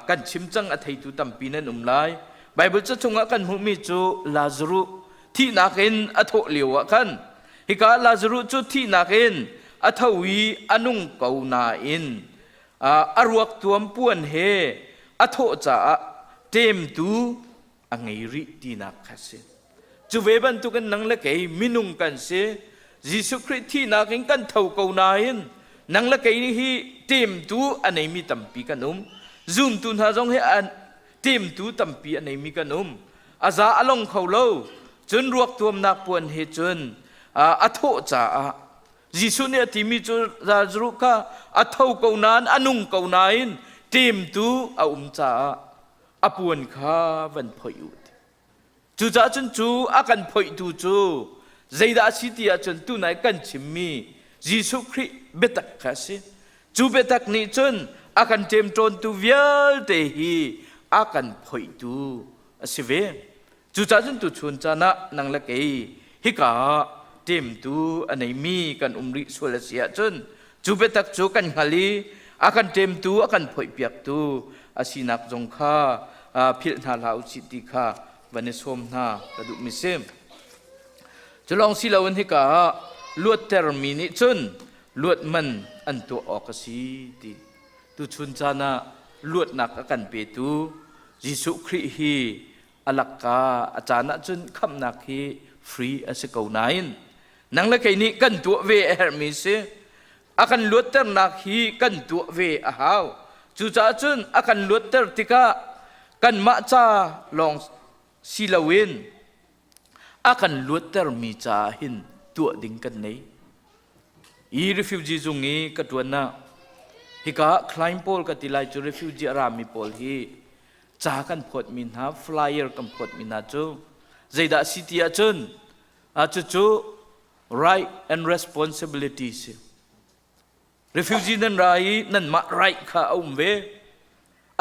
kan chim cang a theitu tampi nan um lai. Baibal ca chungah kan hmuhmi cu Lazaruh thihnak in a thawh lio ah khan hika Lazaruh cu thihnak in a tho i a nung ko nain a ruak tuam puan he a thawh caah ṭemtu a ngei rih tinak kha si. Cu ve bantukin nang le kei minung kan si. Jesuh Khrih thihnak in kan tho ko nain nang le kei hi ṭemtu a neimi tampi kan um. Zumtu hna zong hi an ṭemtu tampi a neimi kan um. A za a long kho lo. Cun ruak tuamnak puan he cun a thawh caah Jesuh nih a timi cu Lazarus kha a tho ko nain a nung ko nain ṭemtu a um caah a puan kha van phoih u. Cucaah cun cu a kan phoihtu cu zeidah a si ti ahcun tunai kan chimmi Jesuh Khrih biatak kha a si. Cu biatak nih cun a kan ṭemṭawntu vialte hi a kan phoihtu a si ve. Cucaah cun tuchun caan ah nang le kei hika ah ṭemtu a neimi kan um rih sual a si ahcun cu biatak cu kan hngal i a kan ṭemtu a kan phoihpiaktu a sinak zong kha philh hna hlah u sih ti kha van i sawm hna ka duhmi si. Cu lawng si loin hika ah luattermi nih cun luat man an tuah awk a si ti. Tuchun caan ah luatnak a kan petu Jesuh Khrih hi a lakka a caan ahcun khamhnak hi free a si ko nain nang le kei nih kan tuah ve a herhmi si. A kan luatternak hi kan tuah ve a hau. Cucaah cun a kan luatter tikah kanmah ca lawng si loin a kan luattermi caah hin tuah ding kan nei. I refugee zung i ka ṭuan ah hika client pawl ka ti lai cu refugee a rami pawl hi ca kan phawtmi hna flyer kan phawtmi hna cu zeidah a si ti ahcun cucu right and responsibility si. Refugee nan ra i nanmah right kha a um ve.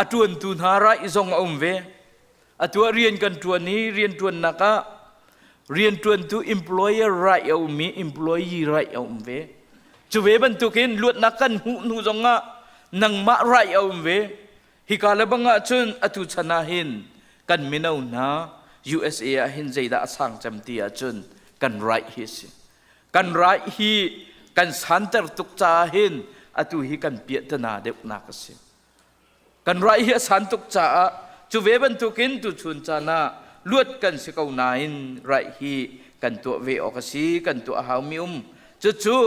A ṭuantu hna right zong a um ve. Atu ah rian kan ṭuan i rian ṭuannak ah. Rianṭuantu employer right a um i employee right a um ve. Cu ve bantukin luatnak kan hmuh hnu zongah nangmah right a um ve. Hika le bang ahcun atu chan ah hin kan mino hna USA ah hin zeidah a sang cem ti ahcun kan right hi a si. Kan right hi kan santer tuk caah hin atu hi kan piahtana deuhnak a si. Kan right hi a san tuk caah cu ve bantukin tuchun caan ah luat kan si ko nain right hi kan tuah ve awk a si, kan tuah a haumi um. Cucu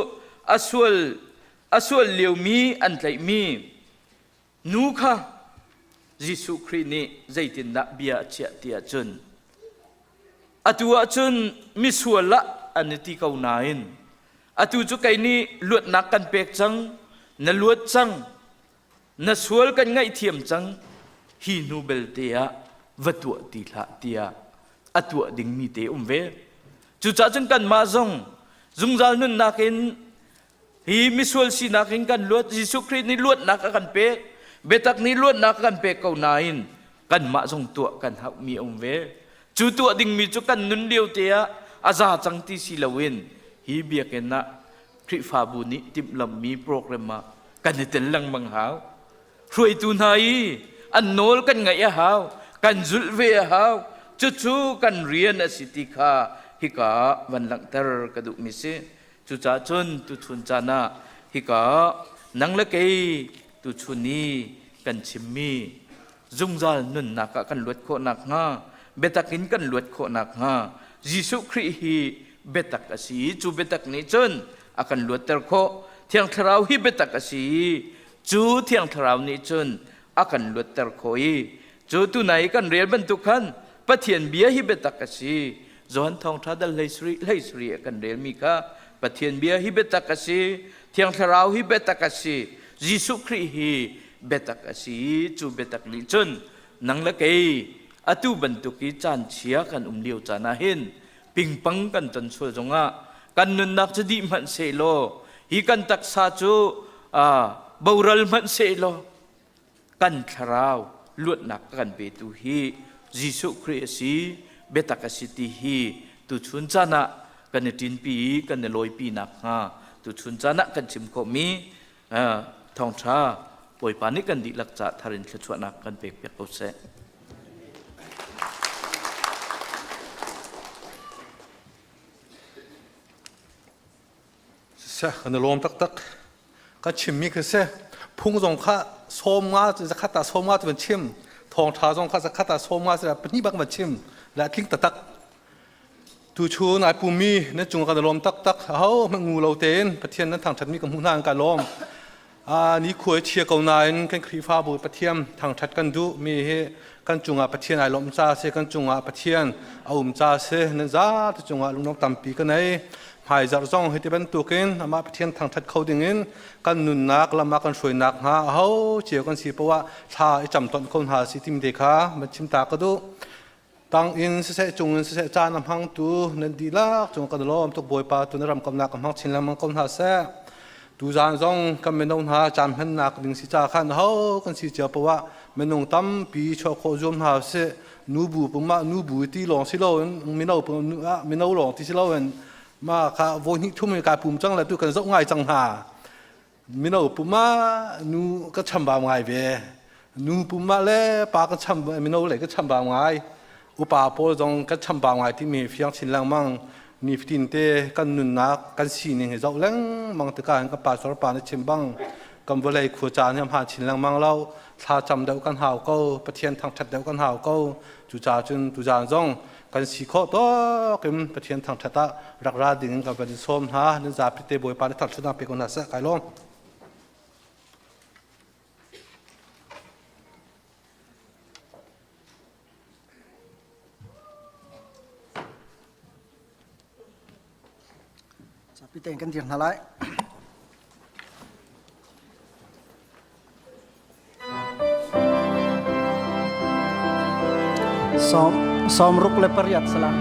a sual a sual liomi an tlaihmi nu kha Jesuh Khrih nih zeitindah bia a chiah ti ahcun atu ahcun misual ah an i ti ko nain atu cu kei nih luatnak kan pek cang na luat cang na sual kan ngaihthiam cang hi hnu belte ah va tuah ti hlah tiah a tuah dingmi te um ve cucaah cun kanmah zong zungzal nunnak in hi misual sinak in kan luat Jesuh Khrih nih luatnak a kan pek biatak nih luatnak a kan pek ko nain kanmah zong tuah kan hauhmi a um ve cu tuah dingmi cu kan nun lio te ah a za cang ti si loin hi biakinn ah Khrihfabu nih timhlamhmi program ah kan i tel lengmang hau. Hruaitu hna i an nawl kan ngaih a hau, kan zulh ve a hau. Cucu kan rian a si ti kha hika ah van langhter ka duhmi si. Cucaah cun tuchun caan ah hika ah nang le kei tuchun i kan chimmi zungzal nunnak ah kan luat khawh nakhnga biatak in kan luat khawh nakhnga Jesuh Khrih hi biatak a si i cu biatak nih cun a kan luatter khawh. Thiang Thlarau hi biatak a si i cu Thiang Thlarau nih cun a kan luatter khawh i cu tunai kan rel bantuk khan Pathian bia hi biatak a si. Johan Thawngṭha dal 17 a kan relmi kha Pathian bia hi biatak a si. Thiang Thlarau hi biatak a si. Jesuh Khrih hi biatak a si i cu biatak nih cun nang le kei atu bantuk i caan chia kan um lio caan ah hin pingpang kan ton sual zongah kan nunnak cu dih hmanh sehlaw hi kan taksa cu boral hmanh sehlaw kan thlarau luatnak a kan petu hi Jesuh Khrih a si biatak a si ti hi tuchun caan ah kan i ṭinpi i kan i lawipi nakhnga tuchun caan ah kan chim khawhmi thawngṭha Bawipa nih kan dihlak ca thar in thluachuahnak kan pek piak ko seh. Siseh, kan i lawm taktak. Kan chimmi khi si. Phung zong kha sawm nga zakhat ah sawm nga cu van chim. Thawngṭha zong kha zakhat ah sawm nga pahnih bak van chim. Le a tling taktak. Tuchun ai pummi nan cung kan i lawm taktak. Aho hmanh ngu lo tein Pathian nan thangṭhatmi ka hmuh hna an ka lawm. Ni khuai chia ko nain kan Khrihfabu Pathian thangṭhat kan duh mi hi kan cungah Pathian ai lawmh ca si, kan cungah Pathian a um ca si. Nan zate cungah lunglawm tampi ka nei. Hmaizarh zong hiti bantukin amah Pathian thangṭhat kho dingin kan nunnak lam ah kan hruainak hnga aho cio kan si poah thla i cam tonh ko hna si timi te kha van chim ta ka duh. Tang in siseh cung in siseh caan a hmangtu nan dihlak cung kan lawm tuk Bawipa tu na ram kamnak a hmang chin lengmang ko hna seh. Tuzaan zong kan mino hna caan hmannak ding si ca khan ho kan si cio poah minung tampi chuah khawh zuam hna sih nu bu pumah nu bu ti lawng si loin mino mino lawng ti si loin ma kha voi hnih thum kai pum cang le tu kan zoh ngai cang hna mino puma nu ka chambau ngai ve nu puma le pa ka cham mino le ka chambau ngai upa pawl zong ka chambau ngai timi fiang chin lengmang nifatin te kan nunnak kan sining hi zoh lengmang tikah kan pastor pa nih chim bang kan vawlei khua caan hi a hmaan chin lengmang lo thla cam deuh kan hau ko pathian thangṭhat deuh kan hau ko cucaah cun tuzaan zong kan si khawh tawk in Pathian thangṭhat ah rak ra ding in ka van in sawm hna nan zapi te Bawipa nih thangṭhatnak pe ko hna seh kai lawm. Zapi tein kan dir hna lai. Sawm ruk le pariat salam.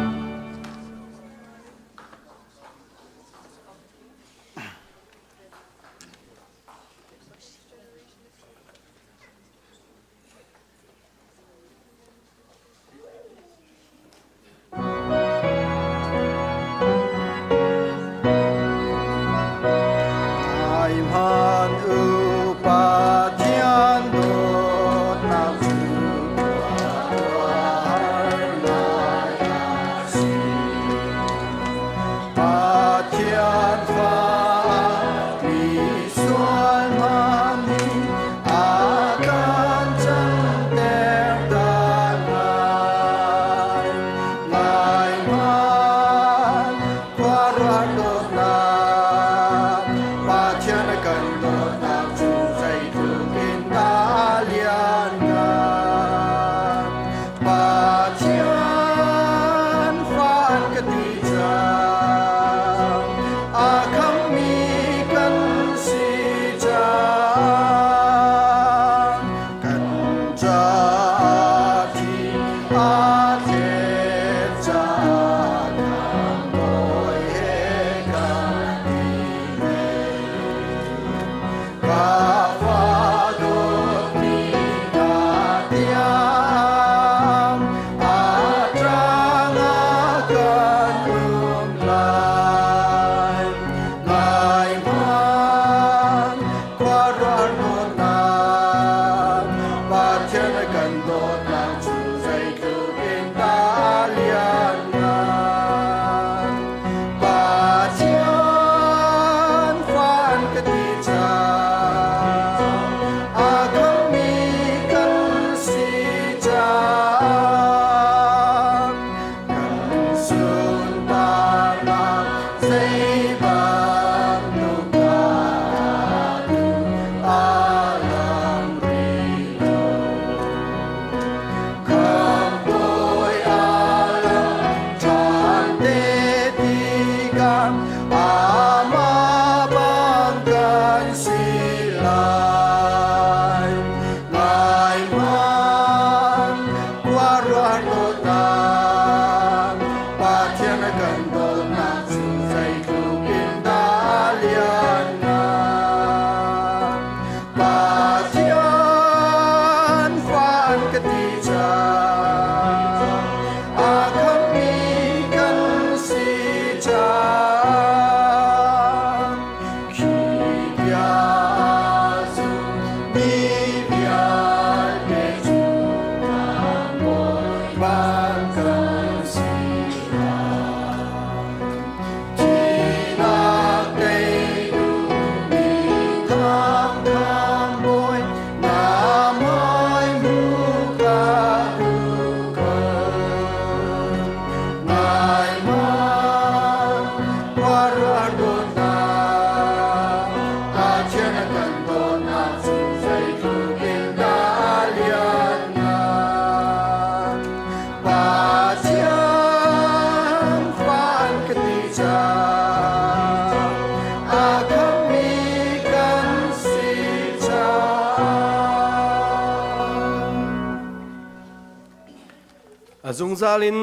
zungzal in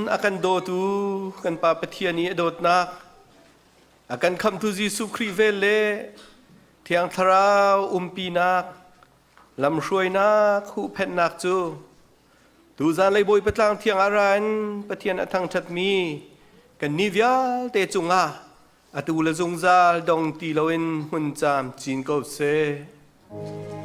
a kan dawtu kan Pa Pathian i a dawtnak, a kan khamhtu Jesuh Khrih vel le Thiang Thlarau umpinak, lamhruainak, huhphenhnak cu tuzan lei Bawipa tlang thiang ah ra in Pathian a thangṭhatmi kannih vialte cungah atu le zungzal dong ti loin hmun caam cin ko seh.